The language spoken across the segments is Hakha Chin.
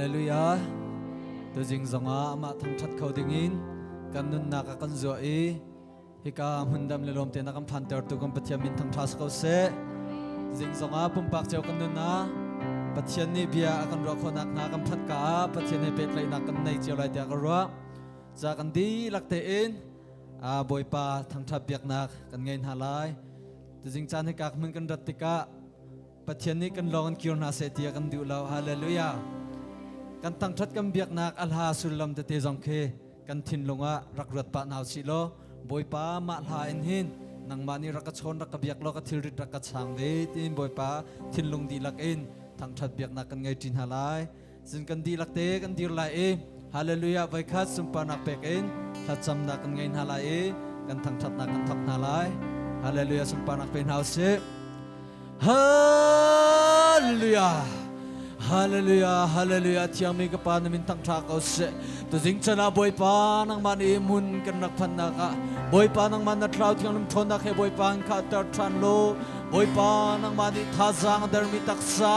Hallelujah. Tuzing zongah amah thangthat kho dingin kan nunnak a kan zuah i hika hmundam le lawm te na kan phantertu kan Pathian min thangtha si ko seh. Zing zongah pumpak cio kan nun ah Pathian nih bia a kan ruah khawhnak hnga kan phanh ka ah Pathian he pehtlaihnak kan nei cio lai tiah ka ruah. Ca kan dihlak tein Bawipa thangthat biaknak kan ngei hna lai. Tuzing caan hika hmun kan rat tikah Pathian nih kan lawng in kir hna seh ti a kan duh lo. Hallelujah. Kan thangthat kan biaknak a hla sullam tete zong khi kan thinlung ah rak ruat pah hna usih law Bawipa mah hla in hin nangmah nih rak ka chawn rak ka biak law ka thilrit rak ka chang ve tiin Bawipa thinlung dihlak in thangthat biaknak kan ngei ṭi hna lai. Cun kan dihlak te kan dir lai i Hallelujah voikhat sunparnak pek in thlacamnak kan ngei hna lai i kan thangthatnak kan thawk hna lai. Hallelujah sunparnak pe hna usih. Hallelujah. Hallelujah, hallelujah, thiangmi ka pa na min thangṭha ko seh. Tuzing chan ah Bawipa nangmah nih hmun kan rak phannak ah Bawipa nangmah na thlarau thianghlim ṭhawnnak he Bawipa in khahter ṭhan law Bawipa nangmah nih thazaang a dermi taksa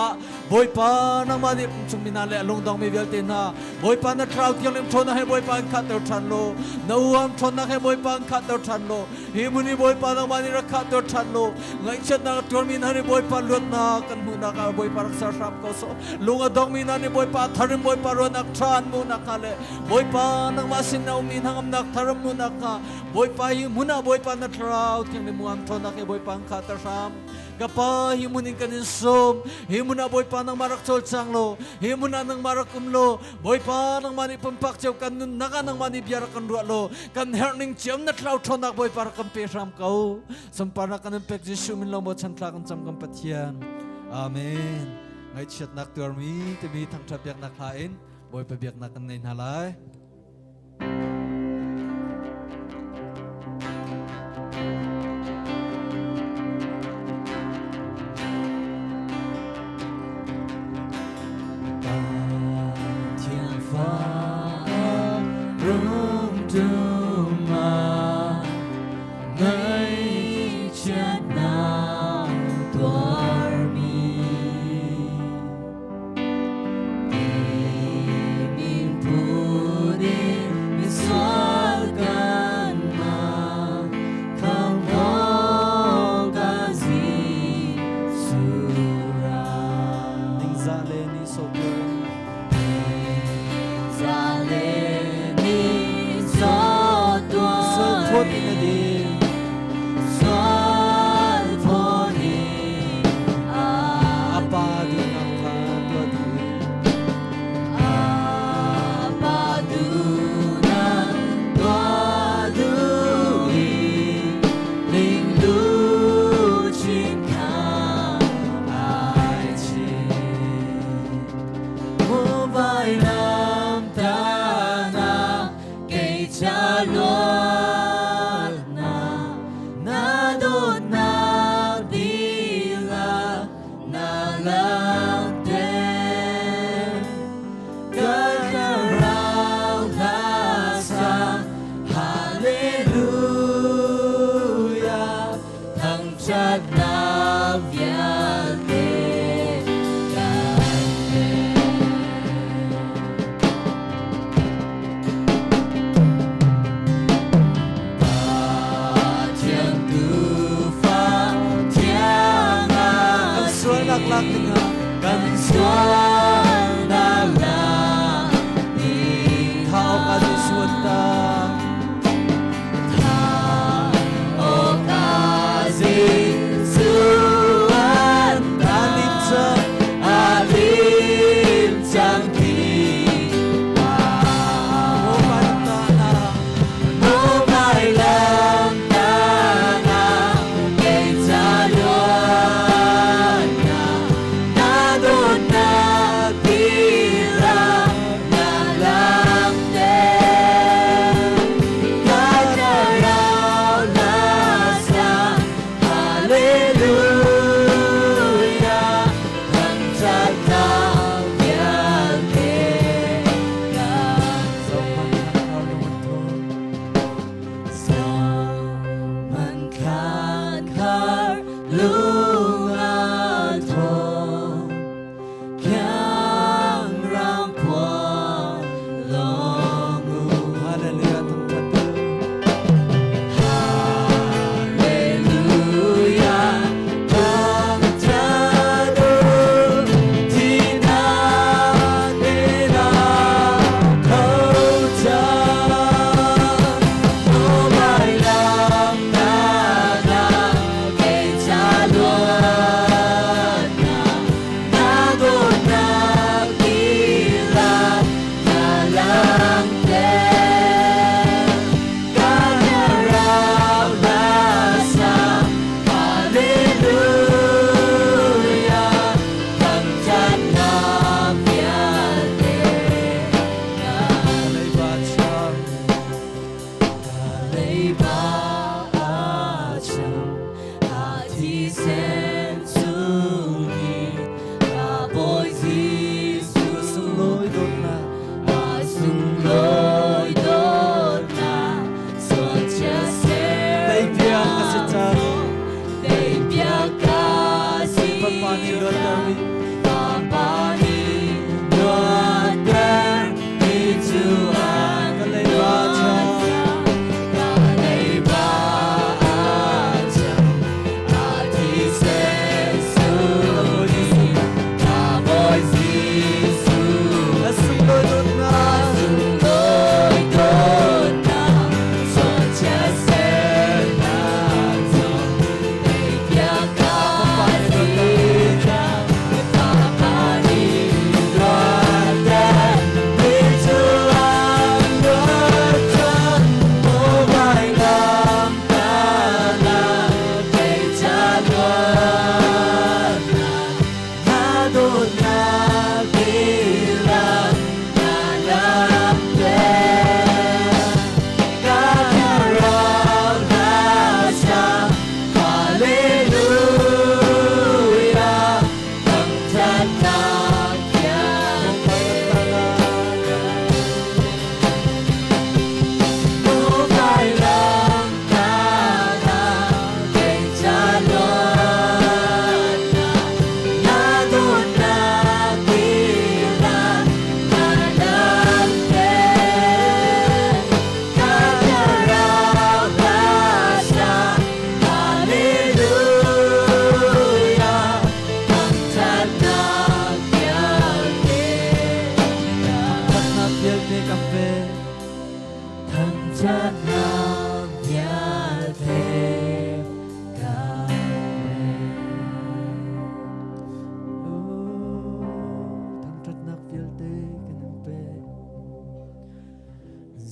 Bawipa nangmah nih chungmi hna le a lungdongmi vialte hna Bawipa na thlarau thianghlim ṭhawnnak he Bawipa in khahter ṭhan law na uam ṭhawnnak he Bawipa in khahter ṭhan law hi hmun i Bawipa nangmah nih rak khahter ṭhan law ngaihchiatnak a tuarmi hna nih Bawipa luatnak kan hmuhnak ah Bawipa rak ser hram ko sawh lung a dongmi hna nih Bawipa thar in Bawipa ruahnak ṭha an hmuhnak hnga le Bawipa nangmah sin a ummi hnangamnak thar an hmuhnak hnga Bawipa hi hmun ah Bawipa na thlarau thianghlim muam ṭhawnnak he Bawipa an khahter hram Ka pa, hi hmun in kan in sawm. Hi hmun ah Bawipa nangmah rak cawlcang law, hi hmun ah nangmah rak um law, Bawipa nangmah nih pumpak cio kan nunnak ah nangmah nih bia rak kan ruah law, kan herh ning cio na thlarau ṭhawnnak Bawipa rak kan pe hram ko. Sunparnak kan in pek Jesuh min lo maw chan thla kan cam kan Pathian. Amen. Ngaihchiatnak tuarmi timi thangṭhat biaknak hla in Bawipa biaknak kan ngei hna lai. Ningzah le nihsawh Sual phawt in a dir. A pa duhnak kha tuah duh in.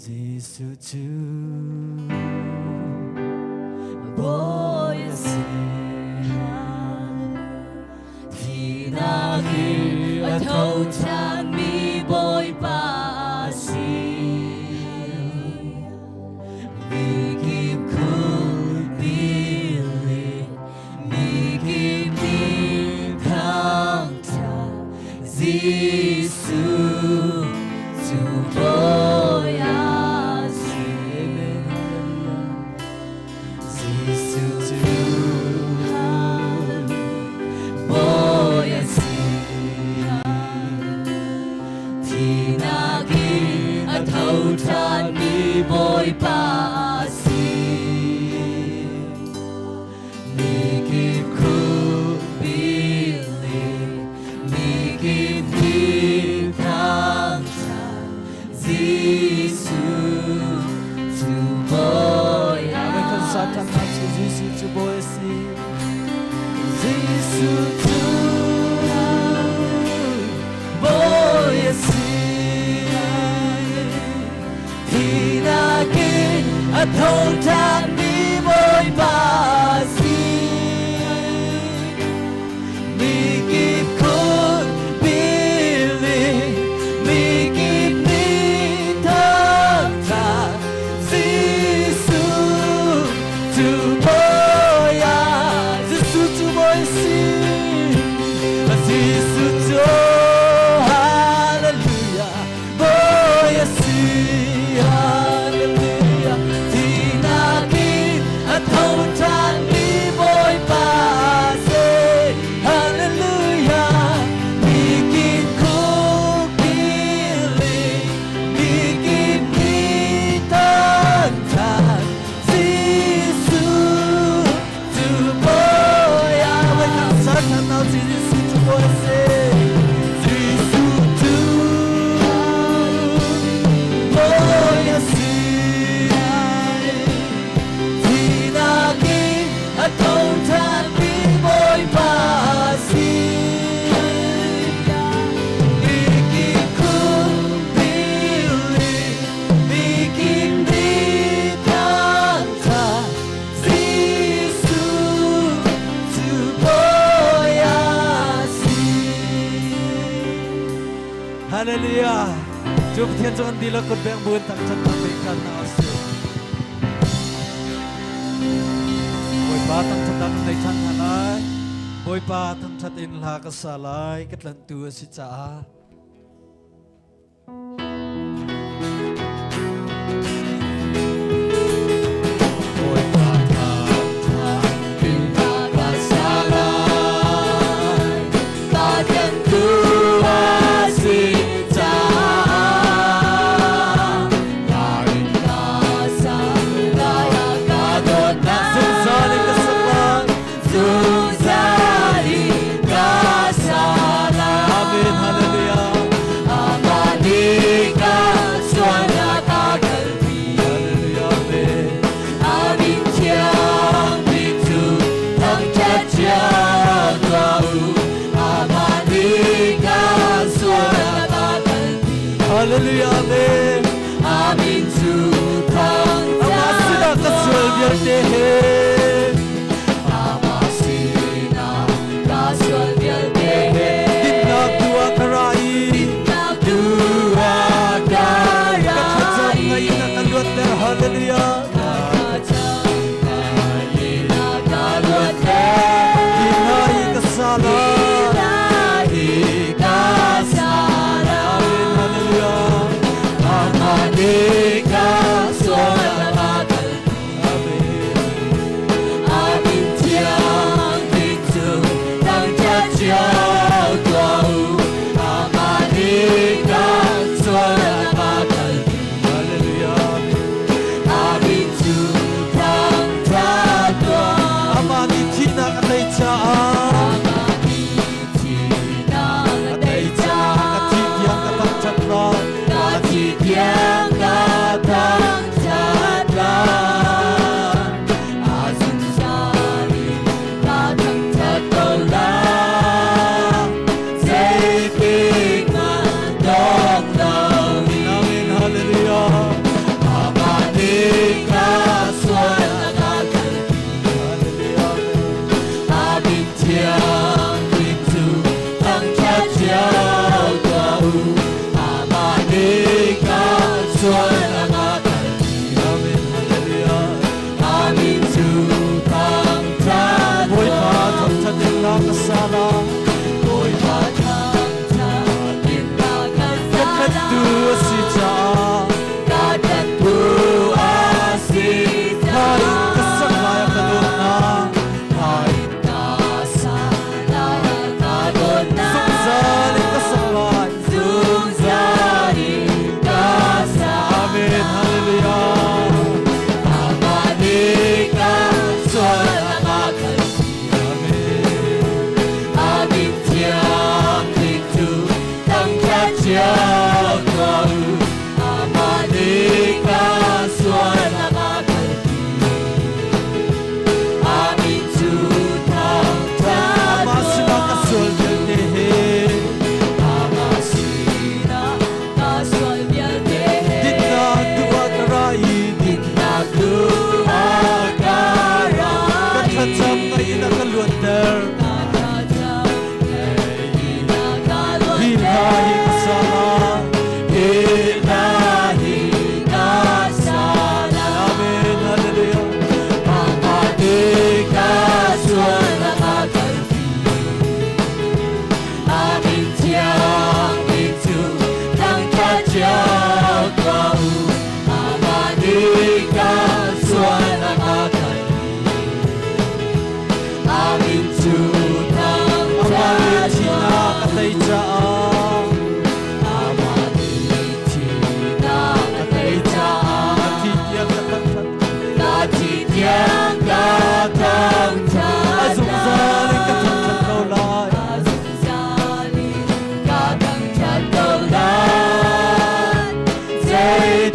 Jesuh cu Bawi a si. Thihnak in a tho ṭhanmi Bawipa a si. Mikip khupil in mikip nih thangṭhat Jesuh cu Bawi a si. Amen. Hallelujah. Jesuh cu Bawi a si. Thihnak in a tho ṭhanmi Bawipa a si. Mikip khupil in mikip nih thangṭhat Jesuh cu Bawi a Amen. Kan sa ṭhan hna sih. Jesuh cu Bawi a si. Jesuh cu Bawi a si. Thihnak in a tho ṭhanmi Bawipa a si. Mikip khupil in mikip nih thangṭhat Jesuh cu Bawi a Jesuh cu Bawi a si. Jesuh cu Hallelujah Bawi a si. Hallelujah Thihnak in a tho ṭhanmi Bawipa a si. Hallelujah Mikip khupil in mikip nih thangṭhat Jesuh cu Bawi a si. Jesuh cu Bawi a si. Jesuh cu Bawi a si. Thihnak in a tho ṭhanmi Bawipa a si. Mikip khupil in mikip nih thangṭhat Jesuh cu Bawi a si. Hallelujah. Cu Pathian cu kan dihlak kut beng buin thangṭhatnak pek ṭhan hna usih. Bawipa thangṭhatnak kan nei ṭhan hna lai. Bawipa thangṭhat in hla ka sa lai, ka tlanhtu a si caah. Bawipa thangṭhat in hla ka sa lai. Ka tlanhtu a si caah. Hla in ka sa lai, a ka dawtnak. Zungzal in ka sak lai. Zungzal in ka sa lai. Amen. Hallelujah. Amah nih ka sualnak a kalpi. Hallelujah. Amen. A min thiang bik cu thangṭhat cio tuah u. Amah nih ka sualnak a kalpi. Hallelujah. Amen. A min cu Amah thangṭhat sinah ka sual vialte he. Amah sinah ka sual vialte he. Dinnak tu ah ka ra i Dinnak tu ah ka ra ka thlacam i. ngai in a ka luatter. Hallelujah. Ka thlacam ngai in a ka luatter. Hi hla hi ka sa lai. Hi hla hi ka sa lai. Amen. Hallelujah. Amah nih ka sualnak a kalpi. Amen. A min thiang bik cu thangṭhat cio tuah u. Amah nih ka sualnak a kalpi. Hallelujah. A min cu thangṭhat tuah. Amah nih thihnak a tei caah. Amah nih thihnak a tei Ka caah. thih tiang ka thangṭhat lai. Ka thih tiang ka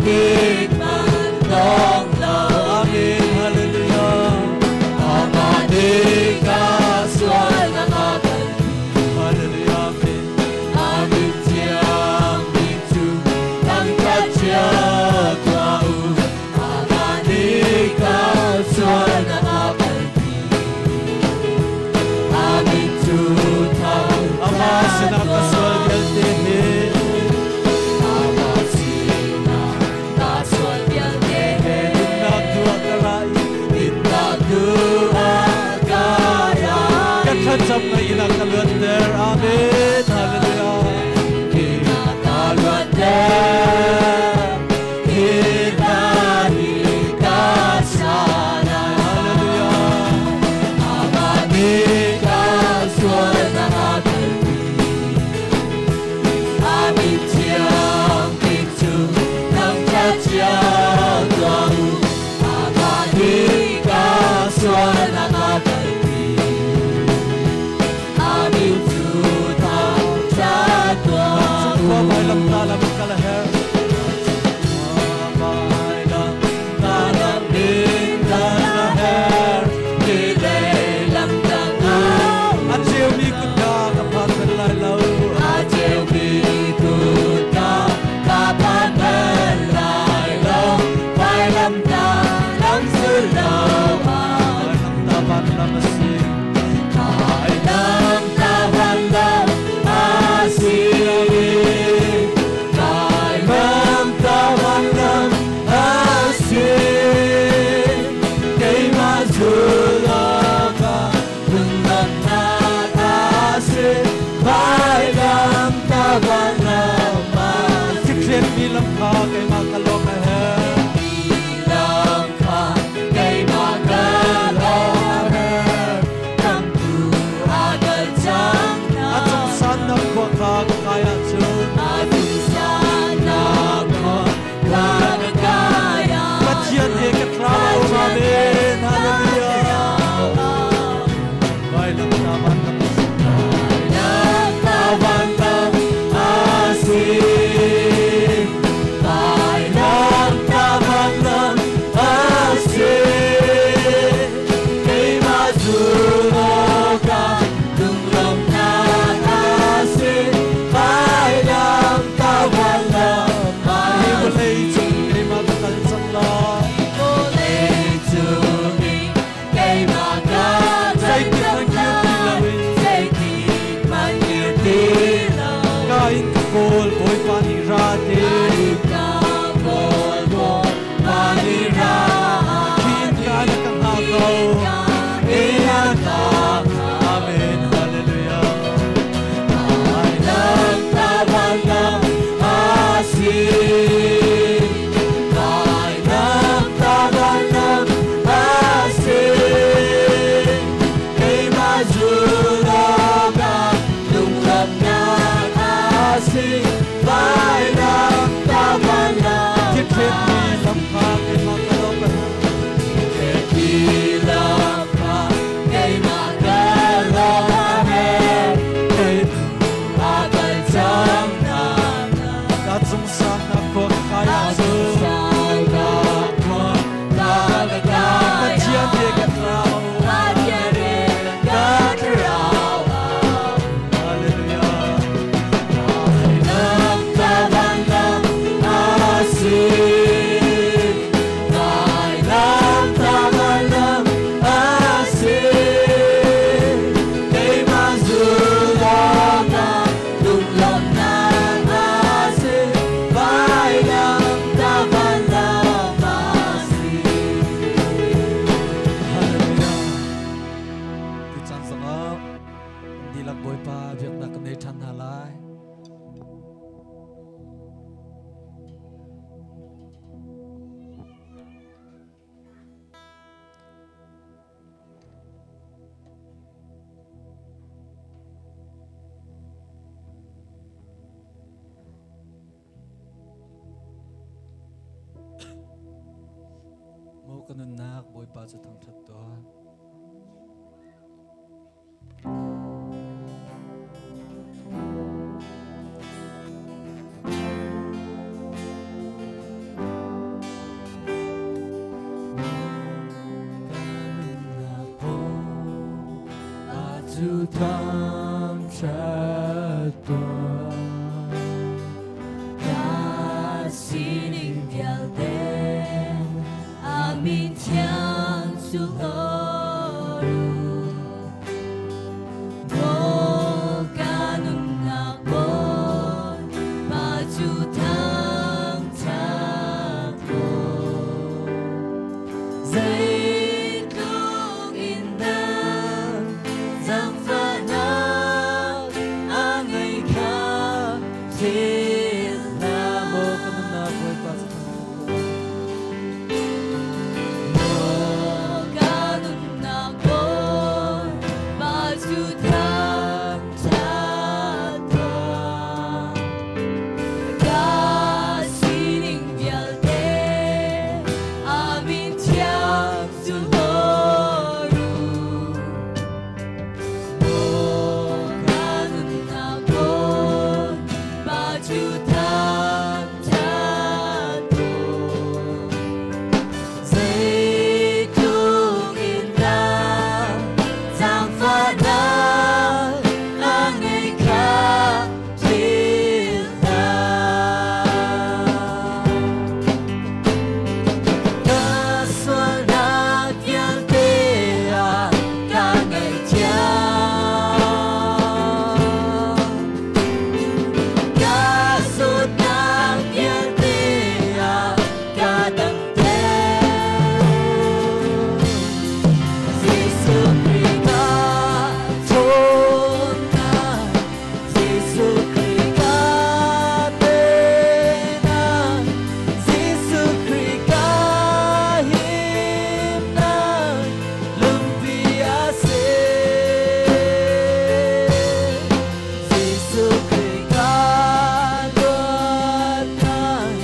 Zeitik hmanh dong lo. Amen. Hallelujah. Amah nih ka sualnak a kalpi. Hallelujah. Amen. A min thiang bik cu thangṭhat cio tuah u. Amah nih ka sualnak a kalpi. A min cu Amah thangṭhat sinah ka tuah sual vialte he. Amah sinah ka sual vialte he. Dinnak duh ah ka ra i Dinnak duh ah ka ra ka i thlacam ngaih in a ka luatter. Amen. Hallelujah. Dinnak ka luatter. Hi hna hi ka chanah. Hallelujah. Amah nih ka sualnak a kalpi. A min thiang bik cu thangṭhat cio tuah u. Amah nih ka sualnak a kalpi. A min cu thangṭhat tuah Vancung u. khua vailamtah lam in kal a herh. Vailamtah lam in kal a herh. Hi lei lam tangah A ceumi kutka ka phan bal lai lo. A ceumi kutka ka phan bal lai lo. Vailamtah lam zul lo ah. Vailamtah van lam a si. Vailamtah van lam a si. Vailamtah van lam a si. Keimah zul awkah lunglawmhnak a si. Vailamtah van lam a si. Thikthlianmi lam kha keimah ka lawk a herh. Lam kha keimah ka lawk a herh. Khamhtu a kal cang hna. A cung sannak khua kha ka kai ahcun A cung sannak khua kha ka kai ahcun. Pathian he ka thlarau a um. Amen. Hallelujah. Vailamtah van lam a si. Vailamtah van lam a si. Vailamtah van lam a si. Keimah zul awkah lunglawmhnak a si. Vailamtah van lam a Hi vawlei si. cung keimah ka kal cang lai. Vawlei cung i keimah ka kal Zeitik cang hmanh kir ti lai. loin. Zeitik hmanh kir ti lo. Ka in ka kawl Bawipa nih ra ti. Ka kawl Bawipa nih ra Khi innka na ka hngak ko. Amen. Hallelujah. Vailamtah van lam a si. Vailamtah van lam a si. Keimah zul awkah lunglawmhnak a si. Vailamtah van lam Thikthlianmi lam kha keimah ka lawk a herh. Thikthlianmi lam kha keimah ka lawk a herh. A kal cang hna. Ka cung sannak khua ka kai ahcun Pathian he ka thlarau. Hallelujah. Vailamtah van lam a si. Vailamtah van lam a si. Keimah zul awkah lunglawmhnak a si. Vailamtah van lam a si. Hallelujah. Tu caan zongah kan dihlak Bawipa biaknak kan nei ṭhan hna lai. Maw ka nunnak Bawipa cu thangṭhat tuah. cu thangṭhat tuah. Ka sining vialte a min thiang cu hlawt u. Maw ka nunnak Bawipa cu thangṭhat tuah. Zeitluk in dah zaangfahnak a ngeih kha philh hlah. Maw ka nunnak Bawipa cu thangṭhat tuah. Maw ka nunnak Bawipa cu thangṭhat tuah. Ka sining vialte a min thiang cu hlawt u. Maw ka nunnak Bawipa cu thangṭhat tuah. Zeitluk in dah zaangfahnak a ngeih kha philh hlah. Ka sualnak vialte ah ka ngaihthiam. Ka zawtnak vialte ah ka damter. Jesuh Khrih ka ṭhawnnak, Jesuh Khrih ka teinak, Jesuh Khrih ka himnak, lungpi a si. Jesuh Khrih ka luatnak,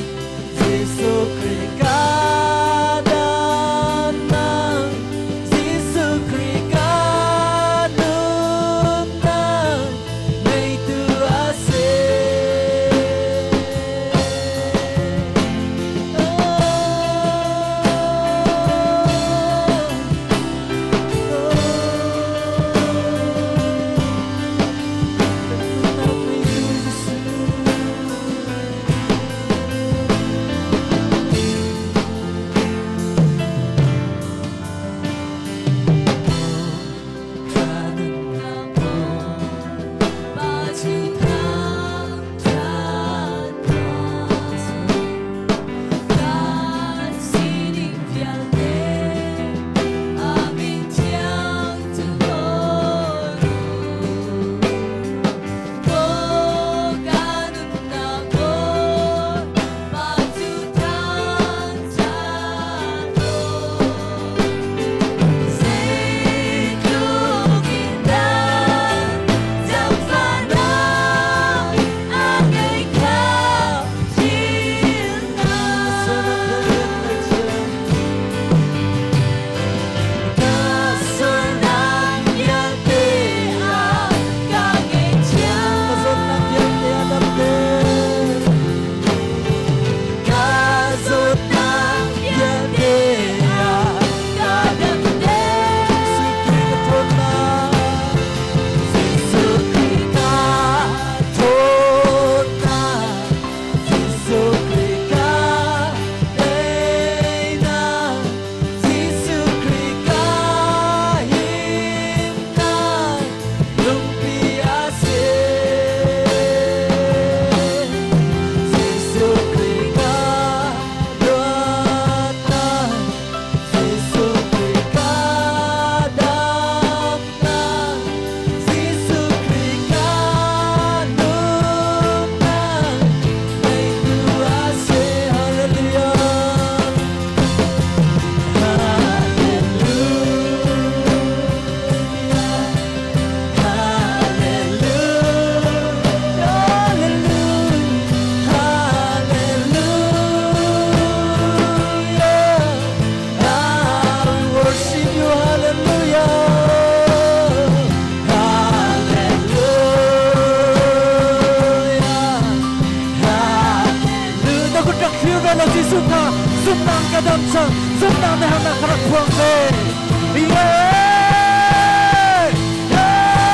Jesuh Khrih ka damnak, Jesuh Khrih ka nunnak, ngeitu a si. Nunnak ngeitu Jesuh. Ka nunnak Bawipa cu thangṭhat tuah. Ka sining vialte a min thiang cu hlawt u. Maw ka nunnak Bawipa cu thangṭhat tuah. Zeitluk in dah zaangfahnak a ngeih kha philh hlah. Ka sualnak vialte ah ka ngaihthiam. Ka zawtnak vialte a damter. Ka zawtnak vialte ah ka damter. Jesuh Khrih ka ṭhawnnak, Jesuh Khrih ka ṭhawnnak, Jesuh Khrih ka teinak, Jesuh Khrih ka himnak, lungpi a si. Jesuh Khrih ka luatnak, Jesuh Khrih ka damnak, Jesuh Khrih ka nunnak, ngeitu a si. Hallelujah. Hallelujah. Hallelujah. Hallelujah. I worship you. Hallelujah. Hallelujah. Hallelujah. Na kut rak thlir ve lo Jesuh kha zumnak ka dam cang zumnak na hernak ka rak phuang ve. Yeah! Yeah!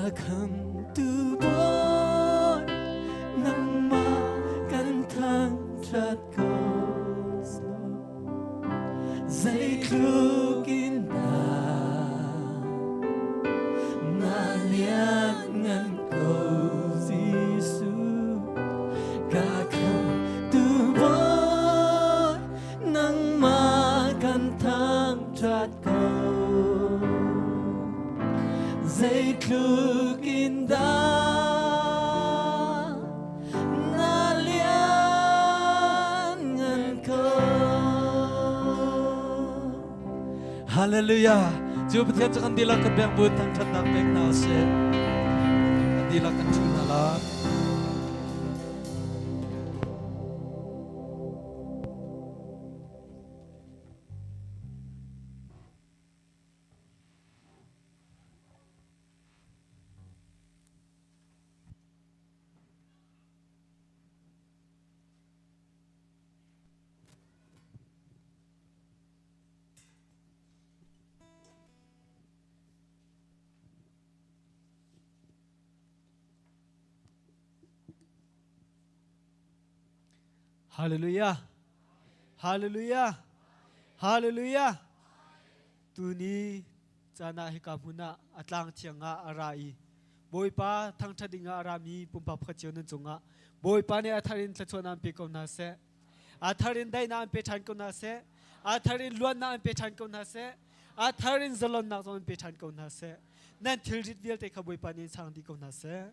Ka khamtu Bawi, nangmah kan thangṭhat ko. Zeitluk in dah na lianngan ko Jesuh. Ka khamtu Bawi, nangmah kan thangṭhat ko. Zeitluk in dah na lianngan ko. Hallelujah. Cu Pathian cu kan dihlak kan beng bu thangṭhatnak pek hna usih. Kan dihlak kan ṭhu hna lai. Hallelujah. Hallelujah. Hallelujah. Tuni caan ah hika hmun ah a tlang thiang ah a ra i Bawipa thangṭhat ding ah a rami pumpak pakhat cio nan cungah Bawipa nih a thar in thluachuahnak an pe ko hna seh. A thar in daihnak an pe ṭhan ko hna seh. A thar in luatnak an pe ṭhan ko hna seh. A thar in zalonnak zong an pe ṭhan ko hna seh. Nan thilrit vialte kha Bawipa nih in chang dih ko hna seh.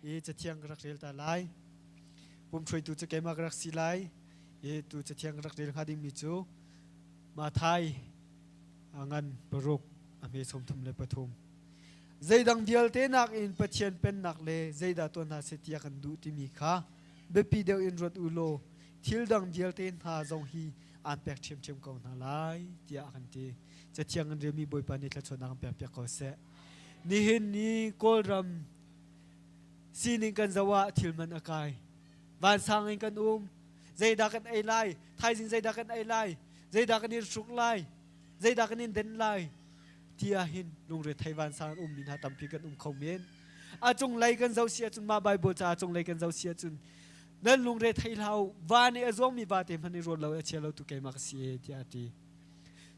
I cathiang ka rak rel ta lai. Pumhruaitu cu keimah ka rak si lai. I tu cathiang ka rak rel hnga dingmi cu Mathai a ngan paruk a hme 33. Zeidang vialte nakin Pathian pennak le zeidah tuah hna seh tiah kan duh timi kha biapi deuh in ruat u law thil dang vialte hna zong hi aan pek ṭhiamṭhiam ko hna lai tiah a kan ti. Cathiang kan relmi Bawipa nih thluachuahnak kan pekpiak ko seh. Nihin ni Kawlram sining kan zoh ah thil man a kai. Vansang in kan um. Zeidah kan ei lai? Thaizing zeidah kan ei lai? Zeidah kan i hruk lai? Zeidah kan in den lai? Ti ah hin lungrethei vansang an ummi hna tampi kan um kho men. A cunglei kan zoh si ahcun mah Bible ca a cunglei kan zoh si ahcun nan lungrethei hlah u va nih a zuangmi vate hmanh i ruat lo a chia lo tu keimah ka si e tiah a ti.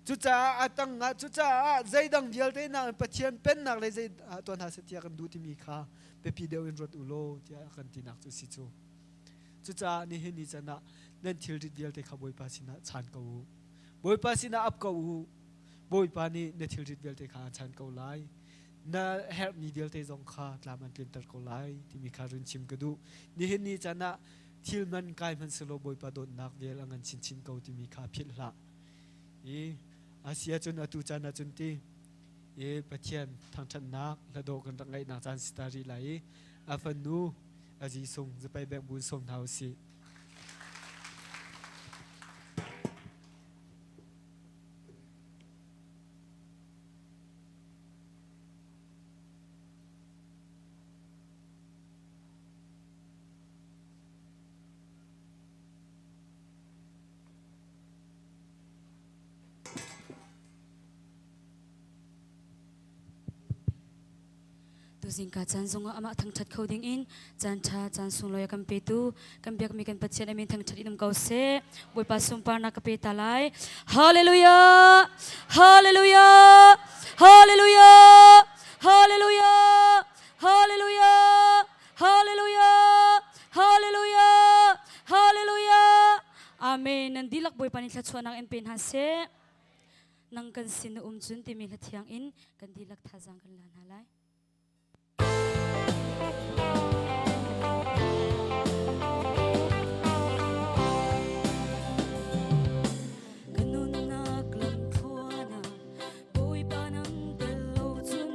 Cucaah a tangah cucaah zeidang vialte nakin Pathian pennak le zei tuah hna seh tiah kan duh timi kha biapi deuh in ruat u law tiah kan tinak cu si cu. Cucaah nihin ni can ah nan thilrit vialte kha Bawipa sinah chaan ko u. Bawipa sinah ap ko u. Bawipa nih na thilrit vialte kha a chan ko lai. Na herhmi vialte zong kha tlam an tlinter ko lai timi kha run chim ka duh. Nihin ni can ah thil man kai hmanh selaw Bawipa dawtnak vel a ngan chinchin ko timi kha philh hlah. I a si ahcun atu caan ahcun ti i Pathian thangṭhatnak hladawh kan rak ngaihnak caan si ta rih lai i a fanu a Jesuh zapai bek bun sawm hna usih. Tuzingka caan zongah amah thangṭhat kho dingin caan ṭha caan sunglawi a kan petu kan biakmi kan Pathian amin thangṭhat in um ko seh. Bawipa sunparnak ka pe ta lai. Hallelujah! Hallelujah! Hallelujah! Hallelujah! Hallelujah! Hallelujah! Hallelujah! Hallelujah! Amen. Nan dihlak Bawipa nih thluachuahnak in pe hna seh. Nang kan sin na um cun timi hla thiang in kan dihlak thazaang kan la hna lai. Ka nunnak lamthluan ah Bawipa nang tel lo cun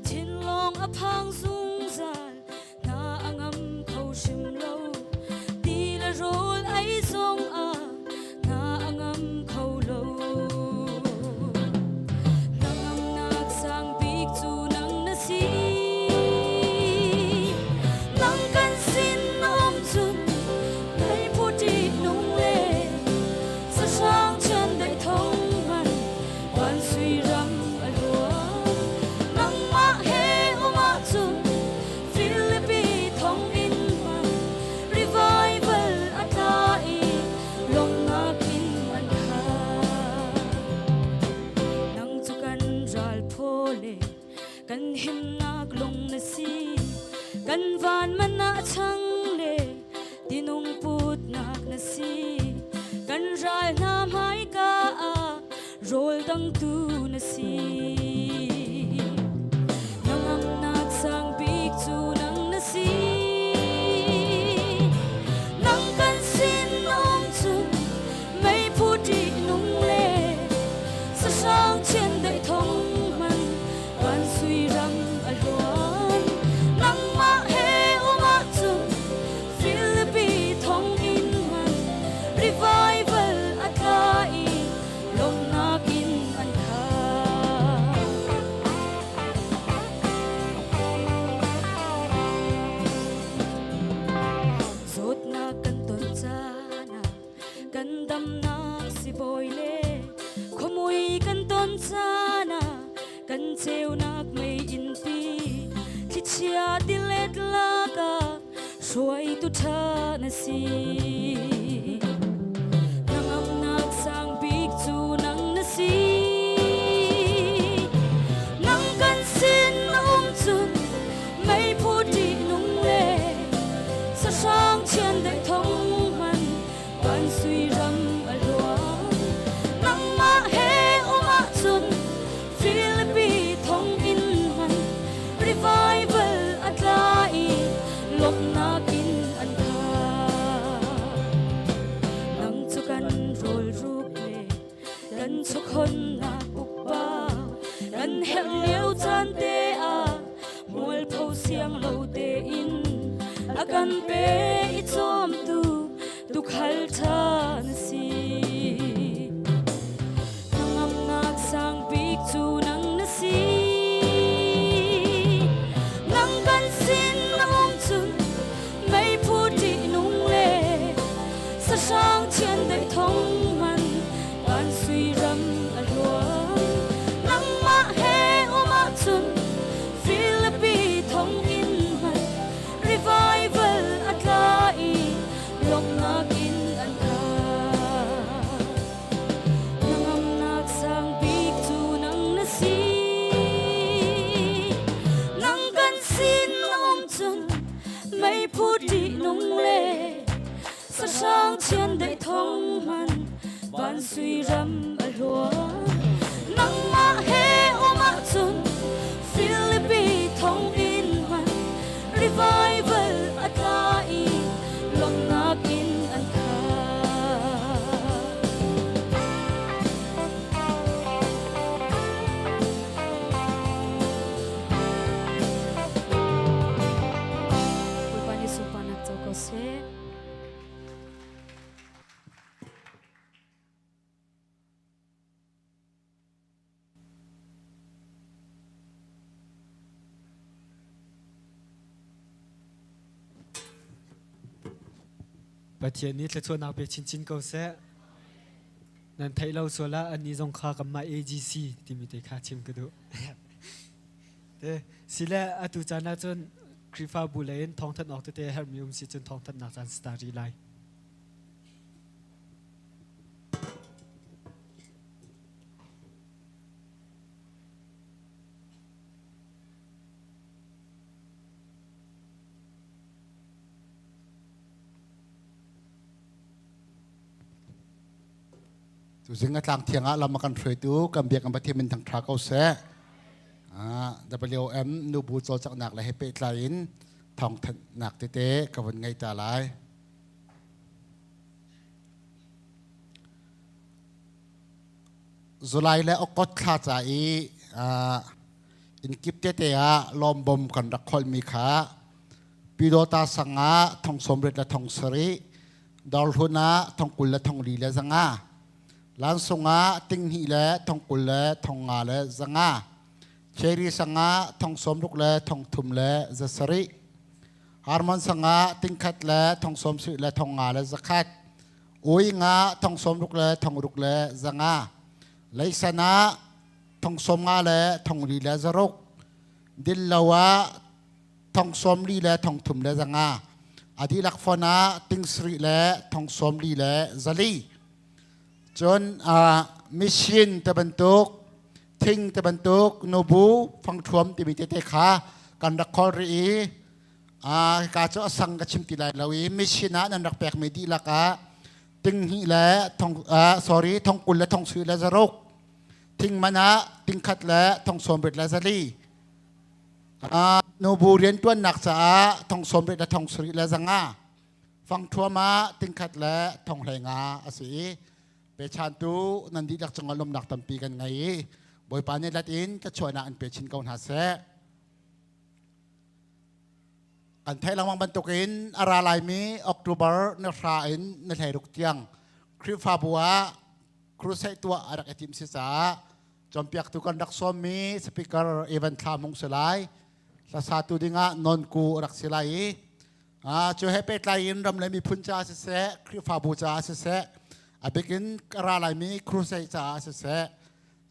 thinlung a phang zungzal hna a ngam kho hrim lo ti le rawl ei zong ah hna a ngam kho lo hnangamnak sang bik cu nang na si nang kan sin na um cun thei phu ṭih nung le sahrang chiandeih thong man van sui ram a luang nangmah he um ahcun. Kan himnak lung na si. Kan van man ah chang le tinung putnak na si. Kan ral hna hmaika ah rawl dangtu na si. Hnangamnak sang bik cu nang na si. Nang kan sin na um cun meiphu ṭihnung le sahrang chiandeih thong hman van sui ram a hluan. Nangmah he um ahcun Philippi thonginn hman revival a tla i lawmhnak in an khat. Zawtnak kan ton caan ah kan damnak sibawi le khuamui kan ton caan ah kan ceunak mei innpi thlichia tilet lakah hruaitu ṭha na si. Hnangamnak sang bik cu nang na si. Nang kan sin na um cun meiphu ṭihnung le sahrang chiandeih thong hman van sui ram a luang. Nangmah he um ahcun Philippi thonginn hman revival a tla i lawmhnak in an khat. Nang cu kan rawl ruk le kan chawkhonnak upa kan herh lio caan te ah mualpho siang lo tein a kan pe i cawmtu tuukhal ṭha na si. Hnangamnak sang bik cu nang na si. Nang kan sin na um cun meiphu ṭihnung le sahrang chiandeih thong man van sui ram a hluan. Nangmah he um ahcun Philippi thonginn hmanh revival a tla i lawmhnak in an khat. Hnangamnak sang bik cu nang na si. Nang kan sin na um cun meiphu ṭihnung le sahrang chiandeih thong hman van sui ram a hluan. Nangmah he um ahcun Philippi thonginn hman revival a tla i lawmhnak in an khat. Bawipa nih sunparnak co ko seh. Pathian nih thluachuahnak pe chinchin ko seh. Nan theih lo sual ah annih zong kha kanmah AGC timi te kha chim ka duh. Te sile atu caan ah cun Khrihfabu lei in thawngthanh awk tete herhmi um si cun thawngthanhnak caan si ta rih lai. Tuzing a tlang thiang ah lam a kan hruaitu kan biak kan Pathian min thangṭha ko seh. WM nubu cawlcanghnak le he pehtlai in thawngthanhnak tete ka vun ngei ta lai. Zulai le Okot thla ca i innkip tete ah lawmbom kan rak kholmi kha Pyidawta sang ah thong 80 le thong 70, Dawrhlun ah thong 20 le thong 4 le 500, Lansung ah 2,000 le thong 20 le thong 5 le 500, Cherry sang ah thong 60 le thong 3 le 700, Harmon sang ah 1,000 le thong 70 le thong 5 le 100, Ui nga thong 60 le thong 6 le 500, Leisan ah thong 50 le thong 4 le 6, Dillo ah thong 40 le thong 3 le 500, a dihlak fon ah ting 7 le thong 40 le 4. Cun mission te bantuk thil Thing te bantuk nubu fangthuam timi tete kha kan rak khol rih i ka cu a sang ka chim ti lai lo i mission ah nan rak pekmi dihlak ah ting hnih le thong sorry thong kul le thong sui le zaruk thing man ah ting khat le thong sawm rit le zali nubu riantuannak caah thong sawm rit le thong sarih le zanga fangthuam ah ting khat le thong hlei nga a si i pechantu nan dihlak cungah lawmnak tampi kan ngei i Bawipa nih lat in thluachuahnak an pe chin ko hna seh. Kan theih lengmang bantukin a ra laimi October ni hra in ni hleiruk tiang Khrihfabu ah crusade tuah a rak i timh si caah cawnpiaktu kan rak sawmmi speaker Evan Thla Hmung si lai. Hlasatu dingah Nonku a rak si lai i cu he pehtlai in ram le miphun caah siseh, Khrihfabu caah siseh, a bikin a ra laimi crusade caah siseh,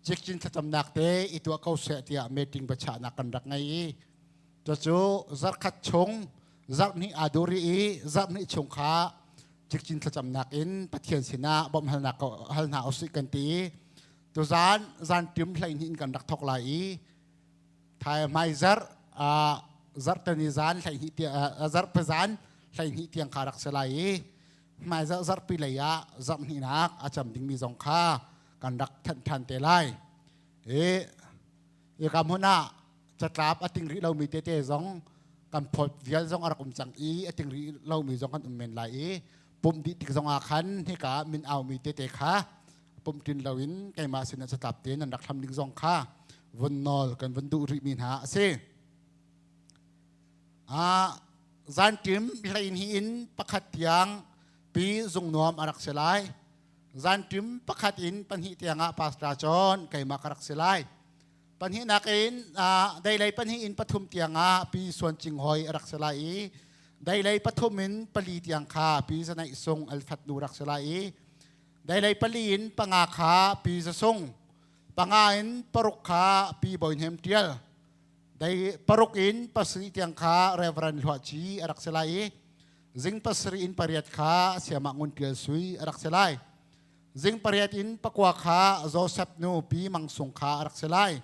cikcin thlacamnak te i tuah ko seh tiah meeting biachahnak kan rak ngei i cucu zarhkhat chung zarhhnih aa dur rih i zarhhnih chung kha cikcin thlacamnak in Pathian sinah bawmh halnak hal hna usih kan ti i tuzaan zan tim 12 in kan rak thok lai i thai hmai zarh zarhtani zan 12 tiang zarhpi zan 12 tiang kha rak si lai i hmai zarh zarhpi lei ah zarhhnihnak a cam dingmi zong kha kan rak thanh ṭhan te lai. I hika hmun ah catlap a ting rih lomi tete zong kan phawt vial zong a rak um cang i a ting rih lomi zong kan um men lai i pumh dih tik zong ah khan hika min aumi tete kha pumh ṭin loin keimah sinah catlap te nan rak hlam ding zong kha vun nawl kan vun duh rihmi hna a si. Zanṭim 12 in pakhat tiang pi zungnuam a rak si lai. Zanṭim pakhat in pahnih tiangah pastor John keimah ka rak si lai. Pahnihnak in deilei pahnih in pathum tiangah pi Suan Cing Hoi a rak si lai i deilei pathum in pali tiang kha pi Zanaih Sung Alfat nu rak si lai i deilei pali in panga kha pi Zasung panga in paruk kha pi Bawi Hnem Ṭial dei paruk in pasarih tiang kha Reverend Hluah Ci a rak si lai i Zing pasarih in pariat kha Siamah Ngun Ṭial Sui a rak si lai. Zing pariat in pakua kha Joseph nu Pi Mang Sung kha a rak si lai.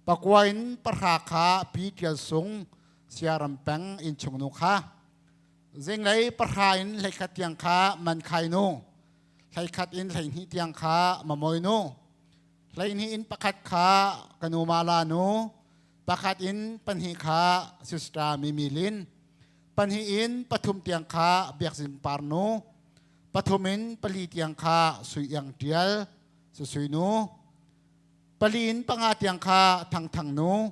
Pakua in pahra kha Pi Ṭial Sung Siaram peng innchung nu kha. Zinglei pahra in hleikhat tiang kha Man Khai nu. Hleikhat in 12 tiang kha Mamawi nu. 12 in pakhat kha Kanu Mala nu. Pakhat in pahnih kha Sister Mimi Lin. Pahnih in pathum tiang kha Biakzing Par nu, pathum in pali tiang kha Sui Iang Ṭial, Susui nu, pali in panga tiang kha Thang Thang nu,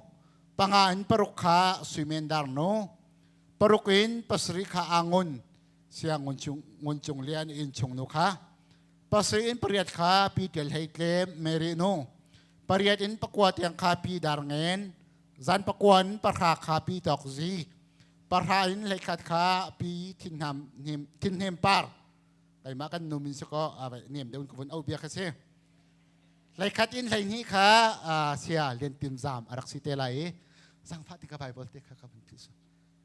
panga in paruk kha Sui Men Dar nu, paruk in pasarih kha Angun, Siang Ngun Cung, Ngun Cung Lian inn chung nu kha, pasarih in pariat kha Pi Ṭial Hlei Tlem Mary nu, pariat in pakua tiang kha Pi Dar Ngen, zan pakua in pahra kha Pi Tawk Zi, pahra in hleikhat kha pi thinhnam thinhnem par keimah kan nu min si ko nem deuh in ka vun au bia kha si hleikhat in hleihnih kha sia lian tim zam a rak si te lai i zangfah ti ka bible te kha ka vun philh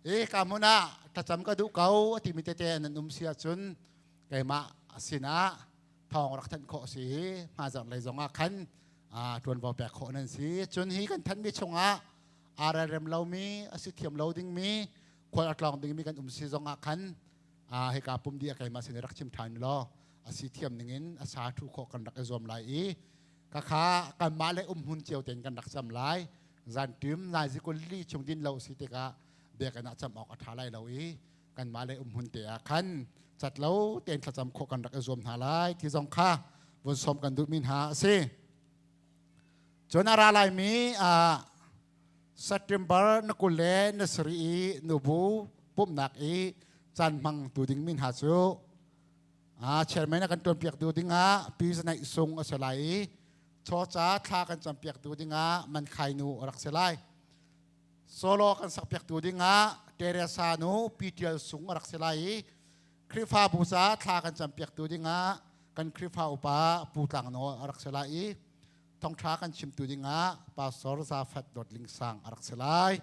e ka hmun ah thlacam ka duh ko a timi tete nan um si ahcun keimah sinah thawng rak thanh khawh si hmazarh lei zong ah khan ṭuanvo pek khawh nan si cun hi kan thanmi chungah aa relrem lomi a si thiam lo dingmi khual a tlawng dingmi kan um si zong ah khan hika pum dih a keimah sin i rak chim ṭhan law a si thiam ningin a sa thu khawh kan rak i zuam lai i kakha kanmah le umhmun cio tein kan rak cam lai zan tim nai zikul li chung din lo si tikah biakinn ah cam awk a ṭha lai lo i kanmah le umhmun te ah khan cat lo tein thlacam khawh kan rak i zuam hna lai ti zong kha vun sawm kan duhmi hna a si. Cun a ra laimi September na 20 le na sarih i nubu pumhnak i caan hmang tu dingmi hna cu chairman a kan ṭuanpiak tu dingah Pi Zanaih Sung a si lai i chawca thla kan campiak tu dingah Man Khai nu a rak si lai. Solo kan sakpiak tu dingah Teresa nu Pi Ṭial Sung a rak si lai i Khrihfabu ca thla kan campiak tu dingah kan Khrihfa upa Pu Tlang Nawl a rak si lai i thawngṭha kan chimtu dingah Pastor Zafat Dawt Ling Sang a rak si lai.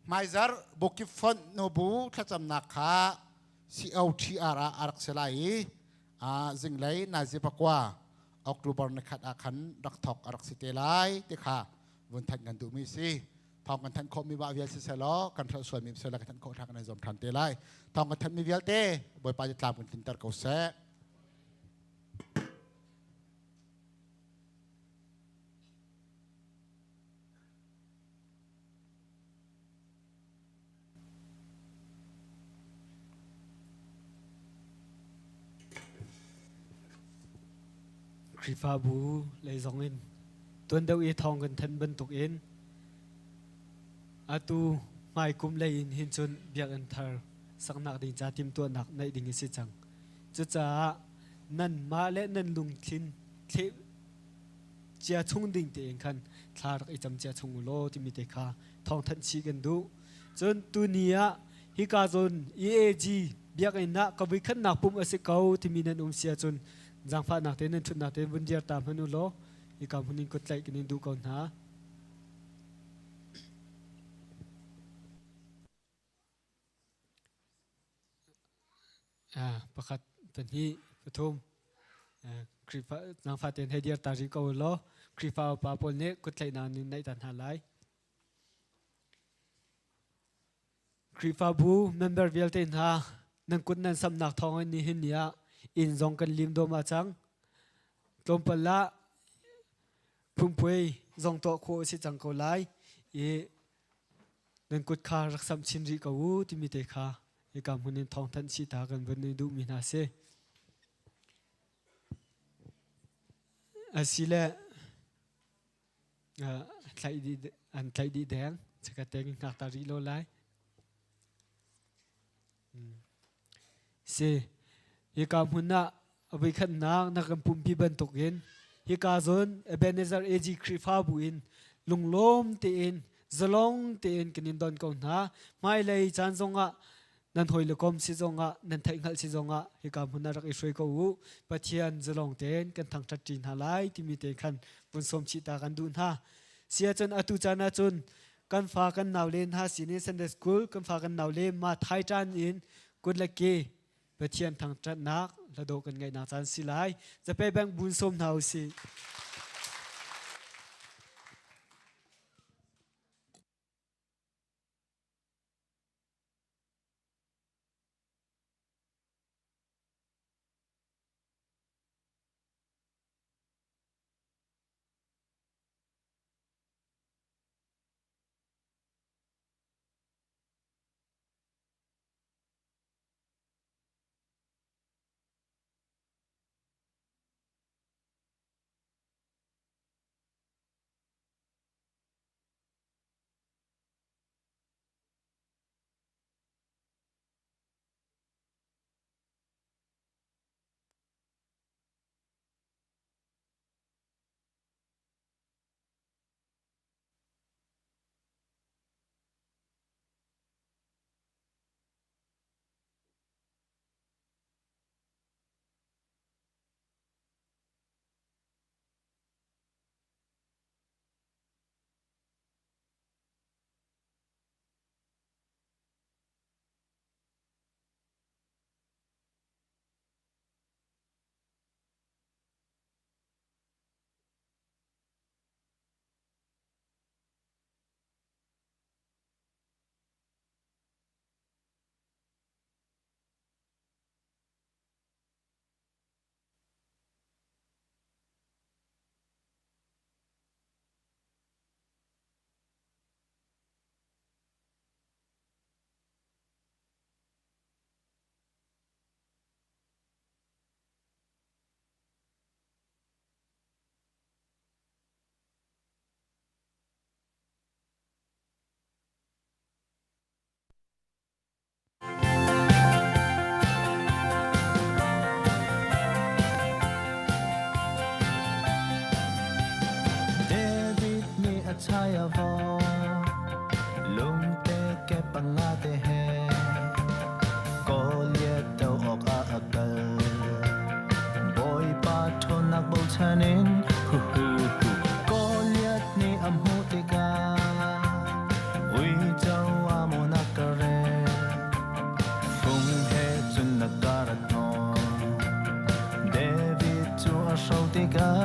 Hmaizarh Bukip Fonh Nubu thlacamnak kha COTR ah a rak si lai i zinglei nazi pakua. October ni khat ah khan rak thok a rak si te lai ti kha vun thanh kan duhmi si. Thawng kan thanh khawhmi mah vial siselaw kan hrelh sualmi siselaw kan thanh khawh ṭhan kan i zuam ṭhan te lai. Thawng kan thanhmi vialte Bawipa tlam kan tlinter ko seh. Khrihfabu lei zong in tuan deuh i thawng kan thanh bantuk in atu hmaikum lei in hin cun biakinn thar saknak ding ca timhtuahnak neih ding a si cang. Cucaah nanmah le nan lungthin thleh cia chung ding tein khan thla rak i cam cia chung u law timi te kha thawngthanh chih kan duh. Cun tuni ah hika zawn EAG biakinn ah ka voikhatnak pumh a si ko timi nan um si ahcun zaangfahnak te nan ṭhutnak te vun dir ta hmanh u law hika hmun in kut tlaih kan in duh ko hna. Pakhat, pahnih, pathum. Khrihfa zaangfah tein hei dir ta rih ko u law Khrihfa upa pawl nih kuttlaihnak nin naih ta hna lai. Khrihfabu member vialte hna nan kut nan samnak thawngin nihin ni ah inn zong kan lim dawm ah cang. Tlawmpal ah phungpuai zong tuah khawh a si cang ko lai i nan kut kha rak samh chin rih ko u timi te kha hika hmun in thawngthanh chih ta kan vun i duhmi hna si. Asile tlaih dih an tlaih dih deng chika te hngak ta rih lo lai. Si hika hmun ah a voikhatnak na kan pumpi bantukin hika zawn Ebenezer AG Khrihfabu in lunglawm tein zalong tein kan in don ko hna. Hmailei caan zongah nan hawile kom si zongah nan theihhngalh si zongah hika hmun ah rak i hruai ko u. Pathian zalong tein kan thangṭhat ṭi hna lai timi te khan vun sawm chih ta kan duh hna. Si ahcun atu caan ahcun kan fa kan naule hna sin in Sunday school kan fa kan naule ma thai ṭan in kut le ke Pathian thangṭhatnak hladawh kan ngaihnak caan si lai. Zape bang bun sawm hna u sih. David nih a chai a vaw lungte ke panga te he Goliath do awk ah a kal Bawipa ṭhawnnak bochan in hu hu hu Goliath nih a hmuh tikah Uico a maw na ka rel Fung he cun na ka rat nawn David cu a hro tikah.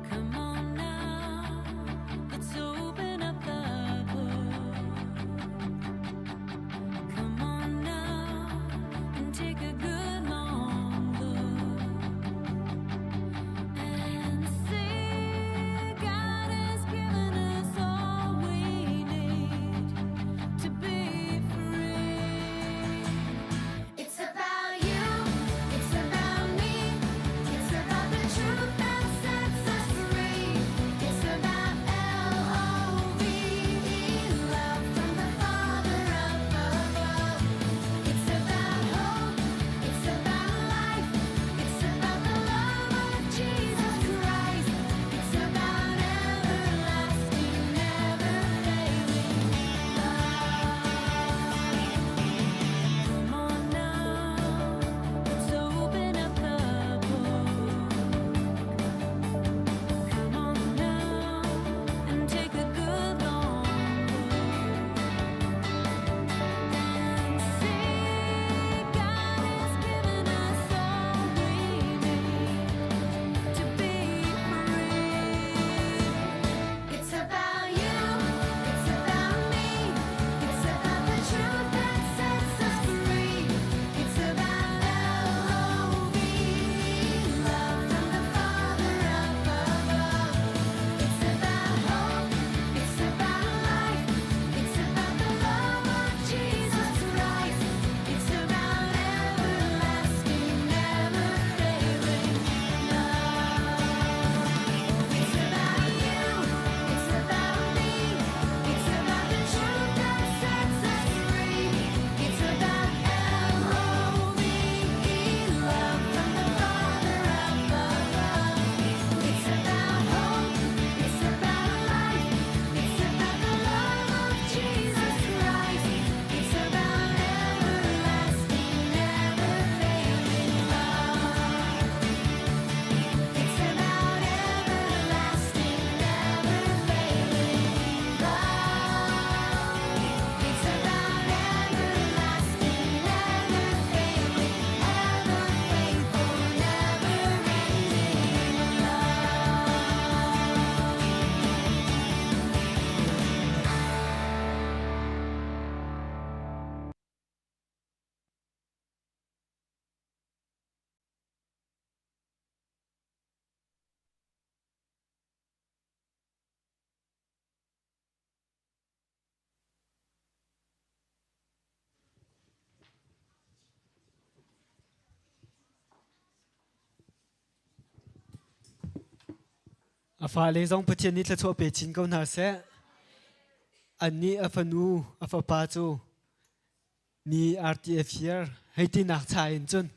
Come on now, let's open up the book. Come on now and take a good long look and see God has given us all we need to be free. It's about you, it's about me, it's about the truth that sets us free. It's about L O V E, love from the Father up above. It's about hope, it's about life, it's about the love of Jesus Christ. It's about everlasting, never failing love. Come on now, let's open up the book. Come on now and take a good long look and see God has given us all we need to be free. It's about you, it's about me, it's about the truth that sets us free. It's about L-O-V-E, love from the Father up above. It's about hope, it's about life, it's about the love of Jesus Christ. It's about everlasting, never failing love. It's about you, it's about me, it's about the truth that sets us free. It's about L-O-V-E, love from the Father up above. It's about hope, it's about life, it's about the love of Jesus Christ. It's about everlasting, never failing love. It's about everlasting, never failing love. It's about everlasting, never failing, ever faithful, never ending love. A fale zong Pathian nih thluachuah pe chin ko hna seh. Annih a fanu, a fapa cu mi RTF here hei tinak cha in cun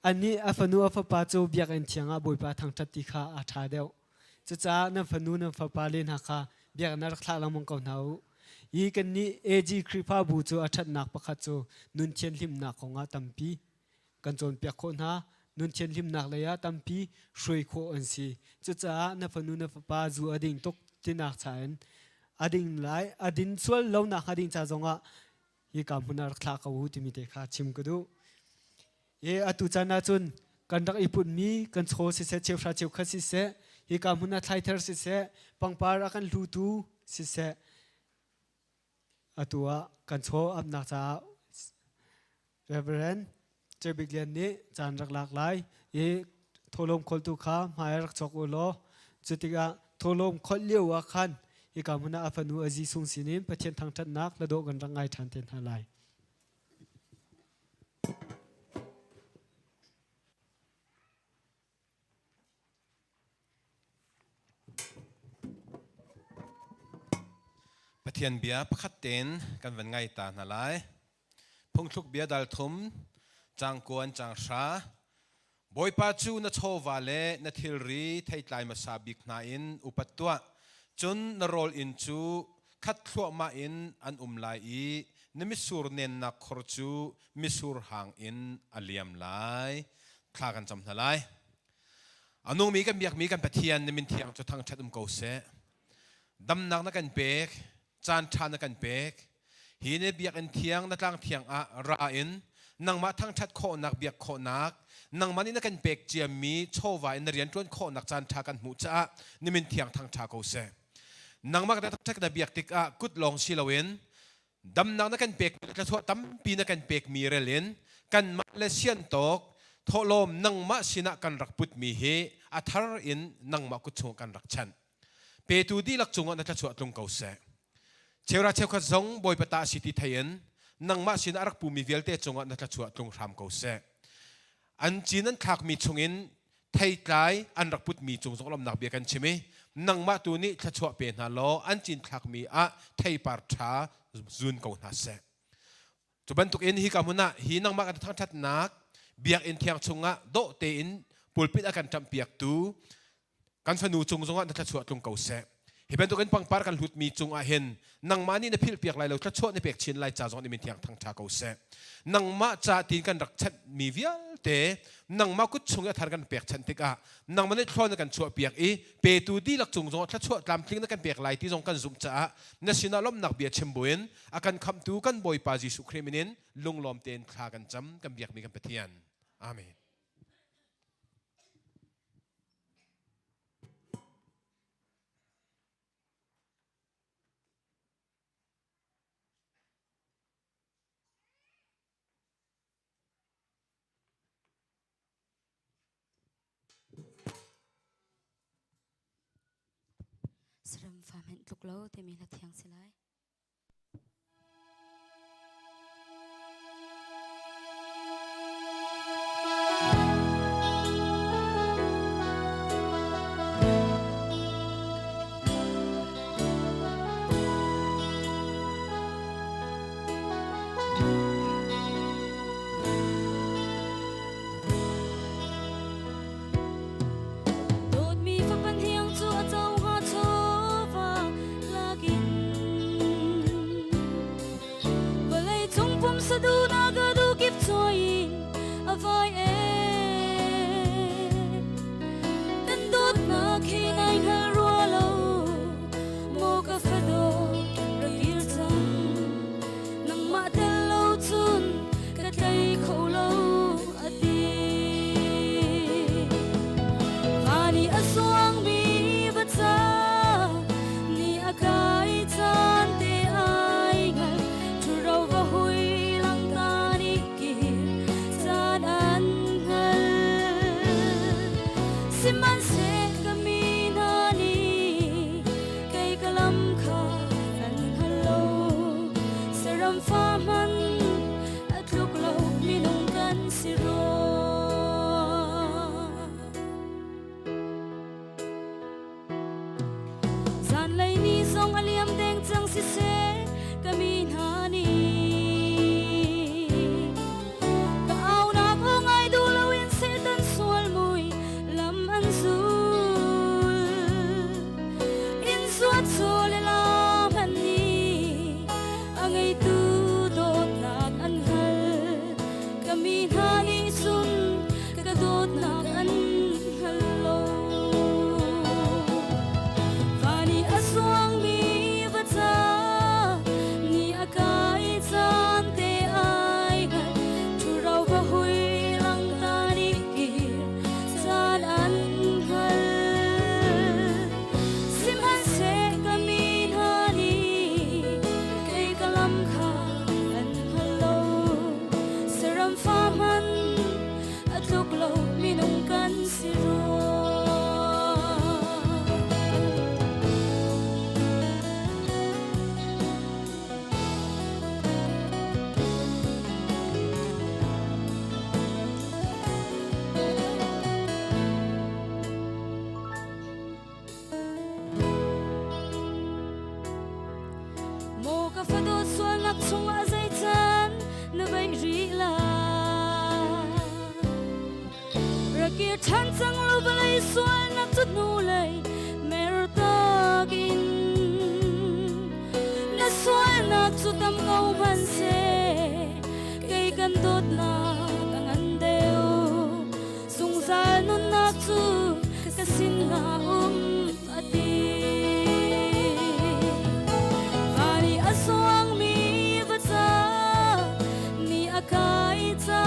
annih a fanu a fapa cu biakinn thiang ah Bawipa thangṭhat ti kha a ṭha deuh. Cucaah nan fanu nan fapa le hna kha biakinn ah rak thlah lengmang ko hna u. Hi kannih AG Khrihfabu cu a ṭhatnak pakhat cu nun thianhlimnak kongah tampi kan cawnpiak khawh hna. Nun thianhlimnak lei ah tampi hruai khawh an si. Cucaah na fanu na fapa zu a ding tuk tinak cha in a ding lai a din sual lonak hnga ding ca zongah hika hmun ah rak thlah ko u timi te kha chim ka duh. E atu caan ahcun kan rak i putmi kan chaw siseh cheuhra cheukhat siseh hika hmun ah thlaither siseh pangpar a kan hlutu siseh atu ah kan chaw apnak caah Reverend Cebik Lian nih caan rak lak lai i thawhlawm kholtu kha hmai rak chok u law cutikah thawhlawm kholh lio ah khan hika hmun ah a fanu a Jesuh sinin Pathian thangṭhatnak la dawh kan rak ngai ṭhan te hna lai. Pathian bia pakhat tein kan van ngai ta hna lai. Phungthluk bia dal thum, cang kuan cang hra. Bawipa cu na chawva le na thilri theitlai hmasa bik hna in upat tuah. Cun na rawl inn cu khat thluahmah in an um lai i na mitsur nennak khor cu mitsur hang in a liam lai. Thla kan cam hna lai. A nungmi kan biakmi kan Pathian na min thiang cu thangṭhat um ko seh. Damnak na kan pek, caan ṭha na kan pek. Hi na biakinn thiang na tlang thiang ah ra in Nangmah thangṭhat khawhnak, biak khawhnak, nangmah nih na kan pek ciami chawva in na rianṭuan khawhnak caanṭha kan hmuh caah na min thiang thangṭha ko seh. Nangmah ka thangṭhat na biak tikah kut lawng si loin damnak na kan pek thluachuah tampi na kan pekmi rel in kanmah le siantawk thawhlawm nangmah sinah kan rak putmi hi a thar in nangmah kut chung kan rak chanh. Petu dihlak cungah na thluachuah tlung ko seh. Cheura cheukhat zong Bawipa ta si ti thei in nangmah sin a rak pumi vialte cungah na thluachuah tlung hram ko seh. An cin an thlakmi chungin theitlai an rak putmi cung zong lawmnak bia kan chim i nangmah tu nih thluachuah pe hna law an cin thlakmi ah theipar ṭha zun ko hna seh. Cu bantuk in hika hmun ah hi nangmah kan thangṭhatnak biakinn thiang chungah dawh tein pulpit a kan ṭamhpiaktu kan fanu cung zongah na thluachuah tlung ko seh. Hi bantukin pangpar kan hlutmi cungah hin nangmah nih na philhpiak lai lo thluachuah na pek chin lai ca zong nih min thiang thangṭha ko seh. Nangmah ca tiin kan rak chanhmi vialte nangmah kut chung i a thar kan pek chanh tikah nangmah nih thlawn na kan chuahpiak i petu dihlak cung zongah thluachuah tlamtling na kan pek lai ti zong kan zumh caah na sinah lawmhnak bia chim buin a kan khamhtu kan Bawipa Jesuh Khrih min in lunglawm tein thla kan cam kan biakmi kan Pathian. Amen. Saram fa hmenh tluk lo timi hla thiang si lai. Dawtmi fapa hniang cu a co hnga chawva lakin vawlei cung pumsa duhnak a duh kip cawi in a vai e kan dawtnak hi nai hngal rua lo maw ka fadawt rak kir cang nangmah tel lo cun ka tlai kho lo a ti. Van i a suangmi va ca ni a kai caan te ai ngal ṭhuro va hui langta nih kir caan an hngal. Sihmanhseh ka mi hna nih kei ka lam kha an hngal lo. Saram fa hmanh a tluk lo minung kan si rua. Zanlei ni zong a liam deng cang siseh ka mi hna nih ka aunak aw ngai duh loin Satan sual mui lam an zul in zuat sual lam an nih a ngeitu dawtnak an hngal ka mi hna nih cun ka dawtnak an hngal lo van i a zuangmi va ca ni a kai caan te ai hngal ṭhuro va hui langta nih kir caan an hngal Sihmanhseh ka mi hna nih kei ka lam kha an hngal lo. Saram fa hmanh a tluk lo minung kan si rua. Maw ka fadawt sualnak chungah zeican na veih rih lai? Rak kir ṭhan cang lo vawlei sualnak cu hnulei mertak in na sualnak cu tam ko hmanhseh kei kan dawtnak a ngan deuh. Zungzal nunnak cu ka sinah um a ti. Van i a zuangmi va ca ni a kai caan.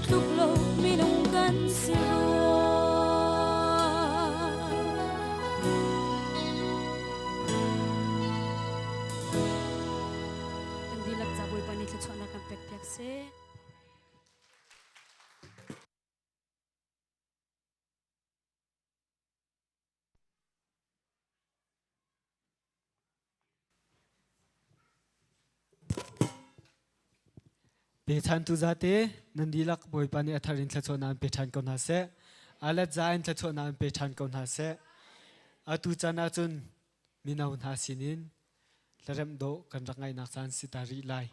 tluk lo minung kan si rua. Kan dihlak ca Bawipa nih thluachuahnak kan pek piak seh. Pechantu zate nan dihlak Bawipa nih a thar in thluachuahnak in pe ṭhan ko hna seh. Alet za in thluachuahnak in pe ṭhan ko hna seh. Atu caan ahcun mino hna sinin hlaremh dawh kan rak ngaihnak caan si ta rih lai.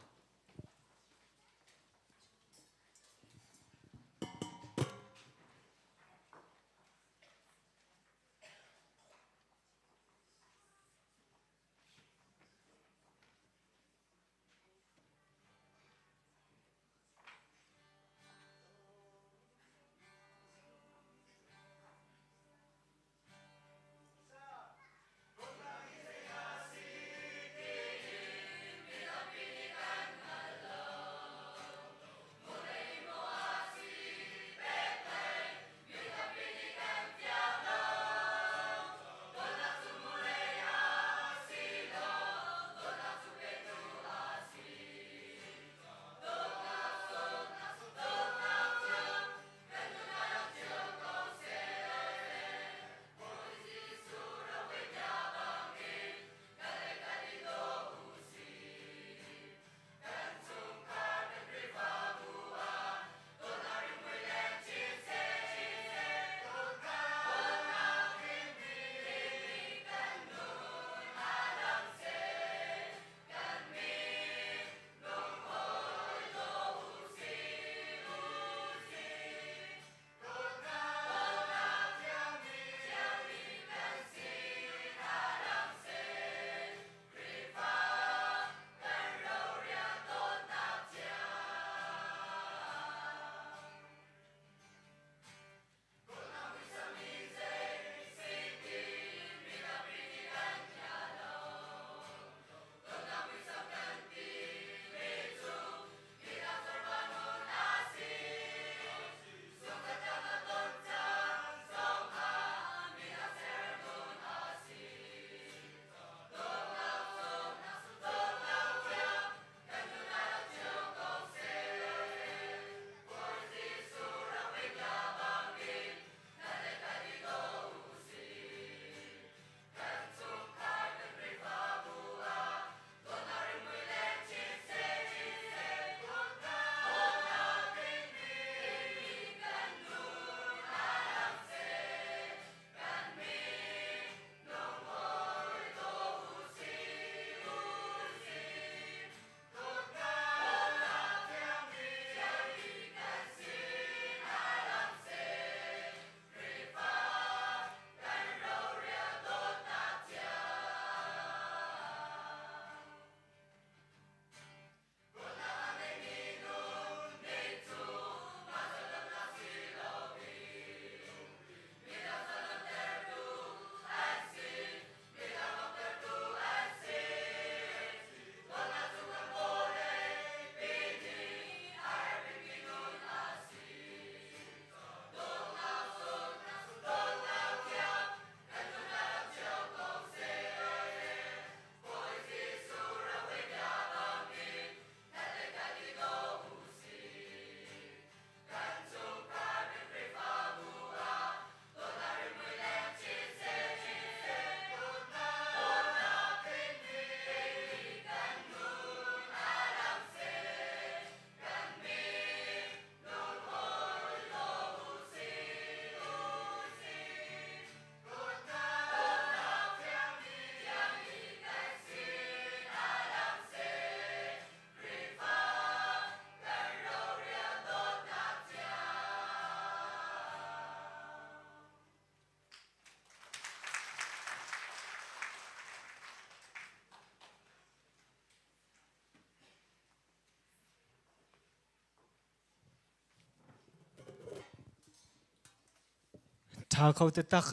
Ṭha kho taktak.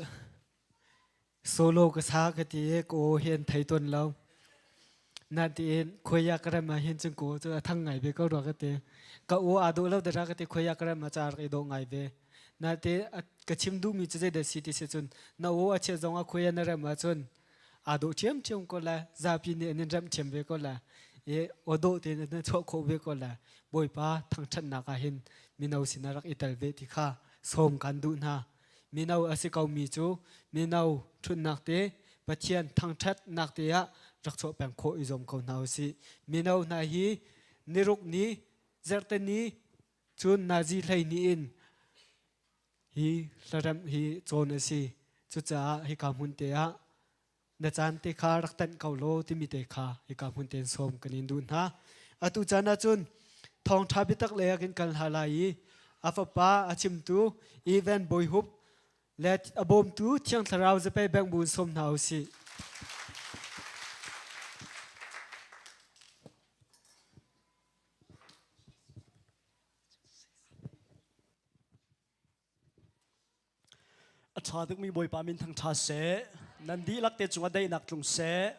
Solo ka sa ka ti i ka aw hi an thei tawn lo. Natein khuaya ka rem ah hin cun ko cu a thang ngai ve ko rua ka ti. Ka u aa dawh lo dara ka ti khuaya ka rem ah ca rak i dawh ngai ve. Nate ka chim duhmi cu zeidah si ti si cun na u a chiat zong ah khuaya na rem ahcun aa dawh ṭhiamṭhiam ko lai. Zapi nih an in remh thiam ve ko lai. I aw dawh tein an chuah khawh ve ko lai. Bawipa thangṭhatnak ah hin mino sinah rak i tel ve ti kha sawm kan duh hna. Mino a si komi cu mino ṭhutnak te Pathian thangṭhatnak te ah rak chuah peng khawh i zuam ko hna usih. Mino hna hi niruk ni, zarhte ni, cun nazi 12 in hi hlaremh hi cawn a si. Cucaah hika hmun te ah na caan te kha rak tanh ko law timi te kha hika hmun tein sawm kan in duh hna. Atu caan ahcun thawngṭha biatak lei ah kan kal hna lai i a fapa a chimtu Evan Bawihup le a bawmtu Thiang Thlarau zapei bengh bu in sawm hna u sih. A ṭha tukmi Bawipa min thangṭha seh. Nan dihlak te cungah daihnak tlung seh.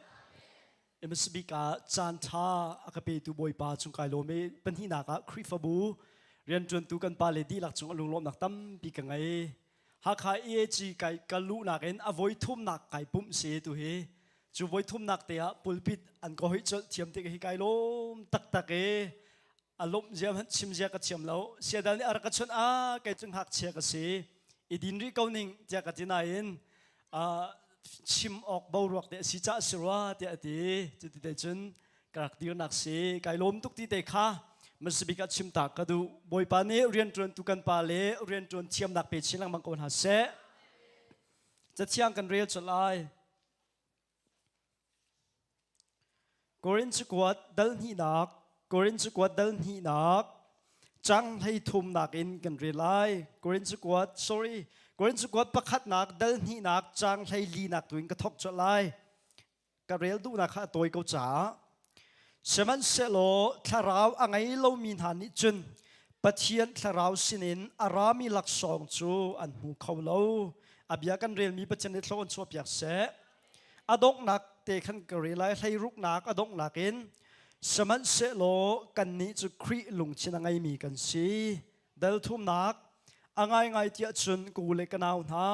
MSB ah caan ṭha a ka petu Bawipa cung kai lawm i pahnihnak ah Khrihfabu rianṭuantu kan pale dihlak cung a lunglawmhnak tampi ka ngei. Hakha EAC kai ka luhnak in a voi thumnak kai pumh si tu hi. Cu voi thumnak te ah pulpit an ka hoih colh thiam te hi kai lawm taktak i a lawmh zia hmanh chim zia ka thiam lo siadal nih a rak ka chawnh a kei cu ngakchia ka si i din rih ko ning tiah ka ti nain chim awk boruak te a si cah si rua tiah a ti cuti te cun ka rak dirnak si kai lawm tuk ti te kha masabik ah chim ta ka duh bawipa nih rianṭuantu kan pa le rianṭuan thiamnak pe chin lengmang ko hna seh cathiang kan rel colh lai Korin cakuat dal hnihnak Korin cakuat dal hnihnak cang hlei thumnak in kan rel lai. Korin cakuat sorry Korin cakuat pakhatnak dal hnihnak cang hlei linak tu in ka thawk colh lai. Ka rel duhnak kha a tawi ko caah. Sihmanhsehlaw thlarau a ngei lomi hna nih cun Pathian thlarau sinin a rami laksawng cu an hmu kho lo. A bia kan relmi Pathian nih thlaw an chuahpiak seh. A donghnak te khan ka rel lai hleiruknak a donghnak in sihmanhsehlaw kannih cu Khrih lungthin a ngeimi kan si. Dal thumnak a ngaingai tiah cun ka u le ka nau hna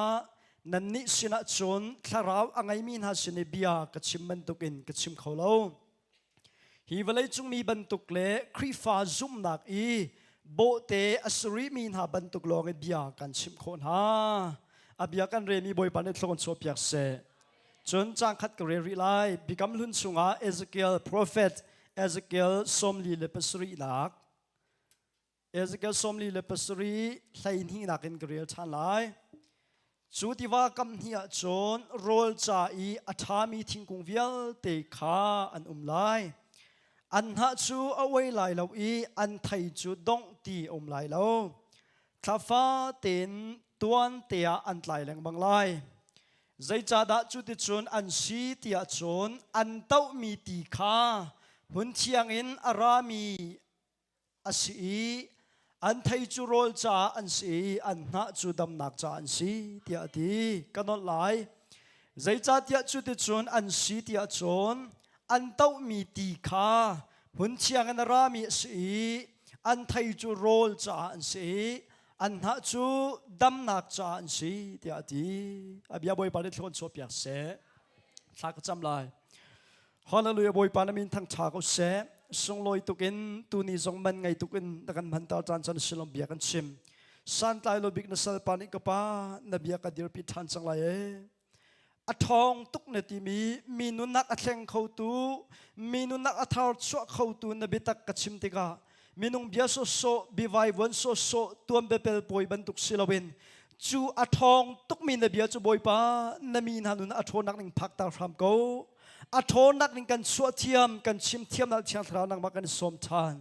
nannih sinah cun thlarau a ngeimi hna sin i bia ka chim bantukin ka chim kho lo. Hi vawleicung mi bantuk le Khrihfa zumhnak i bawhte a si rihmi hna bantuk lawng i bia kan chimh khawh hna. A bia kan relmi Bawipa nih thlawh kan chuahpiak seh. Cun caang khat ka rel rih lai. Biakam Hlun chungah Ezekiel prophet Ezekiel 47nak Ezekiel 47 hleihnihnak in ka rel ṭhan lai. Cu tiva kam hnih ah cun rawl ca i a ṭhami thingkung vialte kha an um lai. An hnah cu a uai lai lo i an thei cu dongh ti a um lai lo. Thla fatein tuan te ah an tlai lengmang lai. Zeicahdah cuticun an si tiah cun an tohmi ti kha hmun thiang in a rami a si i an thei cu rawl caah an si i an hnah cu damnak caah an si tiah a ti. Ka nolh lai. Zeicahtiah cuticun an si tiah cun an tohmi ti kha hmun thiang in a rami a si i an thei cu rawl caah an si i an hnah cu damnak caah an si tiah a ti. A bia Bawipa nih thlawn chuahpiak seh. Thla ka cam lai. Hallelujah Bawipa na min thangtha ko seh. Sunglawi tukin tuni zong man ngei tukin na kan hmanter caan chan silom bia kan chim. Santlai lo bik na salpa nih ka pa na bia ka dirpi ṭhan cang lai e. A ṭhawng tuk na timi mi nunnak a thleng khotu mi nunnak a thar chuah khotu na biatak ka chim tikah minung bia sawsawh bivaivuan sawsawh tuan biapel pawi bantuk si loin cu a ṭhawng tukmi na bia cu Bawipa na mi hna nun a ṭhawnnak ning phakter hram ko. A ṭhawnnak ning kan chuah thiam kan chim thiam nak Thiang Thlarau nangmah kan i sawm ṭhan.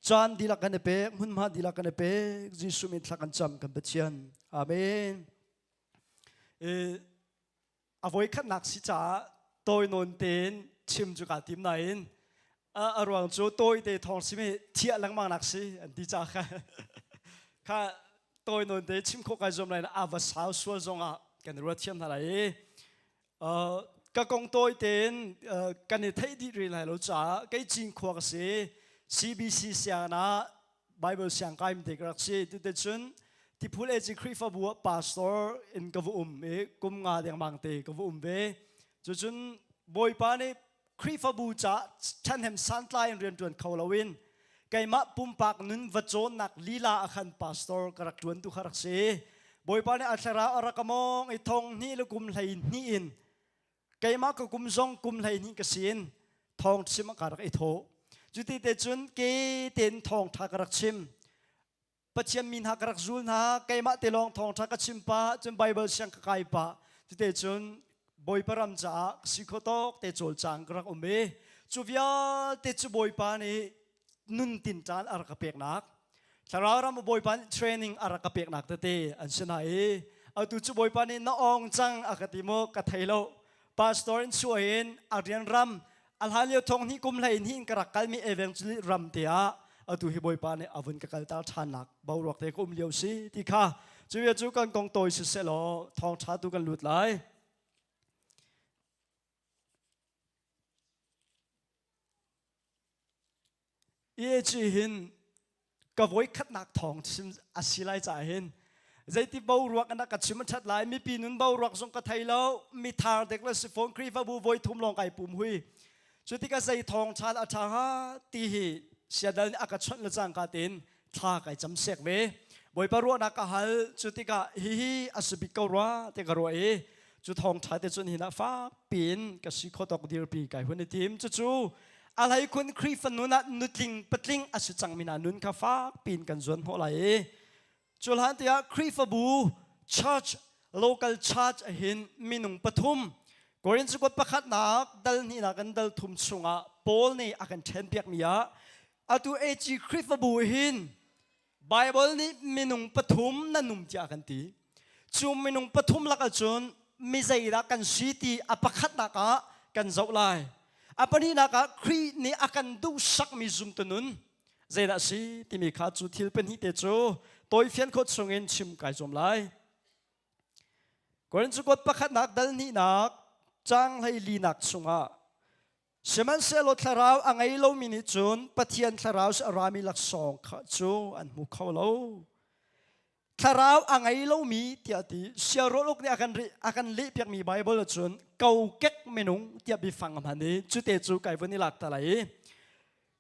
Caan dihlak kan i pek, hmunhma dihlak kan i pek. Jesuh min thla kan cam kan Pathian. Amen. E, a voikhatnak si caah tawi nawn tein chim cu kaa tim nain a ruang cu tawi te thawng simi thiah lengmang nak si an ti ca kha kha tawi nawn te chim khawh kai zuam lai a va sau sual zong ah kan ruat thiam hna lai i. Ka kong tawi tein kan i theih dih rih lai lo caah kei Cinkhua ka si. CBC sianginn ah Bible siang kaim te ka rak si. Tute cun Tiphul AC Khrihfabu ah pastor in ka va um i kum nga dengmang te ka va um ve. Cucun Bawipa nih Khrihfabu caah ṭhahnem santlai in rianṭuan kho loin keimah pumpak nun va cawnnak lila ah khan pastor ka rak ṭuan tu kha rak si. Bawipa nih a thlarau a rak ka mawng i thong hnih le kum hlei hnih in keimah ka kum zong kum 12 ka sin thawng chim ka rak i thawh. Cuti te cun ke tein thawngṭha ka rak chim. Pathian mi hna ka rak zul hna keimah te lawng thawngṭha ka chim pah cun Bible siang ka kai pah cute cun Bawipa ram caah si kho tawk te cawlcang ka rak um i cu vialte cu Bawipa nih nun tin caan a rak ka peknak thlarau ram Bawipa nih training a rak ka peknak tete an si hna i atu cu Bawipa nih na ong cang a ka ti maw ka thei lo pastor in chuah in a rian ram a hlan lio thong hnih kum hlei hnih in ka rak kalmi evangelist ram te ah atu hi bawipa nih a vun ka kalter ṭhannak boruak te ka um lio si ti kha cu bia cu kan kong tawi siseh law thawngṭha tu kan lut lai. EAG hin ka voikhatnak thawng chim a si lai caah hin zeiti boruak in ka chim a ṭhat lai mipi nun boruak zong ka thei lo mithar dek le si fawn Khrihfabu voi thum lawng kai pum hui cu tikah zei thawng ṭha a ṭha hnga ti hi siadal nih a ka chawnh le cangka tein thla kai cam sek ve Bawipa ruahnak ka hal cu tikah hihi a si bik ko rua ti ka ruah i cu thawngṭha te cun hin ah fak piin ka si kho tawk dirpi kai hun i tim cucu a hleikhun Khrihfa nun ah nutling patling a si cangmi hna nun kha fak piin kan zuan hnawh lai i cu hlan tiah Khrihfabu church local church hin minung pathum Korinth cakuat pakhatnak dal hnihnak in dal thum chungah Paul nih a kan ṭhenpiakmi ah atu AG Khrihfabu hin Baibal nih minung pathum nan um tiah a kan ti. Cu minung pathum lakah cun mi zeidah kan si ti a pakhatnak ah kan zoh lai. A pahnihnak ah Khrih nih a kan duhsakmi zumtu nun zeidah a si timi kha cu thil pahnih te cu tawifian khawh chungin chim kai zuam lai. Korinth cakuat pakhatnak dal hnihnak caang hleilinak chungah Sihmanhsehlaw thlarau a ngei lomi nih cun Pathian thlarau a rami laksawng kha cu an hmu kho lo. Thlarau a ngei lomi tiah ti siarual uk nih a kan a kan lehpiakmi Bible ahcun kokek minung tiah biafang a hman i cute cu kai vun i lak ta lai i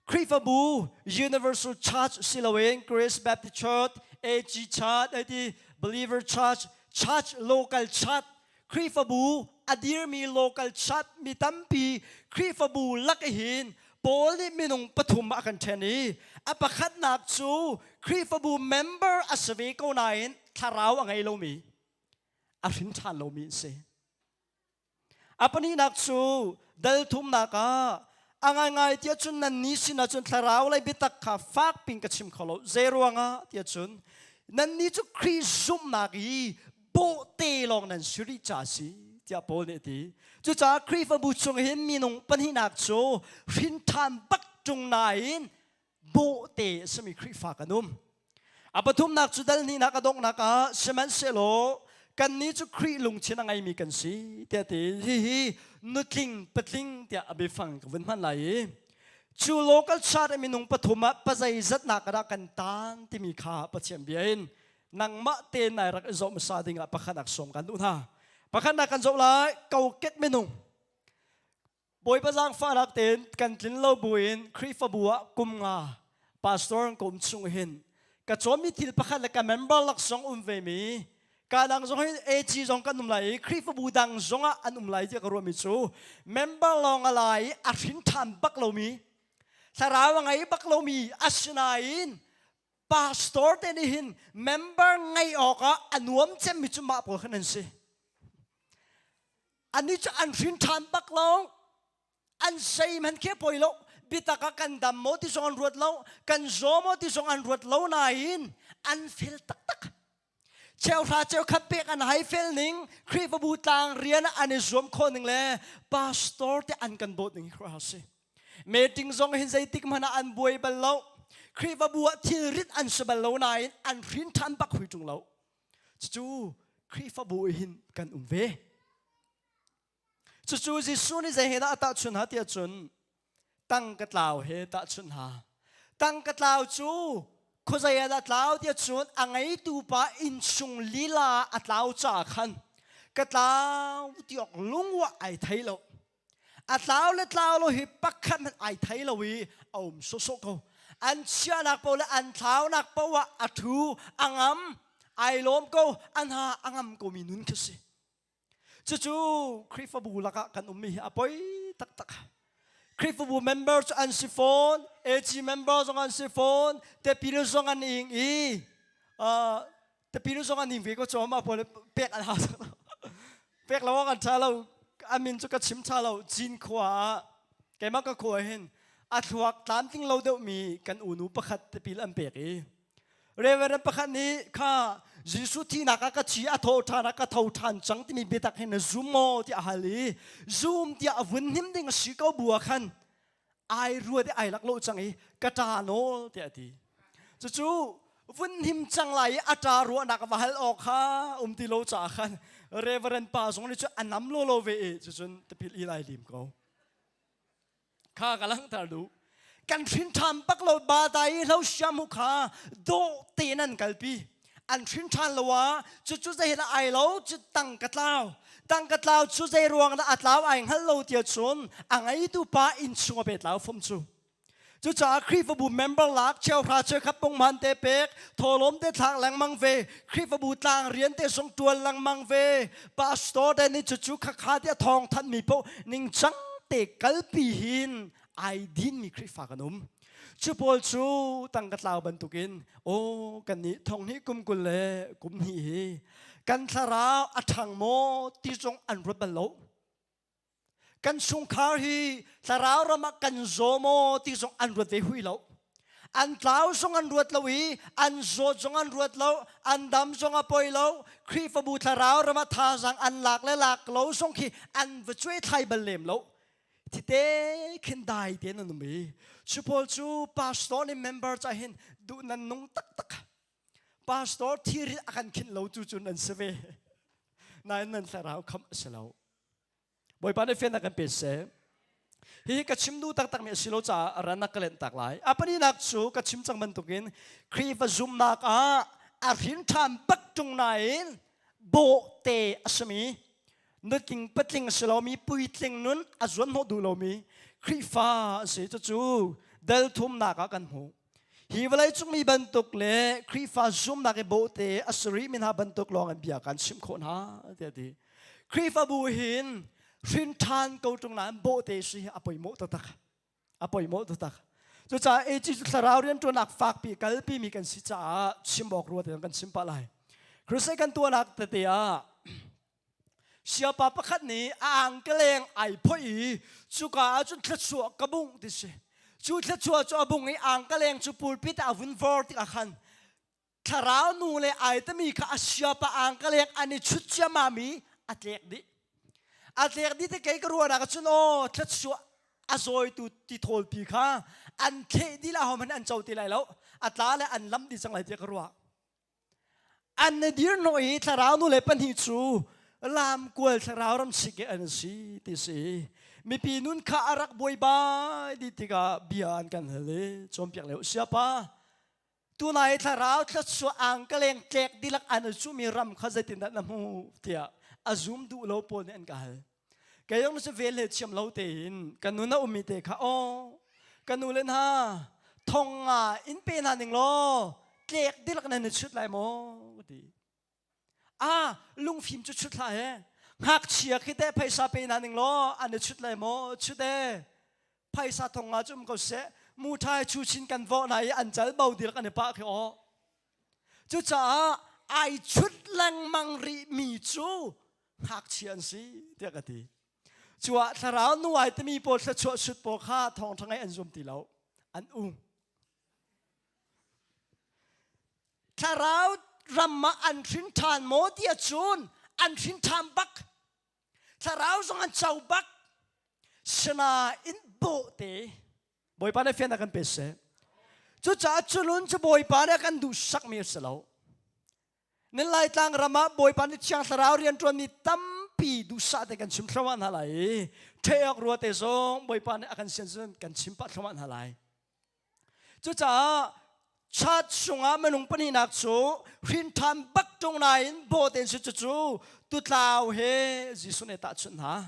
Khrihfabu Universal Church si loin Grace Baptist Church, AG Church, ati Believer Church, Church Local Church Khrihfabu a dirmi local church mi tampi Khrihfabu lak hin Paul nih minung pathum a kan ṭhen i a pakhatnak cu Khrihfabu member a si ve ko nain thlarau a ngei lomi a hrin ṭhan lomi an si. A pahnihnak cu dal thumnak ah a ngaingai tiah cun nannih sinah cun thlarau lei biatak kha fak pin ka chim kho lo. Zei ruangah tiah cun nannih cu Khrih zumhnak i bawhte lawng nan si rih ca a si tiah Paul nih a ti. Cucaah Khrihfabu chung hin minung pahnihnak cu hrinṭhan bak ṭung nain bawhte a simi Khrihfa kan um. A pathumnak cu dal hnihnak a donghnak ah sihmanhsehlaw kannih cu Khrih lungthin a ngeimi kan si tiah ti hihi nutling patling tiah a biafang ka vun hman lai i cu local church minung pathum ah pazeizatnak dah kan taan timi kha Pathian bia in nangmah te nai rak i zoh hmasa dingah pakhatnak sawm kan duh hna. Pakhatnak kan zoh lai kokek minung Bawipa zaangfahnak tein kan tlin lo buin Khrihfabu ah kum nga pastor ka um chung hin ka cawnmi thil pakhat le ka member laksawng um ve mi ka dang zong hin AG zong kan um lai i Khrihfabu dang zong ah an um lai tiah ka ruahmi cu member lawng a lai i a hrin ṭhan bak lomi thlarau a ngei bak lomi asinain pastor te nih hin member ngeih awkah a nuam cemmi cu mah pawl khan an si Anih cu an hrin ṭhan bak lo. An sei hmanh khi a poi lo. Biatak ah kan dam maw ti zong an ruat lo. Kan zaw maw ti zong an ruat lo nain an fel taktak. Cheuhra cheukhat pek an hai fel ning, Khrihfabu tlang rian ah an i zuam khawh ning le pastor te an kan dawt ning hi khuaruahhar si. Meeting zong hin zeitik hmanh ah an buai bal lo. Khrihfabu ah thilrit an si bal lo nain an hrin ṭhan bak hui ṭung lo. Cucu Khrihfabu hin kan um ve. Cucu Jesuh nih zei he dah a tahchunh ha tiah cun tangka tlau he tahchunh ha. Tangka tlau cu khuazei ah dah tlau tiah cun a ngeitu pa innchung lila a tlau caah khan ka tlau ti awk lungwa ai thei lo. A tlau le tlau lo hi pakhat hmanh ai thei lo i a um sawhsawh ko. An chiahnak paoh le an thlaunak paoh ah a ṭhu, a ngam, ai lawm ko, a hna a ngam komi nun khi si. Cucu Khrihfabu lakah kan ummi hi a poi taktak. Khrihfabu member cu an si fawn, AG member zong an si fawn, tipil zong an ing i uh, tipil zong an ing ve ko cu mah pawl pek an hau pek lo awk an ṭha lo. A min cu ka chim ṭha lo. Cinkhua ah keimah ka khua hin a thluak tlamtling lo deuhmi kan unu pakhat tipil an pek i Reverend pakhat nih kha Jesuh thihnak ah ka thi a tho ṭhan ah ka tho ṭhan cang timi biatak hi na zum maw tiah a hal i zum tiah a vun hnim ding a si ko bu ah khan ai ruat i ai lak lo cang i ka ṭa nawl tiah a ti. Cucu vun hnim cang lai i a ṭa ruahnak va hal awk kha um ti lo caah khan Reverend pa zong nih cu a nam lawlaw ve i cucun tipil i lai lim ko. Kha ka langhter duh. Kan hrin ṭhan bak lo ba dai lo siam hu kha dawh tein an kalpi. An hrin ṭhan lo ah cucu zei dah ai lo cu tang ka tlau. Tang ka tlau cu zei ruang dah a tlau ai hngal lo tia cun a ngeitu pa inn chung a pe tlau fom cu. Cucaah Khrihfabu member lak cheuhra cheukhat pungman te pek, thawlawm te thlak lengmang ve, Khrihfabu tlang rian te zong ṭuan lengmang ve, pastor te nih cucu khakha tiah thawng thanhmi paoh ningcang te kalpi hin ai dinmi Khrihfa kan um. Cu pawl cu tangka tlau bantukin aw kan nih thong hnih kum 20 le kum hnih hi kan thlarau a ṭhang maw ti zong an ruat bal lo. Kan chungkhar hi thlarau ram ah kan zaw maw ti zong an ruat ve hui lo. An tlau zong an ruat lo i an zawt zong an ruat lo, an dam zong a poi lo. Khrihfabu thlarau ram ah thazaang an lak le lak lo zong khi an va cuai thlai bal lem lo. Thite khin dai tein an um i cu pawl cu pastor nih member ca hin duh nan nung taktak. Pastor thiri a kan khinh lo tu cu nan si ve. Nain nan thlarau khamh a si lo. Bawipa nih fiannak kan pe seh. Hihi ka chim duh taktakmi a si lo caah ran a ka lenh tak lai. A pahnihnak cu ka chim cang bantukin Khrihfa zumhnak ah a hrin ṭhan bak ṭung nain bawhte a simi nutling patling a si lomi puitling nun a zuanhnawh duh lomi Khrihfa a si. Cucu dal thumnak ah kan hmuh. Hi vawleicung mi bantuk le Khrihfa zumnak i bawhte a si rihmi hna bantuk lawng in bia kan chimh khawh hna tiah a ti. Khrihfabu hin hrin ṭhan ko ṭung nain bawhte si hi a poimawh taktak. A poimawh taktak. Cucaah AG cu thlarau rianṭuannak fakpi kalpi mi kan si caah chim awk rua tein kan chim pah lai. Crusade kan tuahnak tete ah Siapa pakhat nih a angkeleng ai phoih i cuka ah cun thluachuah ka bungh ti si. Cu thluachuah cu a bung i angkeleng cu pulpit ah a vun vor tikah khan thlarau nu le ai tami kha a siapa angkeleng an i chut ciammam i a tlek dih. A tlek dih te kei ka ruahnak ah cun aw thluachuah a zawitu tithawlpi kha an thleh dih la hohmanh an co ti lai lo. A tla le an lam dih cang lai tiah ka ruah. An na dir hnawh i thlarau nu le pahnih cu lamkual thlarau ram sik i an si ti si. Mipi nun kha a rak buaibai dih tikah bia an kan hal i cawnpiak lio siapa tunai thlarau thluachuah angkaleng tlek dilak an cumi ram kha zeitindah na hmuh tiah a zum duh lo pawl nih an ka hal. Kei zong cu vel he thiam lo tein ka nun a ummi te kha aw ka nu le hna thong nga in pe hna ning law tlek dilak nan i chut lai maw ka ti. Ah lungfim cu chut hlah he ngakchia khi teh phaisa pe hna ning law an i chut lai maw chut e phaisa thong nga cu um ko seh mu thai chu chin kan vawh na i an cal bo dilak an i pah khi aw Cucaah ai chut lengmang rihmi cu ngakchia an si tiah ka ti. Cuah thlarau nuai timi pawl thluachuah sut pawl kha thawngṭha ngai an zum ti lo. An ung. Thlarau ram ah an hrin ṭhan maw ti ahcun an hrin ṭhan bak. Thlarau zong an co bak. Sinain bawhte Bawipa nih fiannak kan pe seh. Cucaah culun cu Bawipa nih a kan duhsakmi a si lo. Nan Laitlang ram ah Bawipa nih Thiang Thlarau rianṭuanmi tampi. tampi duhsah te kan chim thluahmah hna lai i ṭheak rua te zong Bawipa nih a kan sian cun kan chim pah thluahmah hna lai. Cucaah church chungah minung pahnihnak cu hrinṭhan bak ṭung nain bawhte si cucu tutlau he Jesuh nih tahchunh hna.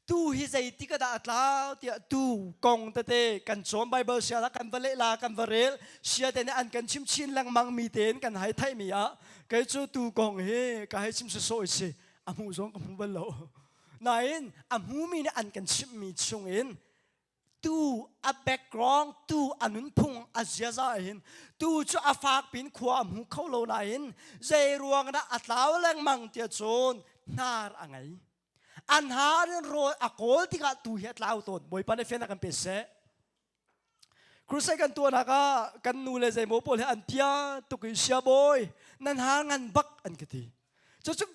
Tu hi zeitik ah dah a tlau tiah tu kong tete kan cawn Bible sia kan va leh la kan va rel sia te nih an kan chim chin lengmang mi tein kan hai theih mi ah kei cu tu kong hi ka hei chim sawsawh si a hmu zong ka hmu bal lo. Nain a hmumi nih an kan chimhmi chungin tu a background tu a nunphung a ziaza hin tu cu a fak pin khua a hmu kho lo nain zei ruang dah a tlau lengmang tiah cun hnar a ngei an har in rawl a kawl tikah tu hi a tlau tawn bawipa nih fian a kan pe seh crusade kan tuahnak ah kan nu le zeimaw pawl he an tia tuk i sia bawi nan har ngan bak an ka ti cucu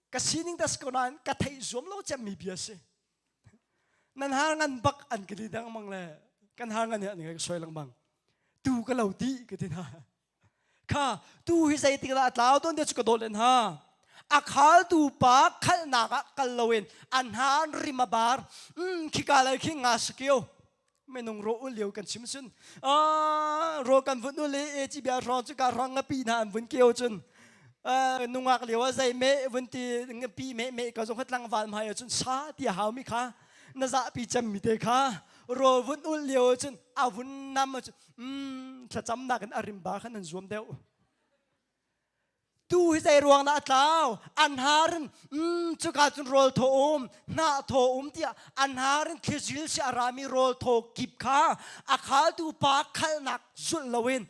ka sining tas ko nain ka theih zuam lo cemmi bia si Nan har ngan bak an ka ti dengmang le kan har ngan hi an ka soi lengmang. Tu ka lo ti ka ti hna. Kha tu hi zeitik dah a tlau tawn te cu ka dawt len ha. A khaltu pa khalnak ah kal loin an ha an rim a bar. Mm, khika lai khi nga sakio. Minung ro ul lio kan chim cun ro kan vun ul i e ci bia hrawng cu ka hrawng ngapi hna an vun kio cun nungak lio ah zei me vun ti ngapi me me ka zong kha tlangval hmai ah cun sa ti a hau mi kha na zahpi cem mi te kha ro vun ul lio cun a vun nam cun mm thlacam nak in a rim ba khan an zuam deuh Tu hi zei ruang dah a tlau? An har in mm, cuka cun rawl thaw um, hnah thaw um tiah an har in thlizil si a rami rawl thaw kip kha a khaltu pa khalnak zulh loin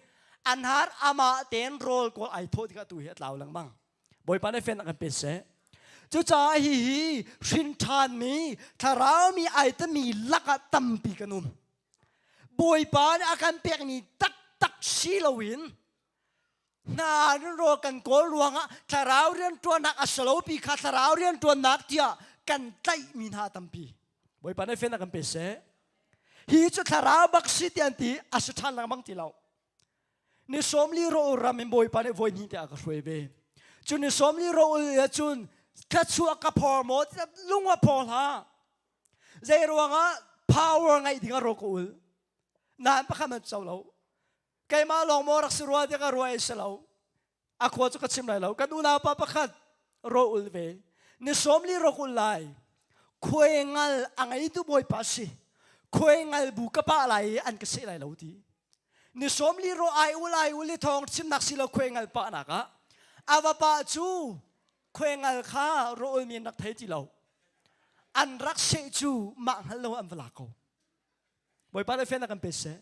an har amah tein rawl kawl ai thawh tikah tu hi a tlau lengmang. Bawipa nih fian a kan pe seh. Cucaah hihi hrin ṭhanmi thlarau mi ai tami lakah tampi kan um. Bawipa nih a kan pekmi taktak si loin hna rawl kan kawl ruangah thlarau rianṭuannak a si lo pi kha thlarau rianṭuannak tiah kan tlaihmi hna tampi Bawipa nih fian a kan pe seh hi cu thlarau bak si ti an ti a si ṭhan lengmang ti lo ni 40 ro ram in Bawipa nih voi hnih te a ka hruai ve cu ni 40 ro cun thluachuah ka phor maw lung a phor hlah zei ruangah power ngeih ding a ro ka ul nain pakhat man co lo Keimah lawng maw rak si rua tiah ka ruah i si lo. A khua cu ka chim lai lo. Kan unau pa pakhat ro ul ve. Ni 40 ro ul lai. Khuai ngal a ngeitu bawipa si. Khuai ngal bu ka pah lai i an ka seh lai lo ti. Ni 40 ro ai ul ai ul i thawng chimnak si lo khuai ngal pah nak ah a va pa cu khuai ngal kha ro ul mi an rak thei ti lo. An rak seh cu mah hngal lo an va lak ko. Bawipa nih fian a kan pe seh.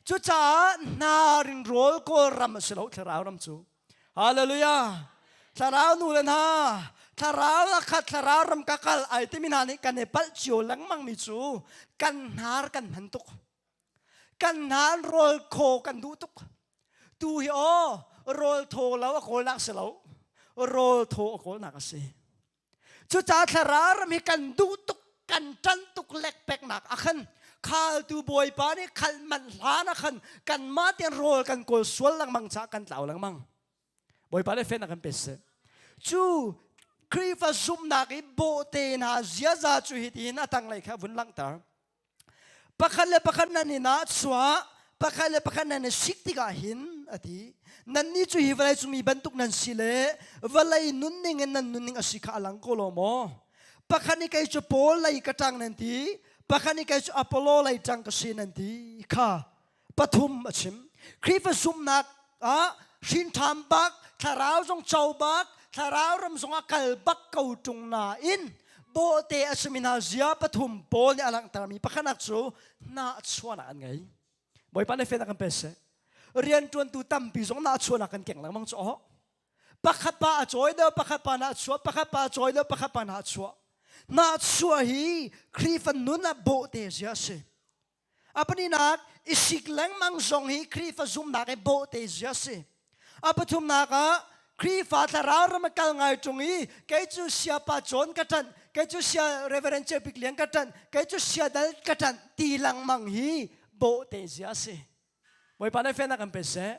Cucaah hnar in rawl kawl ram a si lo thlarau ram cu. Hallelujah. Thlarau nu le hna, thlarau a khat thlarau ram ka kal ai timi hna nih kan i palh cio lengmang mi cu kan hnar kan hman tuk. Kan hnar rawl khaw kan duh tuk. Tu hi aw rawl thaw lo a kawlnak si lo. Rawl thaw a kawlnak a si. Cucaah thlarau ram hi kan duh tuk kan ṭan tuk lekpeknak ah khan khaltu bawipa nih khal manh hlan ah khan kanmah tein rawl kan kawl sual lengmang caah kan tlau lengmang. Bawipa nih fenak kan pe seh. Cu Khrihfa zumhnak i bawhte hna ziaza cu hitihin a tanglei kha vun langhter. Pakhat le pakhat nan i nahchuah, pakhat le pakhat nan i sik tikah hin, a ti, nannih cu hi vawlei cung mi bantuk nan si le vawlei nunning in nan nunning a si kha a lang ko lo maw? Pakhat nih kei cu Paul lei ka ṭang nan ti, pakhat nih kei cu Apollo lei ṭang ka si nan ti kha pathum a chim. Khrihfa zumhnak ah hrinṭhan bak, thlarau zong co bak, thlarau ram zong ah kal bak ko ṭung nain bawhte a simi hna zia pathum Paul nih a langhtermi pakhatnak cu nahchuahnak an ngei. Bawipa nih fian a kan pe seh. Rianṭuantu tampi zong nahchuahnak kan keng lengmang cu awh. Pakhat pa a cawi deuh, pakhat pa nahchuah, pakhat pa a cawi deuh, pakhat pa nahchuah. Nahchuah hi Khrihfa nun ah bawhte zia a si. A pahnihnak, i sik lengmang zong hi Khrihfa zumhnak i bawhte zia a si. A pathumnak ah, Khrihfa thlarau ram a kal ngai ṭung i kei cu siapa John ka ṭanh, kei cu sia Reverend Ceu Lian ka ṭanh, kei cu sia Dal ka ṭanh ti lengmang hi bawhte zia a si. Bawipa nih fiannak kan pe seh.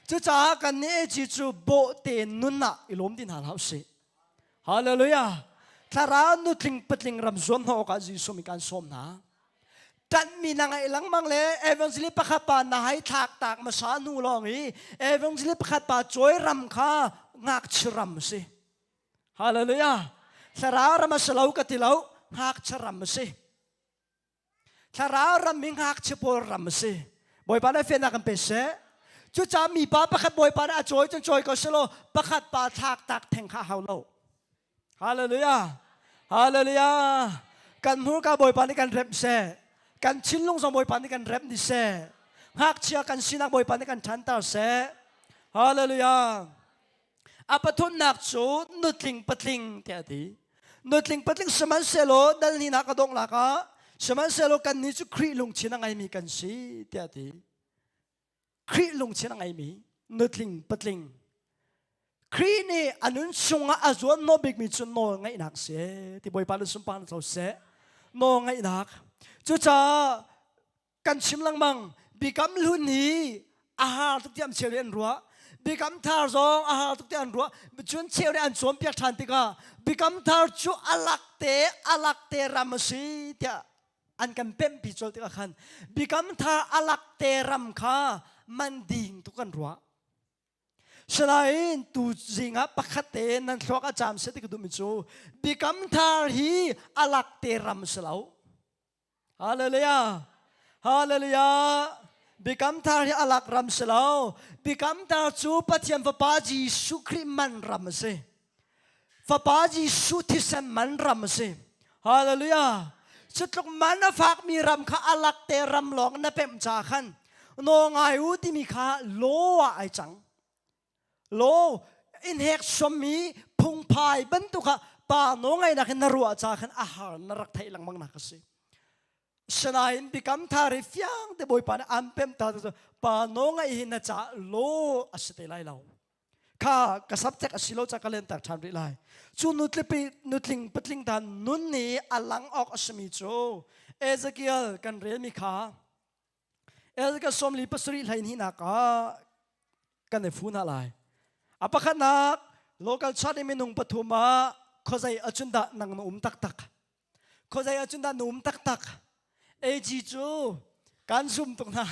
Cucaah kan nih AG cu bawhte nun ah i lawm ti hna hlah usih. Hallelujah. Thlarau nutling patling ram zuam hna awkah Jesuh mi kan sawm hna. Ṭanhmi na ngaih lengmang le evangelist pakhat pa na hai thlak tak hmasa hnu lawng i evangelist pakhat pa cawi ram kha ngakchia ram a si. Hallelujah. Thlarau ram a si lo ka ti lo, ngakchia ram a si. Thlarau ram hi ngakchia pawl ram a si. Bawipa nih fiannak kan pe seh. Cucaah mipa pakhat Bawipa nih a cawi cun cawi ko selaw pakhat pa thlak tak theng kha hau lo. Hallelujah. Hallelujah. Kan hmurka Bawipa nih kan remh seh. Kan thinlung zong Bawipa nih kan remh dih seh. Ngakchia kan sinak Bawipa nih kan ṭhanter seh. Hallelujah. A pathumnak cu nutling patling tiah a ti. Nutling patling sihmanhsehlaw dal hnihnak a dongh lak ah sihmanhsehlaw kannih cu Khrih lungthin a ngeimi kan si tiah a ti. Khrih lungthin a ngeimi nutling patling. Khrih nih a nun chungah a zuan naw bikmi cu nawl ngaihnak si ti Bawipa na sunparnak co seh. Nawl ngaihnak. Cucaah kan chim lengmang biakam hlun hi a har tuk tiah cheu nih an ruah biakam thar zong a har tuk tiah an ruah cun cheu nih an cawnpiak ṭhan tikah biakam thar cu a lak te a lak te ram a si tiah an kan pemhpi colh tikah khan biakam thar a lak te ram kha man ding tuk kan ruah Sinain tu zing ah pakhat te nan thluak a caam seh ti ka duhmi cu biakam thar hi a lak te ram si lo Hallelujah. Hallelujah. Biakam thar hi alak ram si lo. Biakam thar cu Pathian Fapa Jesuh Khrih man ram a si. Fapa Jesuh thisen man ram a si. Hallelujah. Cutluk man a fakmi ram kha alak te ram lawng na pemh ca khan naw ngai u timi kha law ah ai cang. Law in hek sommi phungphai bantuk ah pa nawlngaihnak in na ruah ca khan a har na rak theih lengmang nak a si. Sinain biakam thar hi fiang te Bawipa nih an pem ta cu pa nawlngaih hi na ca law a si te lai lo. Kha ka subject a si lo ca ka len tak ṭhan rih lai. Cu nutlipi nutling patling dan nun nih a lang awk a simi cu Ezekiel kan relmi kha Ezekiel 47 hlei hnihnak ah kan i fu hna lai. A pakhatnak local church i minung pathum ah khuazei ahcun dah nang na um taktak? Khuazei ahcun dah na um taktak? AG cu kan zum tuk hna.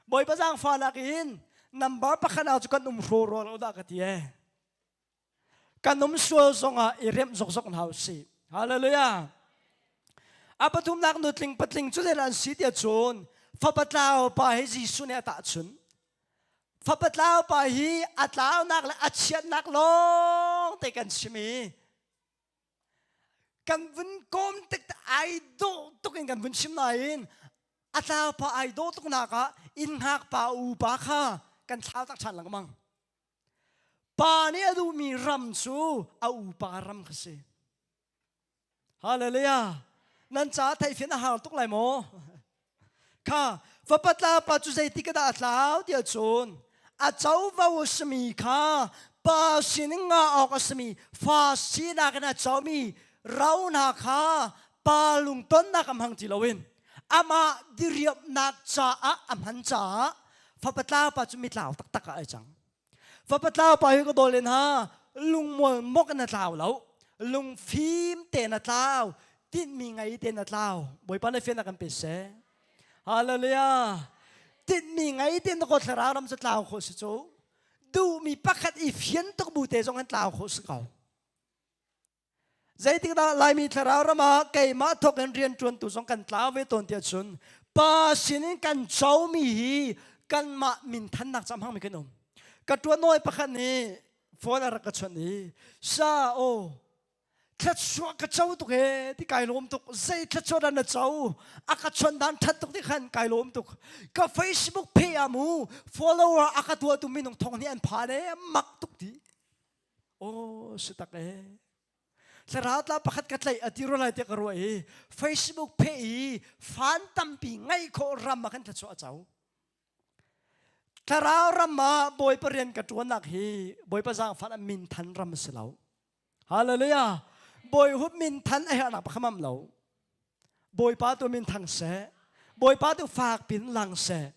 Bawipa zaangfahnak in number pakhat ah cu kan um hraw rua lo dah ka ti ee. Kan um sual zongah i remh zokzok hna usih. Hallelujah. A pathumnak nutling patling cu zeidah an si tiah cun fapa tlau pa hi Jesuh nih a tahchunh. Fapa tlau pa hi a tlaunak le a chiatnak lawng te kan chim i kan vun kawm tik ai dawh tuk in kan vun chim nain a tlau pa ai dawh tuk nak ah inn hngak pa u pa kha kan thlau tak ṭhan lengmang. Pa nih a duhmi ram cu a upa ram kha si. Hallelujah. Nan caah theihfian a har tuk lai maw? Kha fapa tla pa cu zeitik dah a tlau tiah cun a covo a simi kha pa sining nga awk a simi fa sinak in a comi ro hna kha pa lungtonnak a hmang ti loin amah diriamhnak caah a hman caah fapa tlau pa cu mitlau taktak ah ai cang. Fapa tlau pa hi ka dawl len ha lungmual mok in a tlau lo lungfim te na tlau tinhmi ngei te na tlau Bawipa le fian a kan pe seh Hallelujah tinhmi ngei te na ko thlarau ram cu tlau khawh si cu duhmi pakhat i fian tuk bu te zong an tlau khawh si ko Zeitikdah Laimi thlarau ram ah keimah thawk in rianṭuantu zong kan tlau ve tawn tiah cun pa sinin kan comi hi kanmah minthannak ca hmangmi kan um. Ka ṭuan nawi pakhat nih phone a rak ka chawnh i sa aw thluachuah ka co tuk he ti kai lawm tuk zei thluachuah dah na co a ka chawnh dan ṭhat tuk ti khan kai lawm tuk ka Facebook phe ah mu follower a ka tuahtu minung thong nih an phan e mak tuk ti Aw si tak ee. Thlarau tla pakhat ka tlaih a ti rua lai tiah ka ruah i Facebook phe i fan tampi ngaih khawh ram ah khan thluachuah a co. Thlarau ram ah Bawipa rian ka ṭuannak hi Bawipa zaangfah ah minthan ram a si lo. Hallelujah. Bawi hup minthan a herhnak pakhat mam lo. Bawipa tu min thang seh. Bawipa tu fak pin lang seh.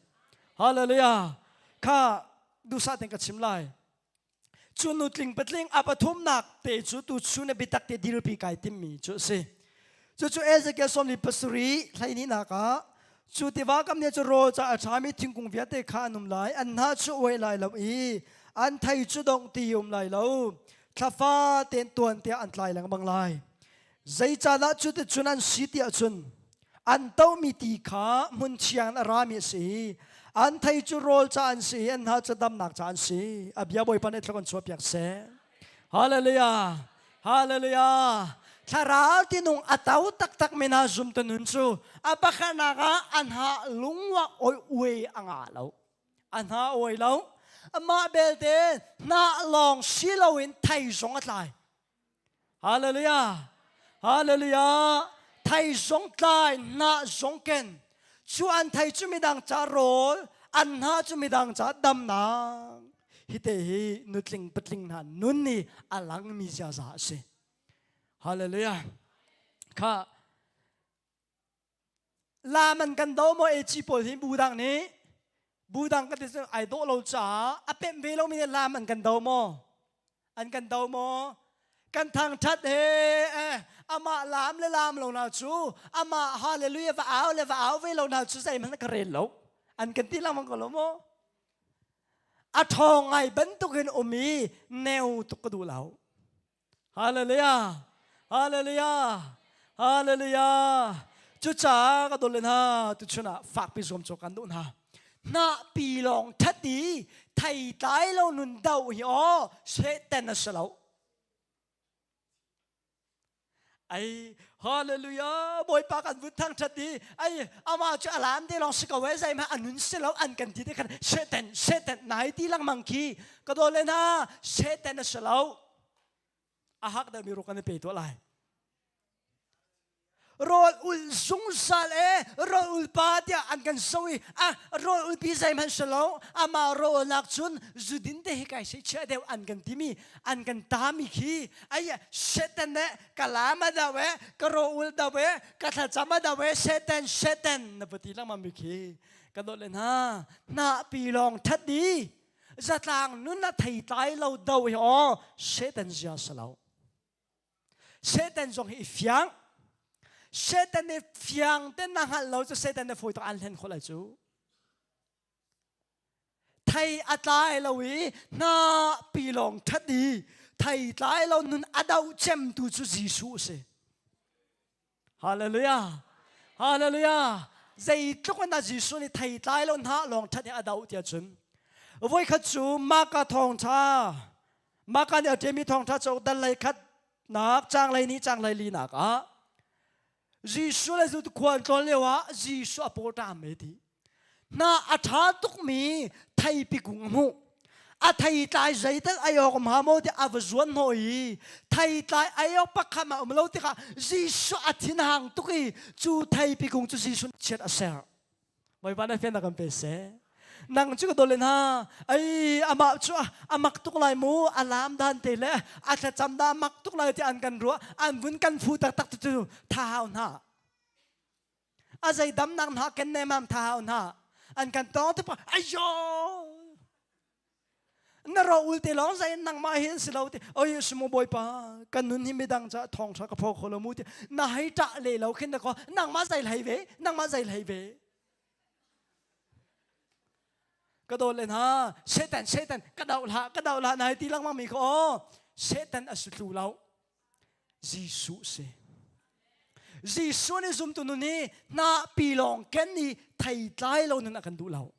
Hallelujah. Kha duhsah ten ka chim lai. Cu nutling patling a pathumnak te cu tu chun a biatak te dirpi kai timmi cu a si. Cucu Ezekiel 47 hleihnih ah cu tiva kam nih cu rawl ca a ṭhami thingkung vialte kha an um lai, an hnah cu uai lai lo i an thei cu dongh ti um lai lo. Thlafa tein tuan tiah an tlai lengmang lai. Zeicahdah cuticun an si ti ahcun an tohmi ti kha hmun thiang in a rami a si i an thei cu rawl ca an si i an hna cu damnak ca an si. A bia Bawipa nih thluak an chuahpiak seh. Hallelujah! Hallelujah! Thlarau tinung a to taktak mi hna zumtu nun cu a pakhatnak ah an ha lungwa oi uai a ngah lo. A hna oi lo. Amah belte hnah lawng si loin thei zong a tlai. Hallelujah! Hallelujah! Thei zong tlai, hnah zong ken. Cu an thei cu midang ca rawl, an hnah cu midang ca damnak. Hi te hi nutling patling hna nun ni a langmi ziaza a si. Hallelujah! Kha lam an kan do maw eci pawl hi bu dang nih bu dang kan ti cu ai dawh lo caah a pemh ve lomi nih lam an kan do maw an kan do maw kan thangthat he eh, amah lam le lam lo na cu amah hallelujah va au le va au ve lo na cu zeihmanh ka rel lo an kan ti lengmang ko lo maw a ṭhawng ngai bantukin um i neu tuk ka duh lo Hallelujah! Hallelujah! Hallelujah! Cucaah ka dawt le hna tuchun ah fakpi zuam cawk kan duh hna. Hnahpi lawng that i thei tlai lo nun do hi aw Satan a si lo. Ai hallelujah Bawipa kan vun thangthat i ai amah cu alam te lawng si ko e zeihmanh a nun si lo an kan ti te khan Satan Satan nai ti lengmang khi ka dawt le hna Satan a si lo. A hak deuhmi ruk an i pe tuah lai. Rawl ul zungzal e rawl ul pa tiah an kan so i a rawl ul pi zeihmanh si lo amah rawl nak cun zudin te hi kai sei chia deuh an kan timi an kan tami khi ai Satan e ka lam a dau e ka rawl ul dau e ka thlacam a dau e Satan Satan na va ti lengmang mi khi ka dawt le hna hnah pi lawng that di zatlang nun a thei tlai lo do hi aw Satan zia si lo Satan zong hi i fiang Satan nih fiang ten na hngalh lo cu Satan nih fawi tuk an hlen khawh lai cu thei a tlai lo i hna pi lawng that i thei tlai lo nun a do cemtu cu Jesuh a si Hallelujah! Hallelujah! Zeitluk in dah Jesuh nih thei tlai lo hna lawng ṭhat hi a doh tiah cun voikhat cu Maka thawngṭha Maka nih a ṭialmi thawngṭha cauk dal lei khat nak caang lei nih caang lei li nak ah Jesuh le zultu khua an tlawn lio ah Jesuh a paw ṭam e ti Hna a ṭha tukmi theipi kung a hmuh. A theitlai zeital ei awk um hnga maw tiah a va zuan hnawh i theitlai ei awk pakhat a um lo tikah Jesuh a thinhang tuk i cu theipi kung cu Jesuh chiat a ser. Bawipa na fiannak kan pe seh. Nang cu ka dawt le hna, ai amah cu a mak tuk lai mu, a lam dan te le a thlacam dah a mak tuk lai ti an kan ruah, an vun kan fu taktak cu tha hau hna. A zei damnak hna ken nemam tha hau hna an kan tawng te pa ayo na ro ul te lawng zai nangmah hi an si lo te oi sumo bawipa kan nun hi midang ca thong tha ka pho kho lo mu te na hei ṭah le lo khin na ko nangmah zai hlei ve nangmah zai hlei ve ka dawt le hna Satan Satan ka doh hlah ka doh hlah na hei ti lengmang mi kha aw Satan a si thlu lo Jesuh si. Jesuh nih zumtu nun hi hnahpi lawng ken i theitlai lo nun a kan duh lo.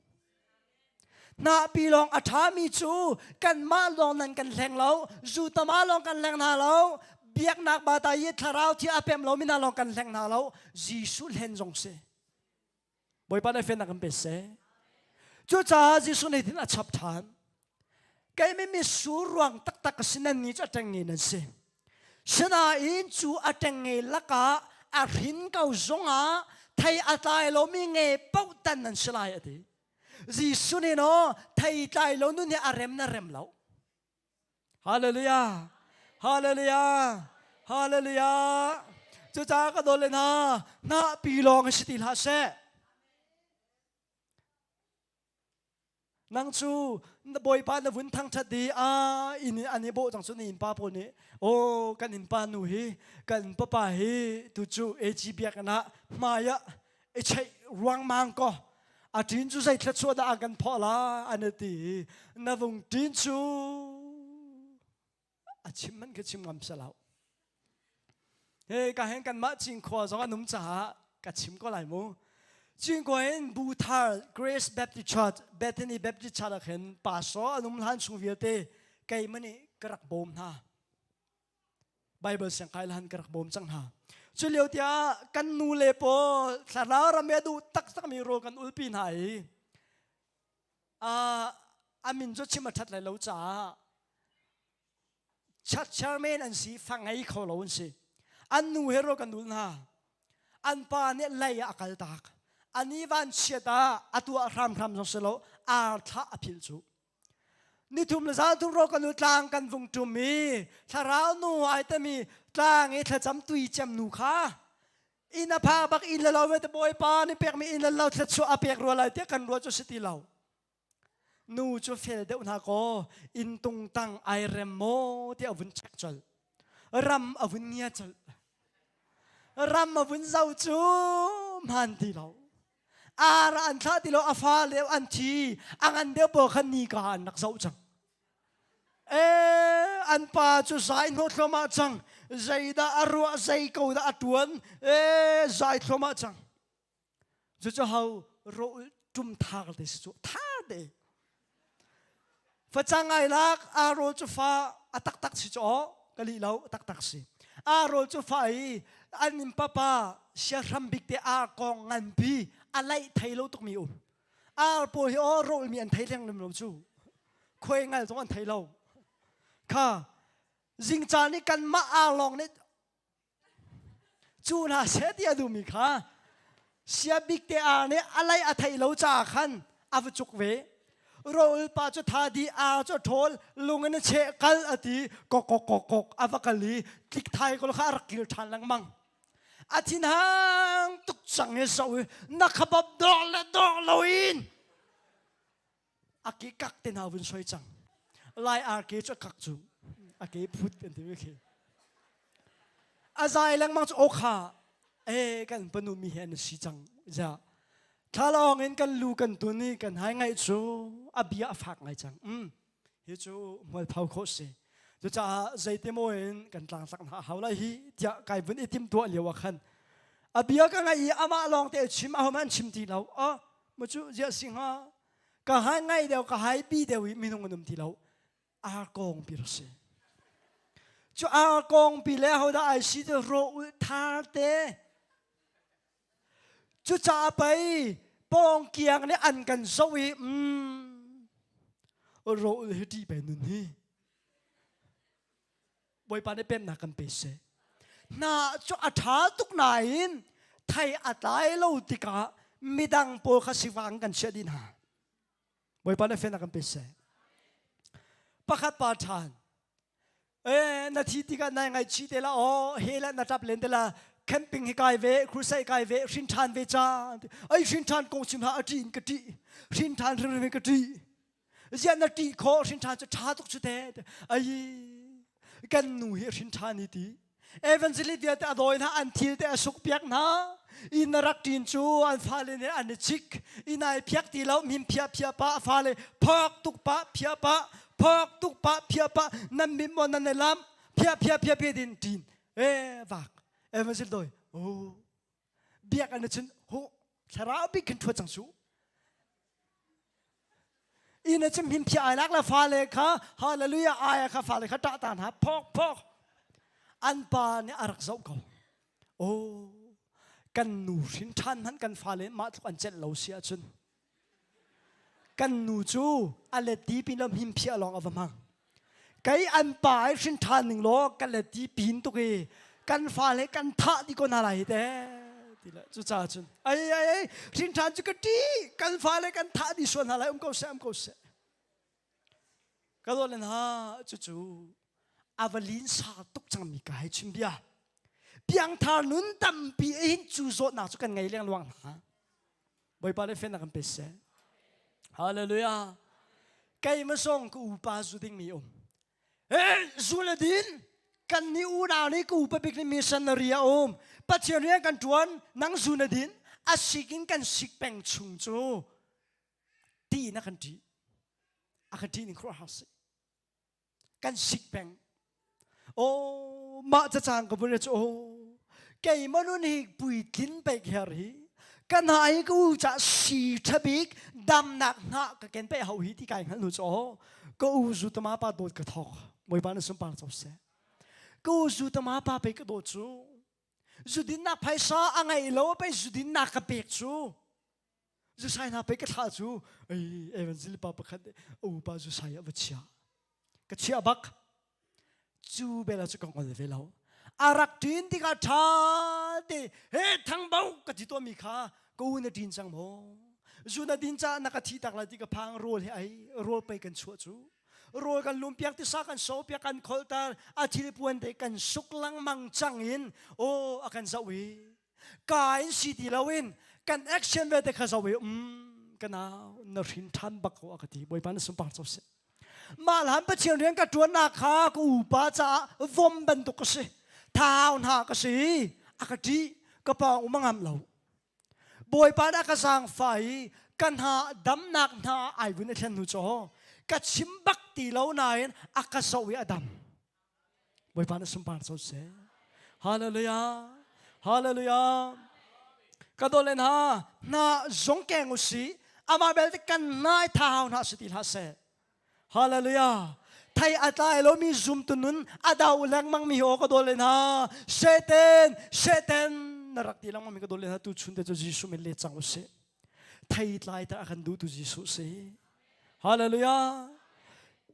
Hnahpi lawng a ṭhami cu kanmah lawng nan kan hleng lo, zutama lawng kan hleng hna lo, biaknak bata i thlarau thi a pem lomi hna lawng kan hleng hna lo, Jesuh hlen zong si. Bawipa nih fiannak kan pe seh. Cucaah Jesuh nih hin a chap ṭhan. Keimi mitsur ruang taktak ka si nan ni cu a ṭengnge nan si. Sinain cu a ṭengnge lakah a hrin ko zongah thei a tlai lomi nge paoh tan nan si lai a ti. Jesuh nih no thei tlai lo nun hi a rem na rem lo. Hallelujah! Hallelujah! Hallelujah! Cucaah ka dawt le hna, hnahpi lawng si ti hlah seh. Nang cu na bawipa na vun thangṭhat i a inn in an i bawh cang cu na innpa pawl nih aw kan innpa nu hi kan papa hi tu cu AG biakinn ah hmai ah i cheih ruangmang ko a ṭin cu zei thluachuah dah a kan phawh la an i ti i na vung ṭin cu a chim man khi chim ngam selo he ka hen kanmah Cinkhua zong an um caah ka chim ko lai mu Cinkhua in Buthar Grace Baptist Church Bethany Baptist Church ah khin pastor an um hlan chung vialte keimah nih ka rak bawm hna Bible siangkai lan ka rak bawm cang hna cu lio tiah kan nu le pawl thlarau ram i a duh taktak mi rawl kan ulpi hna i a min cu chim a ṭhat lai lo caah church chairman an si fa ngei kho lo an si an nu he ro kan ul hna an pa nih lei ah a kal tak ani van chiat ah a tuah hramhram zong si lo ar thlah a philh cu nithum le zan thum ro kan u tlang kan vung tum i thlarau nu ai tami tlang i thlacam tui cem nu kha inn a phak bak inn le lo ve te bawipa nih pekmi inn le lo thluachuah a pek rua lai tiah kan ruah cu si ti lo nu cu fel deuh hna kaw inn tung tang ai rem maw tiah a vun check colh ram a vun ngia colh ram a vun zo cu hmaan ti lo ar an thlah ti lo a fa leo an thi a ngan deuh pawl khan ni ka an rak zoh cang Eh, an pa cu zai hnawh thluahmah cang. Zeidah a ruah, zei ko dah a tuan. Eh, zai thluahmah cang. Cucu hau ro tum thar te si cu thar te. Facang ai lak a rawl cu fa a taktak si cu aw ka lih lo a taktak si. A rawl cu fa i an in papa siahram bik te ar kong nganpi a laih thei lo tukmi um. Ar pawl hi aw rawlmi an thei leng lo cu. Khuai ngal zong an thei lo. Kha zingca nih kanmah ar lawng nih cu hna seh ti a duhmi kha sia bik te ar nih a lei a theih lo caah khan a va cuk ve. Rawl pa cu tha di ar cu a ṭhawl lung in a cheh kal a ti kok kok kok kok a va kal i tlik thai ko kha a rak kir ṭhan lengmang. A thinhang tuk cang i so i na khabab dawh le dawh loin a ke kak te hna vun soi cang. Lai ar ke cu a kak cu a ke phut an ti mi khi. A zai lengmang cu okha e kan panu mi he an si cang ja thlalawng in kan lu kan tun i kan hai ngaih cu a bia a fak ngai cang. Mm. Hi cu hmualpho khawh si. Cucaah zeitimaw in kan tlangtlak hna a hau lai hi tiah kai vun i timtuah lio ah khan a bia ka ngaih i amah lawng te chim ahohmanh an chim ti lo. Oh, mu cu ziah si hnga? Ka hai ngai deuh, ka hai bi deuh i minung an um ti lo. Ar kong pi si. Cu ar kong pi le hodah ai si te ro ul thar te. Cucaah pei pawngkiang nih an kan zoh i mm, rawl hi ṭih pei nun hi. Bawipa nih pemnak kan pe seh. Hna cu a ṭha tuk nain thei a tlai lo tikah midang pawl kha sivang kan chiah dih hna. Bawipa nih fenak kan pe seh. Pakhat pa ṭhan. Eh, na thi tikah nai ngaihchih te la aw he la na ṭap len te la camping hi kai ve crusade kai ve hrin ṭhan ve ca ai hrin ṭhan kong chim ha a ṭih in ka ṭih hrin ṭhan hrimhrim in ka ṭih ziah na ṭih khawh hrin ṭhan cu ṭha tuk cu te ai kan nu hi hrin ṭhan i ti Evangelist vialte a dawi hna an thil te a suk piak hna inn a rak ṭin cu an fale nih an i chik inn ai phiak ti lo hmin phia phia pa a fale phok tuk pa phia pa phok tuk pa phia pa nan mit maw nan i lam phia phia phia phia din ṭin e vak evangelist dawi oh biak an cun ho thlarau bik khin ṭhuat cang su Inn a cim him phia ai lak le fale kha hallelujah ai kha fale kha ṭah ta hna phok phok an pa nih a rak zoh ko oh kan nu hrin ṭhan hmanh kan fale mah tluk an celh lo si ahcun kan nu cu a let ti pin lo him phia lawng a va hmang Kei an pa ai hrin ṭhan ning law kan le ti pin tuk i kan fale kan thah dih ko hna lai hi te ti le cucaah cun ai ai ai hrin ṭhan cu ka ṭih kan fale kan thah dih sual hna lai um ko seh um ko seh ka dawt le hna cucu a va linsa tuk cangmi ka hei chim bia piangthar nun tampi hin cu zawtnak cu kan ngei lengluang hna Bawipa le fenak kan pe seh. Hallelujah. Keimah zong ka upa zu dingmi um. Hey, zu le din kan nih unau nih ka upa bik nih missionary a um. Pathian rian kan ṭuan, nang zu na din. A sik in kan sik peng chung cu ti na kan ṭih. A kan ṭih ning khuaruahhar si. Kan sik peng. Oh, mah cacang ka vun cu oh keimah nun hi puitlin pek her hi ka hna hi ka u ca si tha bik damnak hna ka ken pe hau hi ti kai hngal nu cu oh ka u zu tama pa dawt ka thok Bawipa na sunpar co seh ka u zu tama pa pe ka dawt cu zudinnak phaisa a ngei lo pe zudinnak ka pek cu zusai hna pe ka thlah cu ei evangelist pa pakhat a u pa zusai a va chia ka chiah bak cu bel cu ka ngol ve lo a rak ṭin tikah ṭha te he thangbo ka ti tuahmi kha ka u na ṭin cang maw zu na din caah na ka thi tak lai ti ka phang rawl he ai rawl pei kan chuah cu rawl kan lum piak tisa kan so piak kan kholtar a thil puan te kan suk lengmang cang in aw a kan zoh i ka in si ti loin kan action ve te kha zoh i um ka nau na hrin ṭhan bak ko a ka ti bawipa na sunpar co seh mah hlan Pathian rian ka ṭuannak kha ka upa caah vom bantuk ka si thau hna ka si a ka ṭih ka pawng um a ngam lo Bawipa dah ka zaangfa i ka hna damnak hna ai vun i thlen hnu cu ka chim bak ti lo nain a ka zoh i a dam Bawipa na sunpar co seh. Hallelujah. Hallelujah. Ka dawt len ha hna zong keng u si amah belte kan nai thau hna si ti hlah seh. Hallelujah. Thei a tlai lomi zumtu nun a dau lengmang mi aw ka dawt len ha. Satan, Satan na rak ti lengmang mi ka dawt len ha tu chun te cu Jesuh min le cang u sih. Thei tlai ta a kan duh tu Jesuh si. Hallelujah.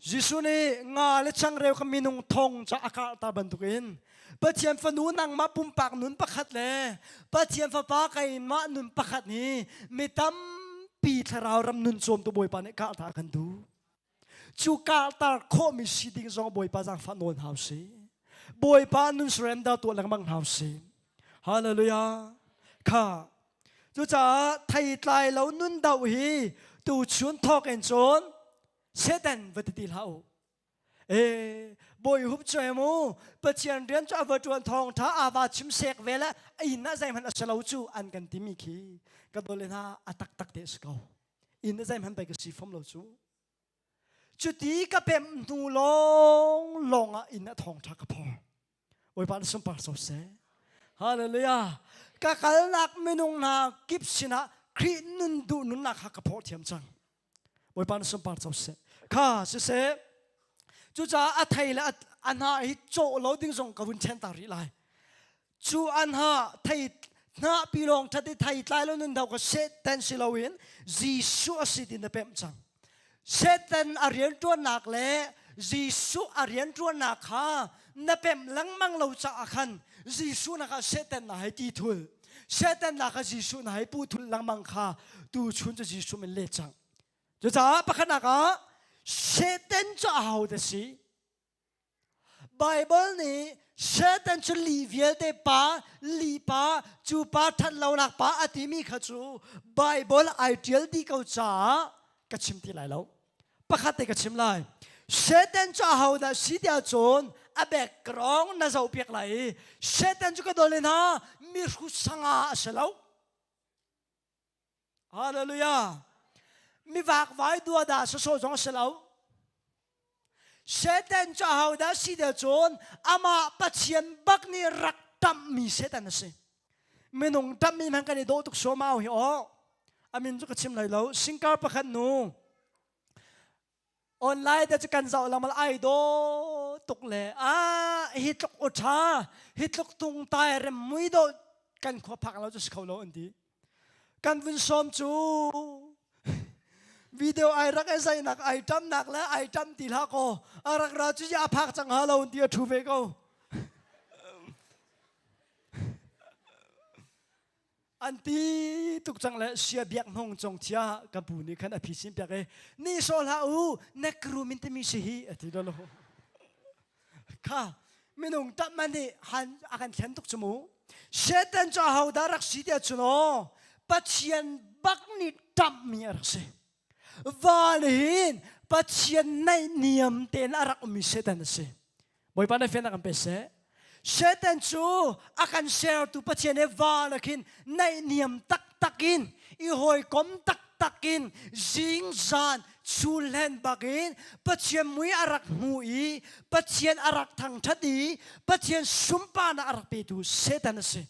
Jesuh nih nga le changreu kha minung thong ca a karhter bantukin Pathian fanu nangmah pumpak nun pakhat le Pathian fapa keimah nun pakhat hi mi tampi thlarau ram nun cawmtu Bawipa nih karhter a kan duh. Cu karhter khawhmi si ding zong Bawipa zaangfah nawl hna usih. Bawipa nun surrender tuah lengmang hna usih. Hallelujah. Kha Cucaah theitlai lo nun doh hi tuchun thawk in cun Satan va ti ti hlah u. E bawi hup cu mu Pathian rian cu a va ṭuan thawng ṭha a va chim sek ve le a inn ah zeihmanh a si lo cu an kan timi khi ka dawle hna a taktak te a si ko. Inn ah zeihmanh pei ka si fom lo cu. Cuti ka pemh hnu lawng lawng ah inn ah thawngṭha ka phor. Bawipa na sunpar so seh. Hallelujah. Ka kalnak minung hna kip sinah Khrih nun duh nunnak kha ka phawh thiam cang. Bawipa na sunpar co seh. Kha siseh. Cucaah a thei le a hna hi cawh lo ding zong ka vun ṭhen ta rih lai. Cu an ha thei hnah pi lawng ṭhat i thei tlai lo nun do ka Satan si loin Jesuh a si ti na pemh cang. Satan a rianṭuannak le Jesuh a rianṭuannak kha na pemh lengmang lo caah khan Jesuh nak ah Satan na hei ti thul. Satan nak ah Jesuh na hei puh thul lengmang kha tu chun cu Jesuh min let cang. Cucaah pakhatnak ah Satan cu ahodah si? Baibal nih Satan cu lih vialte pa, lih pa, cu pa ṭhatlonak pa a timi kha cu Baibal ai ṭial dih ko caah ka chim ti lai lo. Pakhat te ka chim lai. Satan cu ahodah si tiah cun a background na zohpiak lai i Satan cu ka dawt le hna mihrut sanga a si lo. Hallelujah. Mi vakvai duada sawsawh zong a si lo. Satan cu ahodah si deuh cun amah Pathian bak nih rak ṭamhmi Satan a si. Minung ṭamhmi hmanh kan i dawh tuk suamau hi aw. A min cu ka chim lai lo. Singkar pakhat nu online te cu kan zoh lengmang ai dawh tuk le ah hi tluk u ṭha hi tluk tungtai rem mui dawh kan khua phak lo cu si kho lo an ti. Kan vun sawm cu video ai rak i zainak ai ṭamnak le ai ṭam ti hlah kaw a rak ra cu a phak cang hnga lo ti a ṭhu ve ko. An ti tuk cang le sia biak hnong cong thia kan pu nih khan a phi sin piak i ni sawh hlah u nekru min timi si hi a ti lo kha minung tap man nih han a kan thlen tuk cu mu Satan cu ahodah rak si tiah cun aw Pathian bak nih ṭamhmi a rak si. Van hin. Pathian naihniam tein a rak ummi Satan a si. Bawipa na fiannak kan pe seh. Satan cu a kan sertu Pathian he val ah khin naihniam taktak in i hawikom taktak in zingzan chulhlen bakin Pathian mui a rak hmu i Pathian a rak thangṭhat i Pathian sunparnak a rak petu Satan a si.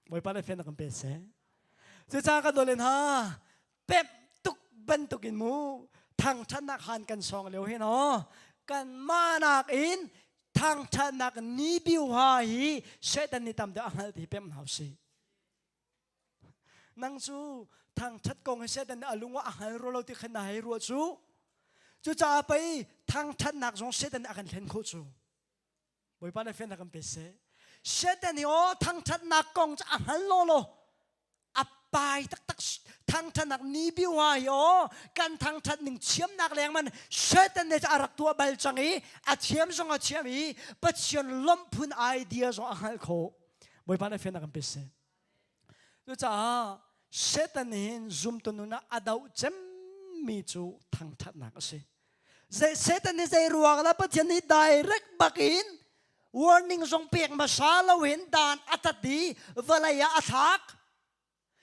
Bawipa le fiannak kan pe seh. Cucaah ka dawt hna pemh tuk bantukin mu thangṭhatnak han kan sawng lio hin aw kan mahnak in thangṭhatnak ni biuha hi Satan nih tam deuh a hngalh ti pemh hna usih. Nang cu thangṭhat kong hi Satan nih a lung ah a hngal rua lo ti khan na hei ruah cu. Cucaah pei thangṭhatnak zong Satan nih a kan hlen khawh cu. Bawipa nih fiannak kan pe seh. Satan hi aw thangṭhatnak kong cu a hngal law law a pai taktak thangṭhatnak ni biwa hi aw kan thangṭhat ning thiamnak leng man Satan nih a rak tuah bal cang i a thiam zong a thiam i Pathian lawmh phun idea zong a hngalh khawh. Bawipa nih fiannak kan pe seh. Cucaah Satan nih hin zumtu nun ah a doh cemmi cu thangṭhatnak a si. Satan nih zei ruang lah Pathian nih direct bakin warning zong pek hmasa loin dan a tat i vawlei ah a thlak.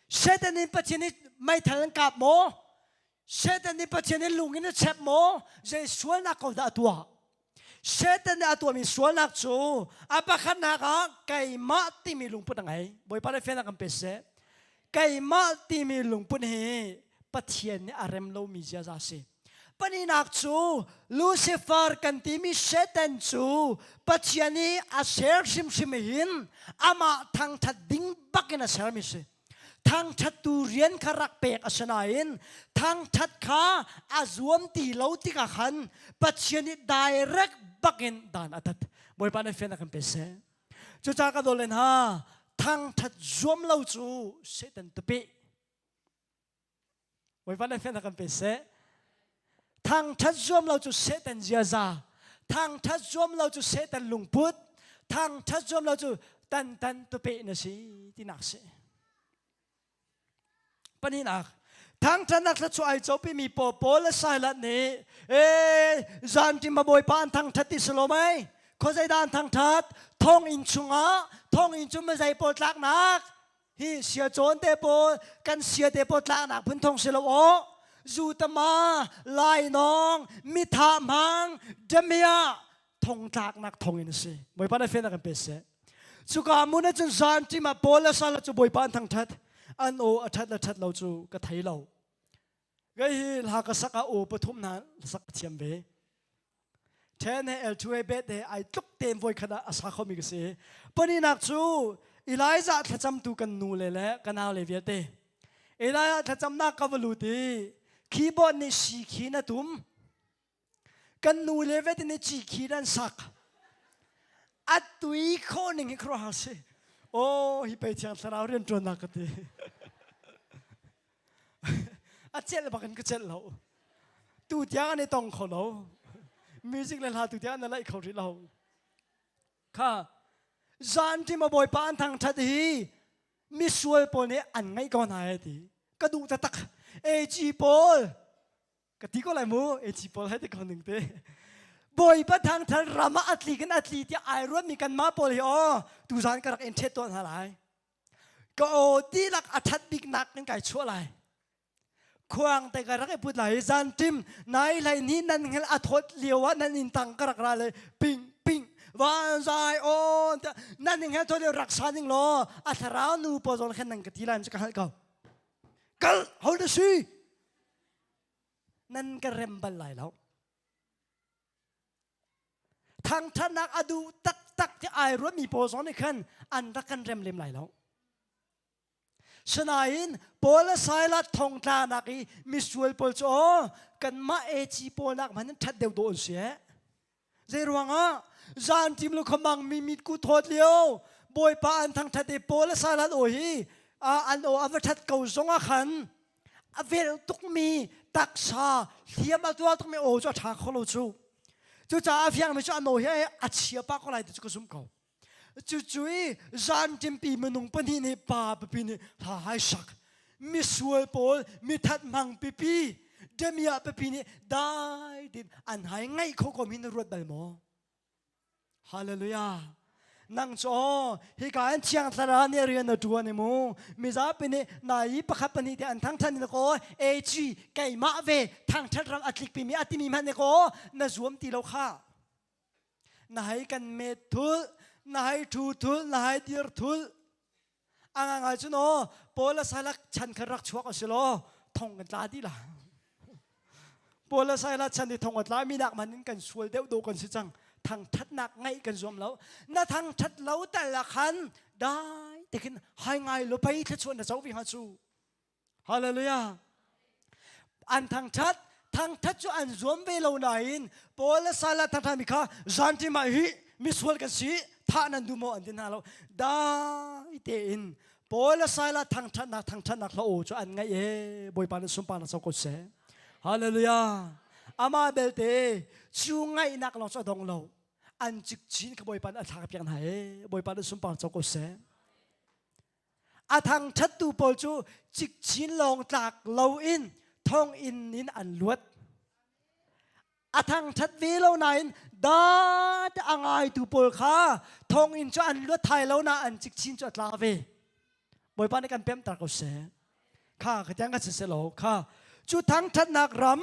Satan nih Pathian nih meithal an kap maw? Satan nih Pathian nih lung in a chep maw? Zei sualnak ko dah a tuah? Satan nih a tuahmi sualnak cu a pakhatnak ah keimah timi lungput a ngei. Bawipa nih fiannak kan pe seh. Keimah timi lungput hi Pathian nih a rem lomi ziaza a si. Pahnihnak cu Lucifer kan timi Satan cu Pathian nih a ser hrimhrim hin amah thangthat ding bakin a sermi si. Thangṭhattu rian kha rak pek a si nain thangṭhat kha a zuam ti lo tikah khan Pathian nih direct bakin dan a tat. Bawipa nih fiannak kan pe seh. Cucaah ka dawt le hna, thangṭhat zuam lo cu Satan tupi. Bawipa nih fiannak kan pe seh. Thangṭhat zuam lo cu Satan ziaza, thangṭhat zuam lo cu Satan lungput, thangṭhat zuam lo cu tan tan tupe na si tinak si. Pahnihnak, thangṭhatnak thluachuah ai copimi pawl Paul le Silas nih ee zanṭim a Bawipa an thangṭhat ti si lo mei? Khuazei dah an thangṭhat? Thonginn chungah thonginn cu mizei pawl tlaknak Hi sia cawn te pawl kan sia te pawl tlaknak phun thong si lo aw. Zutama, lainawng, mitha hmang, damiah thong tlaknak thong in a si. Bawipa na fian kan pe seh. Cuka mun ah cun zan ṭim ah Paul le Silas cu Bawipa an thangṭhat. An aw a ṭhat le ṭhat lo cu ka thei lo. Kei hi hla ka sak ah aw pathum hna sak ka thiam ve. Then he L2 he bet he ai tluk tein voikhat ah a sa khomi ka si. Paninak cu Elijah thlacamtu kan nu le le ka nau le vialte. Elijah thlacamnak ka va lut i keyboard nih si khi na tum. Kan nu le vialte nih ci khi nan sak. A tui khawh ning hi khuaruahhar si. Oh, hi pei thiang thlarau rian ṭuannak ka ti. A celh bak in ka celh lo. Tu tiang an i tong kho lo. Music le hla tu tiang an laih kho rih lo. Kha zan ṭim a bawipa an thangṭhat hi misual pawl nih an ngaih ko hna he ti. Ka duh taktak. AG pawl ka ti ko lai mu AG pawl hai ti ko ning te. Bawipa thangṭhat ram ah a tli kan a tli tiah ai ruatmi kanmah pawl hi aw tuzan ka rak in ṭhet tawn hna lai. Ka aw dihlak a ṭhat biknak in kai chuah lai. Khuang te ka rak i put lai i zanṭim nai hlei ni nan hngel a thawt lio ah nan inn tang ka rak ra le ping ping van zai on tiah nan hngel thawt lio rak sa ning law a thlarau nu pawl zong khan nan ka ti lai cu ka hngalh ko. Kal ho na si nan ka rem bal lai lo. Thangṭhatnak a duh taktak ti ai ruatmi pawl zong nih khan an rak kan rem lem lai lo. Sinain Paul le Silas thongtlanak i misual pawl cu aw kanmah AC pawl nak hmanh in ṭhat deuh dawh an si eh. Zei ruangah zan ṭim lu khamang mi mit ku thawt lio Bawipa an thangṭhat i Paul le Silas aw hi an aw a va ṭhat ko zong ah khan a vel tukmi taksa hliam a tuar tukmi aw cu a ṭha kho lo cu. Cucaah a fiangmi cu an aw hi a chia pah ko lai ti cu ka zumh ko. Cucu i zanṭimpi minung pahnih nih pa pipi nih hla hai sak. Misual pawl mithat hmang pipi. Damiah pipi nih dai tin an hai ngaih kho ko mi na ruat bal maw? Hallelujah. Nang cu hika in thiang thlarau nih rian na ṭuan i mu mizapi nih nai i pakhat pahnih te an thangṭhat ni ko AG keimah ve thangṭhat ram a tlikpi mi a timi hmanh ni ko na zuam ti lo kha na hei kan met thul na hei ṭhu thul na hei dir thul A ngaingai cun aw Paul le Silas chan khan rak chuak a si law thong kan tla dih la. Paul le Silas chan i thong a tla mi nak man in kan sual deuh dawh kan si cang. Thangthatnak ngaih kan zuam lo. Na thangthat lo tal ah khan dai te khin hai ngai lo pei thluachuah na co ve hnga cu. Hallelujah. An thangthat thangthat cu an zuam ve lo nain Paul le Silas thangthat mi kha zanṭim ah hi misual kan si thah nan duh maw an ti hna lo dai tein Paul le Silas thangthatnak thangthatnak hla aw cu an ngaih e Bawipa nih sunparnak co ko seh Hallelujah amah belte cu ngaihnak lawng cu a dong lo an cikcin kha Bawipa nih a thlak piak hna e Bawipa nih sunpar co ko seh A thangṭhattu pawl cu cikcin lawng tlak loin thonginn in an luat. A thangṭhat ve lo nain dat a ngaitu pawl kha thonginn cu an luat thai lo na an cikcin cu a tla ve. Bawipa nih kan pemter ko seh. Kha ka tiang ka si selaw kha cu thangṭhatnak ram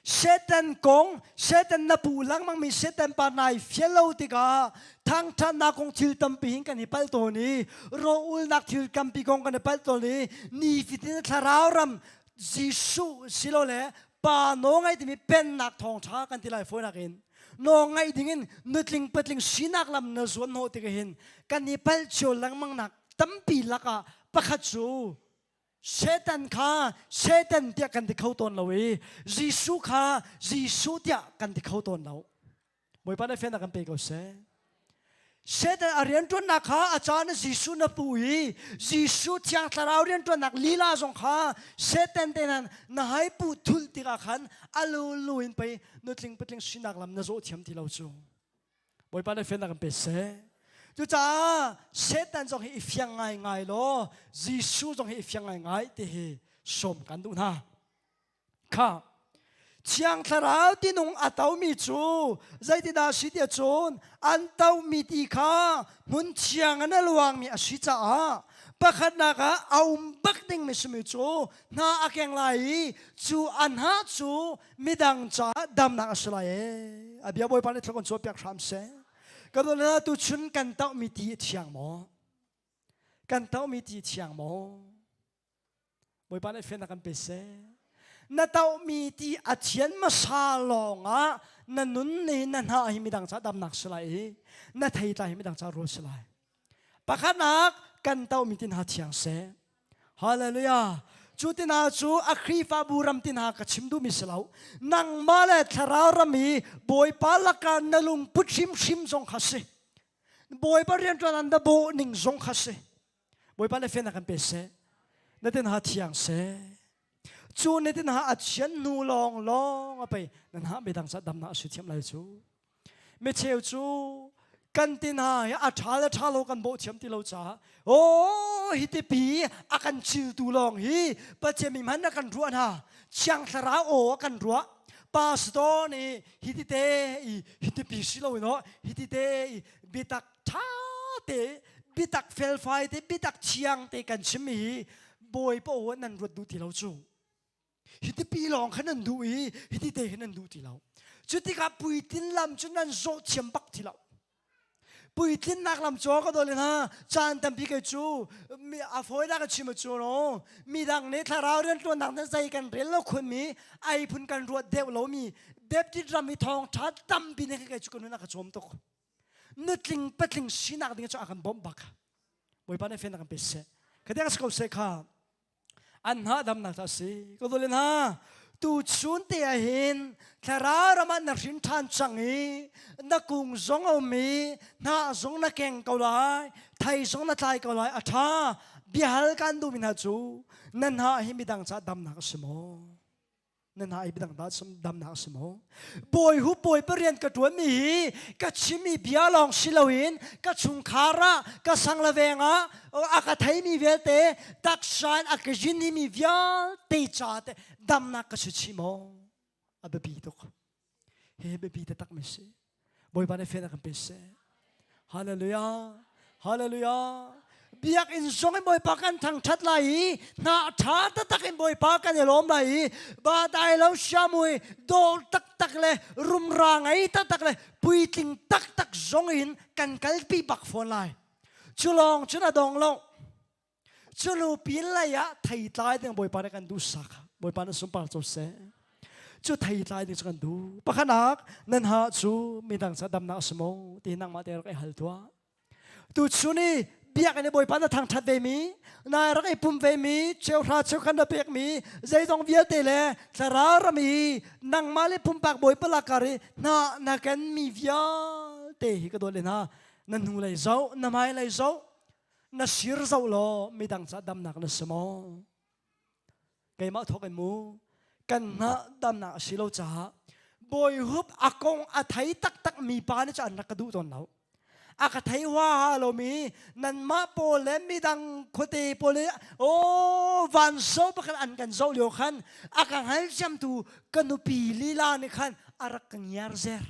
Satan kong, Satan na pu lengmangmi Satan pa nai fial lo tikah thangṭhatnak kong thil tampi hin kan i palh tawn i rawlulnak thil tampi kong kan i palh tawn i nifatin thlarau ram Jesuh silole pa nawl ngaih timi pennak thawngṭha kan ti lai fawinak in nawl ngaih dingin nutling patling sinak lam na zuan hnawh tikah hin kan i palh cio lengmangnak tampi lakah pakhat cu Satan kha Satan tiah kan ti kho tawn lo i Jesuh kha Jesuh tiah kan ti kho tawn lo. Bawipa nih fiannak kan pe ko seh. Satan a rianṭuannak kha a caan Jesuh na pu i Jesuh Thiang Thlarau rianṭuannak lila zong kha Satan te nan na hai pu thulh tikah khan a lulu in pei nutling patling sinak lam na zawh thiam ti lo cu. Bawipa nih fiannak kan pe seh. Cucaah Satan zong hi i fiang ngaingai law Jesuh zong hi i fiang ngaingai ti hi sawm kan duh hna. Kha Thiang Thlarau tinung a tomi cu zeitindah si tiah cun an tomi ti kha hmun thiang in a luangmi a si caah pakhatnak ah a um bak dingmi simi cu hna a keng lai i cu a hna cu midang caah damnak a si lai ee a bia bawipa nih thla kan cawnpiak hram seh ka dawt tu chun kan tauhmi ti a thiang maw kan tauhmi ti thiang maw bawipa nih fiannak kan pe seh na tauhmi ti a thian hmasa lawngah na nun nih na hna hi midang caah damnak si lai i na theitlai hi midang caah rawl si lai pakhatnak kan tauhmi ti hna thiang seh Hallelujah. Cu ti hna cu a Khrihfabu ram ti hna ka chim duhmi si lo. Nangmah le thlarau ram i Bawipa lakah na lungput hrimhrim zong kha si. Bawipa rianṭuan an na bawh ning zong kha si. Bawipa le fiannak kan pe seh. Na tin ha thiang seh. Cu na tin ha a thian hnu lawng lawng a pei nan ha midang ca damnak a si thiam lai cu. Micheu cu kan ti hna hi a ṭha le ṭha lo kan bawh thiam ti lo caah aw hi tipi a kan chiltu lawng hi Pathian mi hmanh a kan ruah hna Thiang Thlarau aw a kan ruah pastor nih hi ti te i hi tipi si lo in aw hi ti te i biatak ṭha te biatak felfai te biatak thiang te kan chim hi Bawipa aw nan ruat duh ti lo cu Hi tipi lawng kha nan duh i hiti te hi nan duh ti lo. Cu tikah puitlin lam cu nan zawh thiam bak ti lo. Puitlinnak lam cu ka dawt hna caan tampi kei cu a fawinak ka chim cu no midang nih thlarau rianṭuannak nan zei kan rel lo khunmi ai phun kan ruat deuh lomi Baptist ram i thawngṭha tampi nih kei cu ka nun a ka cawm tuk. Nutling patling sinak ding cu a kan bawmh bak. Bawipa nih fiannak kan pe seh. Ka deng si ko seh kha. An hna damnak cu a si. Ka dawt hna, tuchun te ah hin thlarau ram ah na hrin ṭhan cang i na kung zong a um i hnah zong na keng ko lai, thei zong na tlai ko lai. A ṭha. Biahal kan duhmi hna cu na hnah hi midang caah damnak a si maw? Na hna i bidang dah damnak a si maw? Bawi hu bawi parian ka ṭuan mi hi ka chimmi bia lawng si loin ka chungkhar ah ka sang le veng ah a ka theimi vialte taksa in a ka yin mi vialte ca te damnak ka si chih maw? A biapi tuk. Hi biapi taktak mi si. Bawipa nih fian a kan pe seh. Hallelujah. Hallelujah. Biakinn zong in Bawipa kan thangthat lai i hna tha taktak in Bawipa kan i lawm lai i ba dai lo siamui dawr taktak le rumra ngei taktak le puitling taktak zong in kan kalpi bak fawn lai. Cu lawng cun a dong lo. Cu pin lei ah theitlai ding Bawipa nih kan duh sak. Bawipa nih sunpar co seh. Cu theitlai ding cu kan duh. Pakhatnak nan ha cu midang ca damnak a si maw ti nangmah te rak i hal tuah. Tu chun i biakinn i Bawipa na thangthat ve mi, na rak i pum ve mi, cheuhra cheukhat na pek mi, zeizong vialte le thlarau ram i nangmah le pumpak Bawipa lakar i hna na ken mi vialte hi ka dawt le hna na hnu lei zoh na hmai lei zoh na sir zoh law midang ca damnak na si maw keimah thawk in mu kan hna damnak a si lo caah bawihup a kong a thei taktak mi pa nih cu an rak ka duh tawn lo a ka thei huaha lomi nanmah pawl le midang khuate pawl le aw van zo pakhat an kan zoh lio khan a ka hngalciamtu ka nupi lila nih khan a rak ka ngiar zer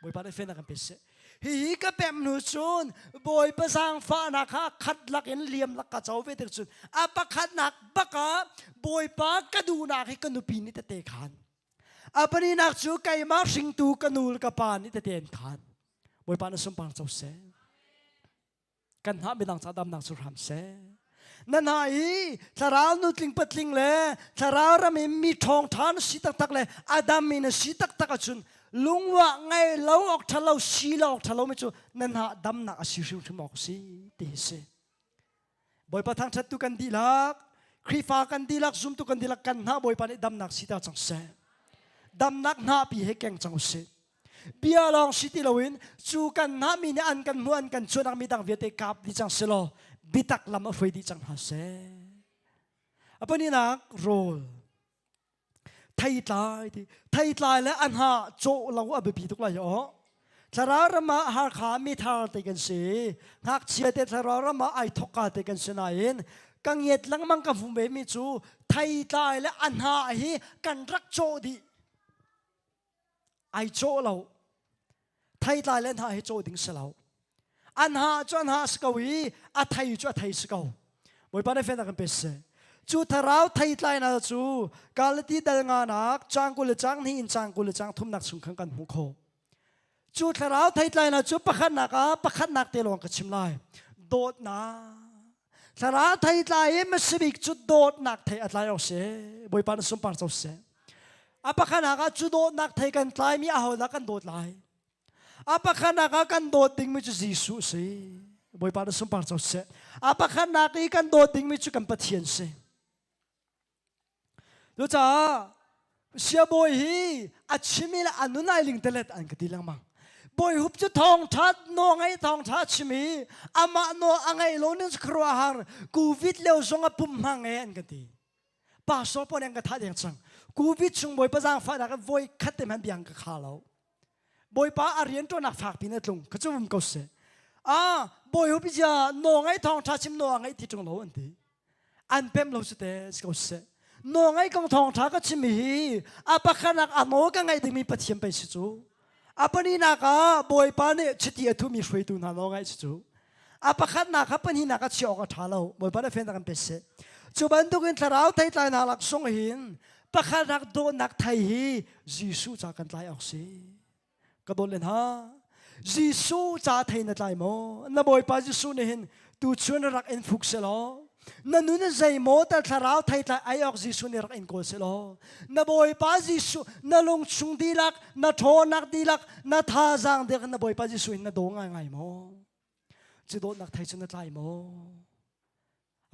Bawipa nih fen a kan pe seh. Hihi ka pemh hnu cun Bawipa zaangfahnak kha khat lak in liam lak ka co ve tik cun a pakhatnak bak ah Bawipa ka duhnak hi ka nupi nih tete khan. A pahnihnak cu keimah hringtu ka nu le ka pa nih tete an khan. Bawipa na sunpar co seh. Kan hna midang ca damnak cu hram seh. Na hna i thlarau nutling patling le thlarau ram i mi ṭhawng ṭha na si taktak le a dam mi na si taktak ahcun lungwah ngei lo awk ṭha lo si lo awk ṭha lo mi cu na hna damnak a si hrimhrim awk a si ti hi si. Bawipa thangṭhattu kan dihlak, Khrihfa kan dihlak, zumtu kan dihlak kan hna Bawipa nih damnak si ta cang seh. Damnak hna pi he keng cang usih. Bia lawng si ti loin cu kan hna mi nih an kan hmuh an kan cuanak mi dang vialte kap dih cang selaw biatak lam a hruai dih cang hna seh. A paninak rawl theitlai ti theitlai le a hnah cawh lo a biapi tuk lai aw. Thlarau ram ah Hakha mithar te kan si. Ngakchia te thlarau ram ah ai thokka te kan si nain ka ngiat lengmang ka hmu ve mi cu theitlai le a hnah hi kan rak cawh dih. Ai cawh lo. Theitlai le hna hi cawh ding si lo. An ha cu an ha si ko i a thei cu a thei si ko. Bawipa nih fiannak kan pe seh. Cu thlarau theitlai hna cu Galati dal nganak caang 20 le caang hnih in caang 20 le caang thumnak chung khan kan hmuh khawh. Cu thlarau theitlai hna cu pakhatnak ah pakhatnak te lawng ka chim lai. Dawtnak. Thlarau theitlai i masibik cu dawtnak thei a tlai awk si. Bawipa na sunpar co seh. A pakhatnak ah cu dawtnak thei kan tlaimi ahodah kan dawt lai? A pakhatnak ah kan dawt dingmi cu Jesuh si. Bawipa na sunpar co seh. A pakhatnak i kan dawt dingmi cu kan Pathian si. Cucaah siabawi hi a chim i le a nun ai lingtelet an ka ti lengmang. Bawi hup cu thawngṭha naw ngei thawngṭha chim i amah naw a ngei lo ning khuaruahhar covid lio zong a pum hmang e an ka ti. Pastor pawl an ka thah deng cang. Covid chung Bawipa zaangfahnak in voi khat te hmanh biang ka kha lo. Bawipa a rian ṭuannak fak piin a tlung. Ka cu um ko seh. Ah, bawi hup zia naw ngei thawngṭha chim naw a ngei ti ṭung lo an ti. An pemh lo cu te si ko seh. Naw ngei kong thawngṭha ka chimmi hi a pakhatnak a nawl ka ngaih dingmi Pathian pei si cu. A pahnihnak ah Bawipa nih chiti a thumi hruaitu hna nawl ngaih si cu. A pakhatnak kha pahnihnak ah chiah awk a ṭha lo. Bawipa nih fiannak kan pe seh. Cu bantukin thlarau theitlai hna lak sung hin pakhatnak dawtnak thei hi Jesuh ca kan tlai awk si. Ka dawt len ha. Jesuh ca thei na tlai maw? Na Bawipa Jesuh nih hin tuchun rak in fuk selaw na nun zeimaw tal thlarau theitlai ai awk Jesuh nih rak in kawl selaw na Bawipa Jesuh na lungchung dihlak na ṭhawnnak dihlak na thazaang dihlak na Bawipa Jesuh hin na daw ngaingai maw? Cu dawtnak thei cu na tlai maw?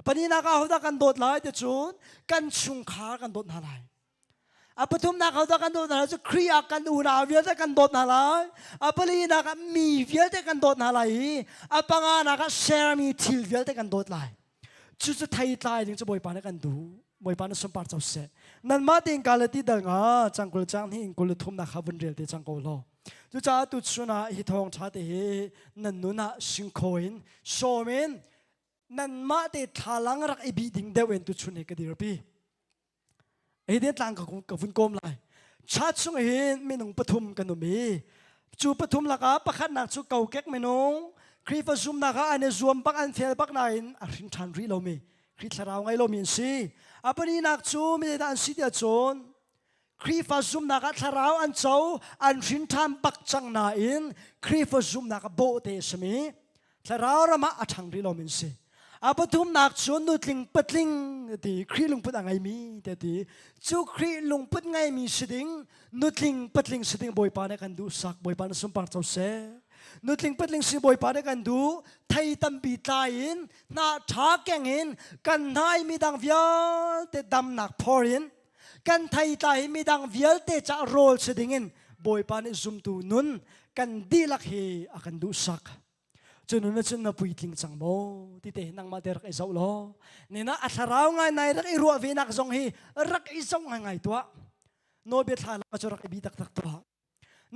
Pahnihnak ah hodah kan dawt lai ti cun kan chungkhar kan dawt hna lai. A pathumnak hodah kan dawt hna lai cu Khrih ah kan unau vialte kan dawt hna lai. A palinak ah mi vialte kan dawt hna lai i a panganak ah sermi thil vialte kan dawt lai. Cucu theitlai ding cu Bawipa nih kan duh. Bawipa nih sunpar co seh. Nanmah tein Galati dal nga cangkul cang hnih in 23 nak kha vun rel te cang ko law. Cucaah tuchun ah hi thawngṭha te hi nan nun ah singkhaw in sawm in nanmah te thlalang rak i bih ding deuh in tuchun hi ka dirpi. Hi te tlang ka vun kawm lai. Chat chung hin minung pathum kan um i cu pathum lakah pakhatnak cu kokek minung Khrihfa zumnak ah an i zuam bak an fel bak nain a hrin ṭhan rih lomi Khrih thlarau ngei lomi an si. A pahnihnak cu mi zeidah an si tiah cun Khrihfa zumnak ah thlarau an co an hrin ṭhan bak cang nain Khrihfa zumnak ah bawhte a simi thlarau ram ah a ṭhang rih lomi an si. A pathumnak cu nutling patling ti Khrih lungput a ngeimi te ti cu Khrih lungput ngeimi si ding nutling patling si ding Bawipa nih kan duh sak Bawipa na sunpar co seh. Nutling patling si Bawipa nih kan duh thei tampi tlai in hnah ṭha keng in kan hnai midang vialte damnak phor in kan thei tlai midang vialte ca rawl si ding in Bawipa nih zumtu nun kan dihlak hi a kan duh sak. Cu nun ah cun na puitling cang maw ti te nangmah te rak i zoh law nina a thlarau ngai nai rak i ruah ve nak zong hi rak i zoh ngai ngai tuah nawlbia thla lak cu rak i bi taktak tuah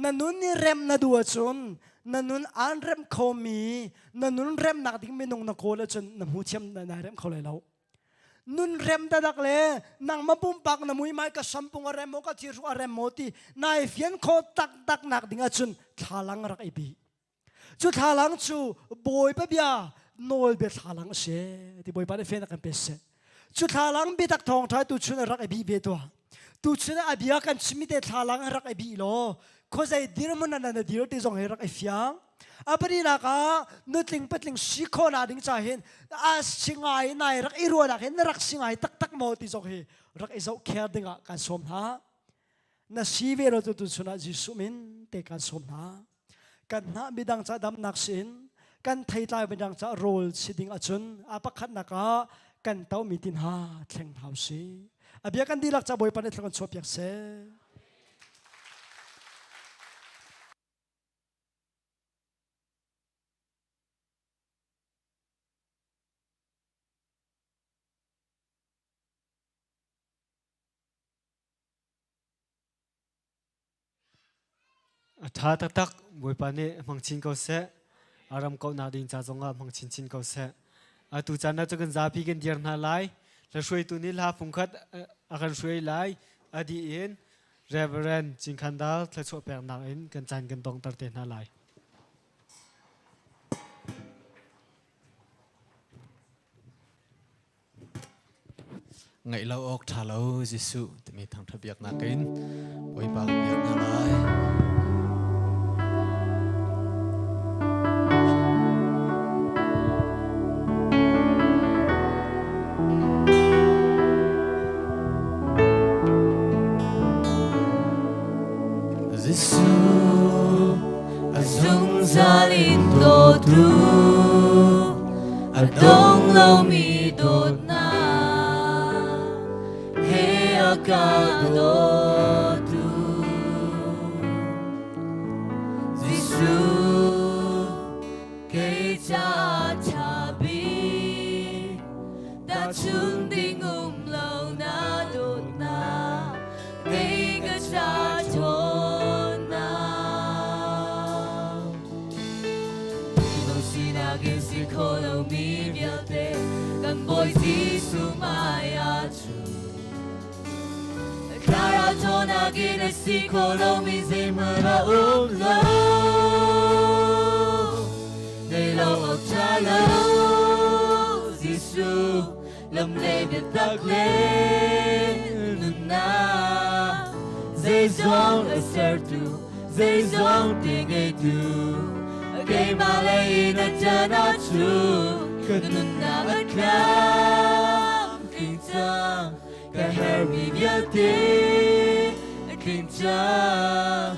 na nun ni rem na duh ahcun na nun aan rem khomi na nun remnak ding minung na kawl ahcun na hmu thiam na nai rem kho lai lo nun rem dadak le nangmah pumpak na muimai ka sampung a rem maw ka thirhruk a rem maw ti nai fian kho taktak nak ding ahcun thlalang rak i bi Cu thlalang cu Bawipa bia nawlbia thlalang a si ti Bawipa nih fen a kan pe seh. Cu thlalang biatak thawngṭha tu chun rak i bih ve tuah. Tu chun a bia kan chimmi te thlalang rak i bih law khuazei dirhmun ah na dir ti zong hi rak i fiang. A pahnihnak ah nutling patling si khawhnak ding ca hin a si ngai nai rak i ruahnak hin na rak si ngai taktak maw ti zong hi rak i zohkher dingah kan sawm hna. Na si ve lo tu tu chun ah Jesuh min te kan sawm hna. Kan hnah midang ca damnak sin kan theitlai midang ca rawl si ding ahcun a pakhatnak ah kan tomi tin ha thleng hau si. A bia kan dihlak ca Bawipa nih thlang kan chuah piak seh. A ṭha taktak. Bawipa nih hmang chin ko seh. A ram kauhnak ding ca zongah hmang chinchin ko seh. Atu caan ah cu kan zapi kan dir hna lai. Hla hruaitu nih hla fungkhat a kan hruai lai. A dih in Reverend Cingkhan Dal thluachuah peknak in kan caan kan dongter te hna lai. Ngaih lo awk ṭha lo Jesuh timi thangṭhat biaknak in Bawipa kan biak hna lai. Jesuh a zungzal in dawtu a dong lomi dawtnak he a ka dawtu Jesuh kei ca ṭha bik tahchun ding um lo na dawtnak kei ka ca ṭhawnnak Sinak in si kho lomi vialte kan Bawi Jesuh hmaiah cu Thlarau ṭhawnnak in a si kho lomi zeihmanh a um lo. Nei lo awk ṭha lo Jesuh lam le biatak le nunnak zeizong a sertu zeizong ti ngeitu keimah lei in a ṭan ahcun ka nunnak a tlam tling cang ka herhmi vialte a tling cang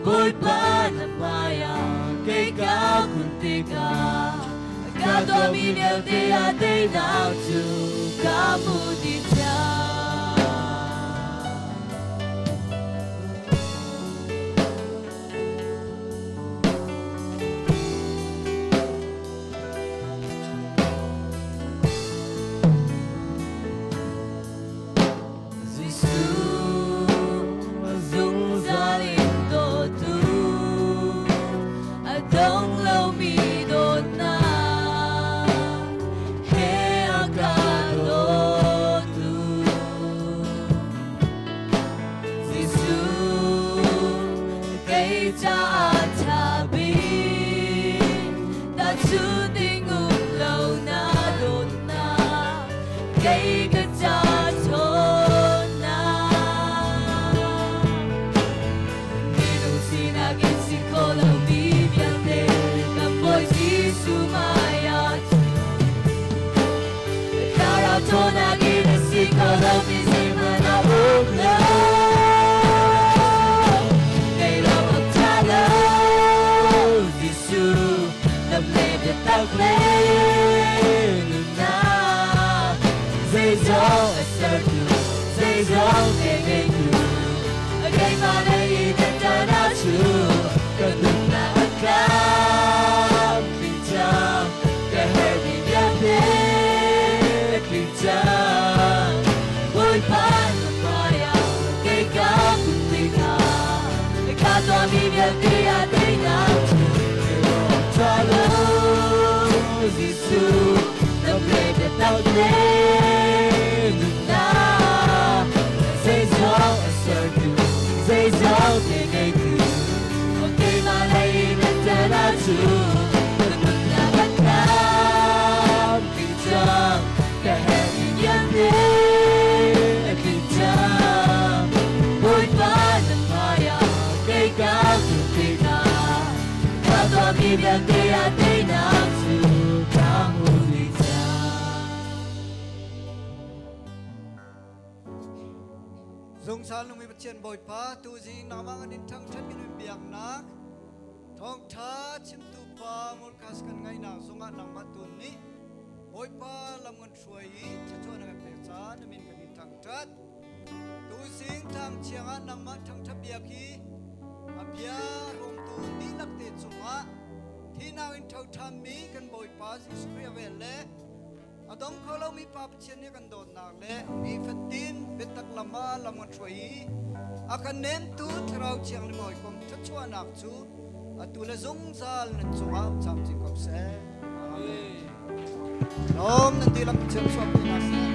Bawipa na hmaiah kei ka kun tikah ka tuahmi vialte ah teinak cu ka hmu dih cang. Jesuh. Kei caah ṭha bik tahchunh ding um lo na dawtnak kei ka ca ṭhawnnak. Minung sinak in si kho lomi vialte kan Bawi Jesuh hmaiah Thlarau ṭhawnnak in a si kho lomi zeihmanh a um lo. Kei lo awk ṭha lo, Jesuh, lam le biatak le nunnak. Zeizong a sertu, zeizong te ngeitu, keimah lei i na cu ka nunnak a tlamtling cang. Ka herhmi vialte tling cang. Bawipa na hmaiah kei ka kun tikah ka tuahmi vialte ah teinak cu ṭha lo Jesuh lam le biatak le nunnak zeizong a sertu zeizong te ngeitu keimah lei na ṭan ahcu ka nunnak a tlamtling cang ka herhmi vialte a tling cang Bawipa na hmaiah kei ka kun tikah ka tuahmi vialte ah teinak cu ka hmu dih cang. Zungzal nungmi Pathian Bawipa tuzing nangmah kan in thangṭhat kan in biaknak thawngṭha chimtu pa Murkas kan ngaihnak zungah nangmah tun nih Bawipa lam kan hruai i thluachuah na kan pek caah na min kan in thangṭhat. Tuzing tlang chiangah nangmah thangṭhat biak hi a bia hrawmtu dihlak te cungah thinak in tho ṭhanmi kan Bawipa Jesuh Khrih a vel le a dong kho lomi Pa Pathian nih kan dawtnak le nifatin biatak lam ah lam kan hruai i a kan nemtu Thlarau Thianghlim hawikom thluachuahnak cu atu le zungzal nan cungah um camcin ko seh. Amen. Lawm nan dihlak Pathian chuak ti hna seh.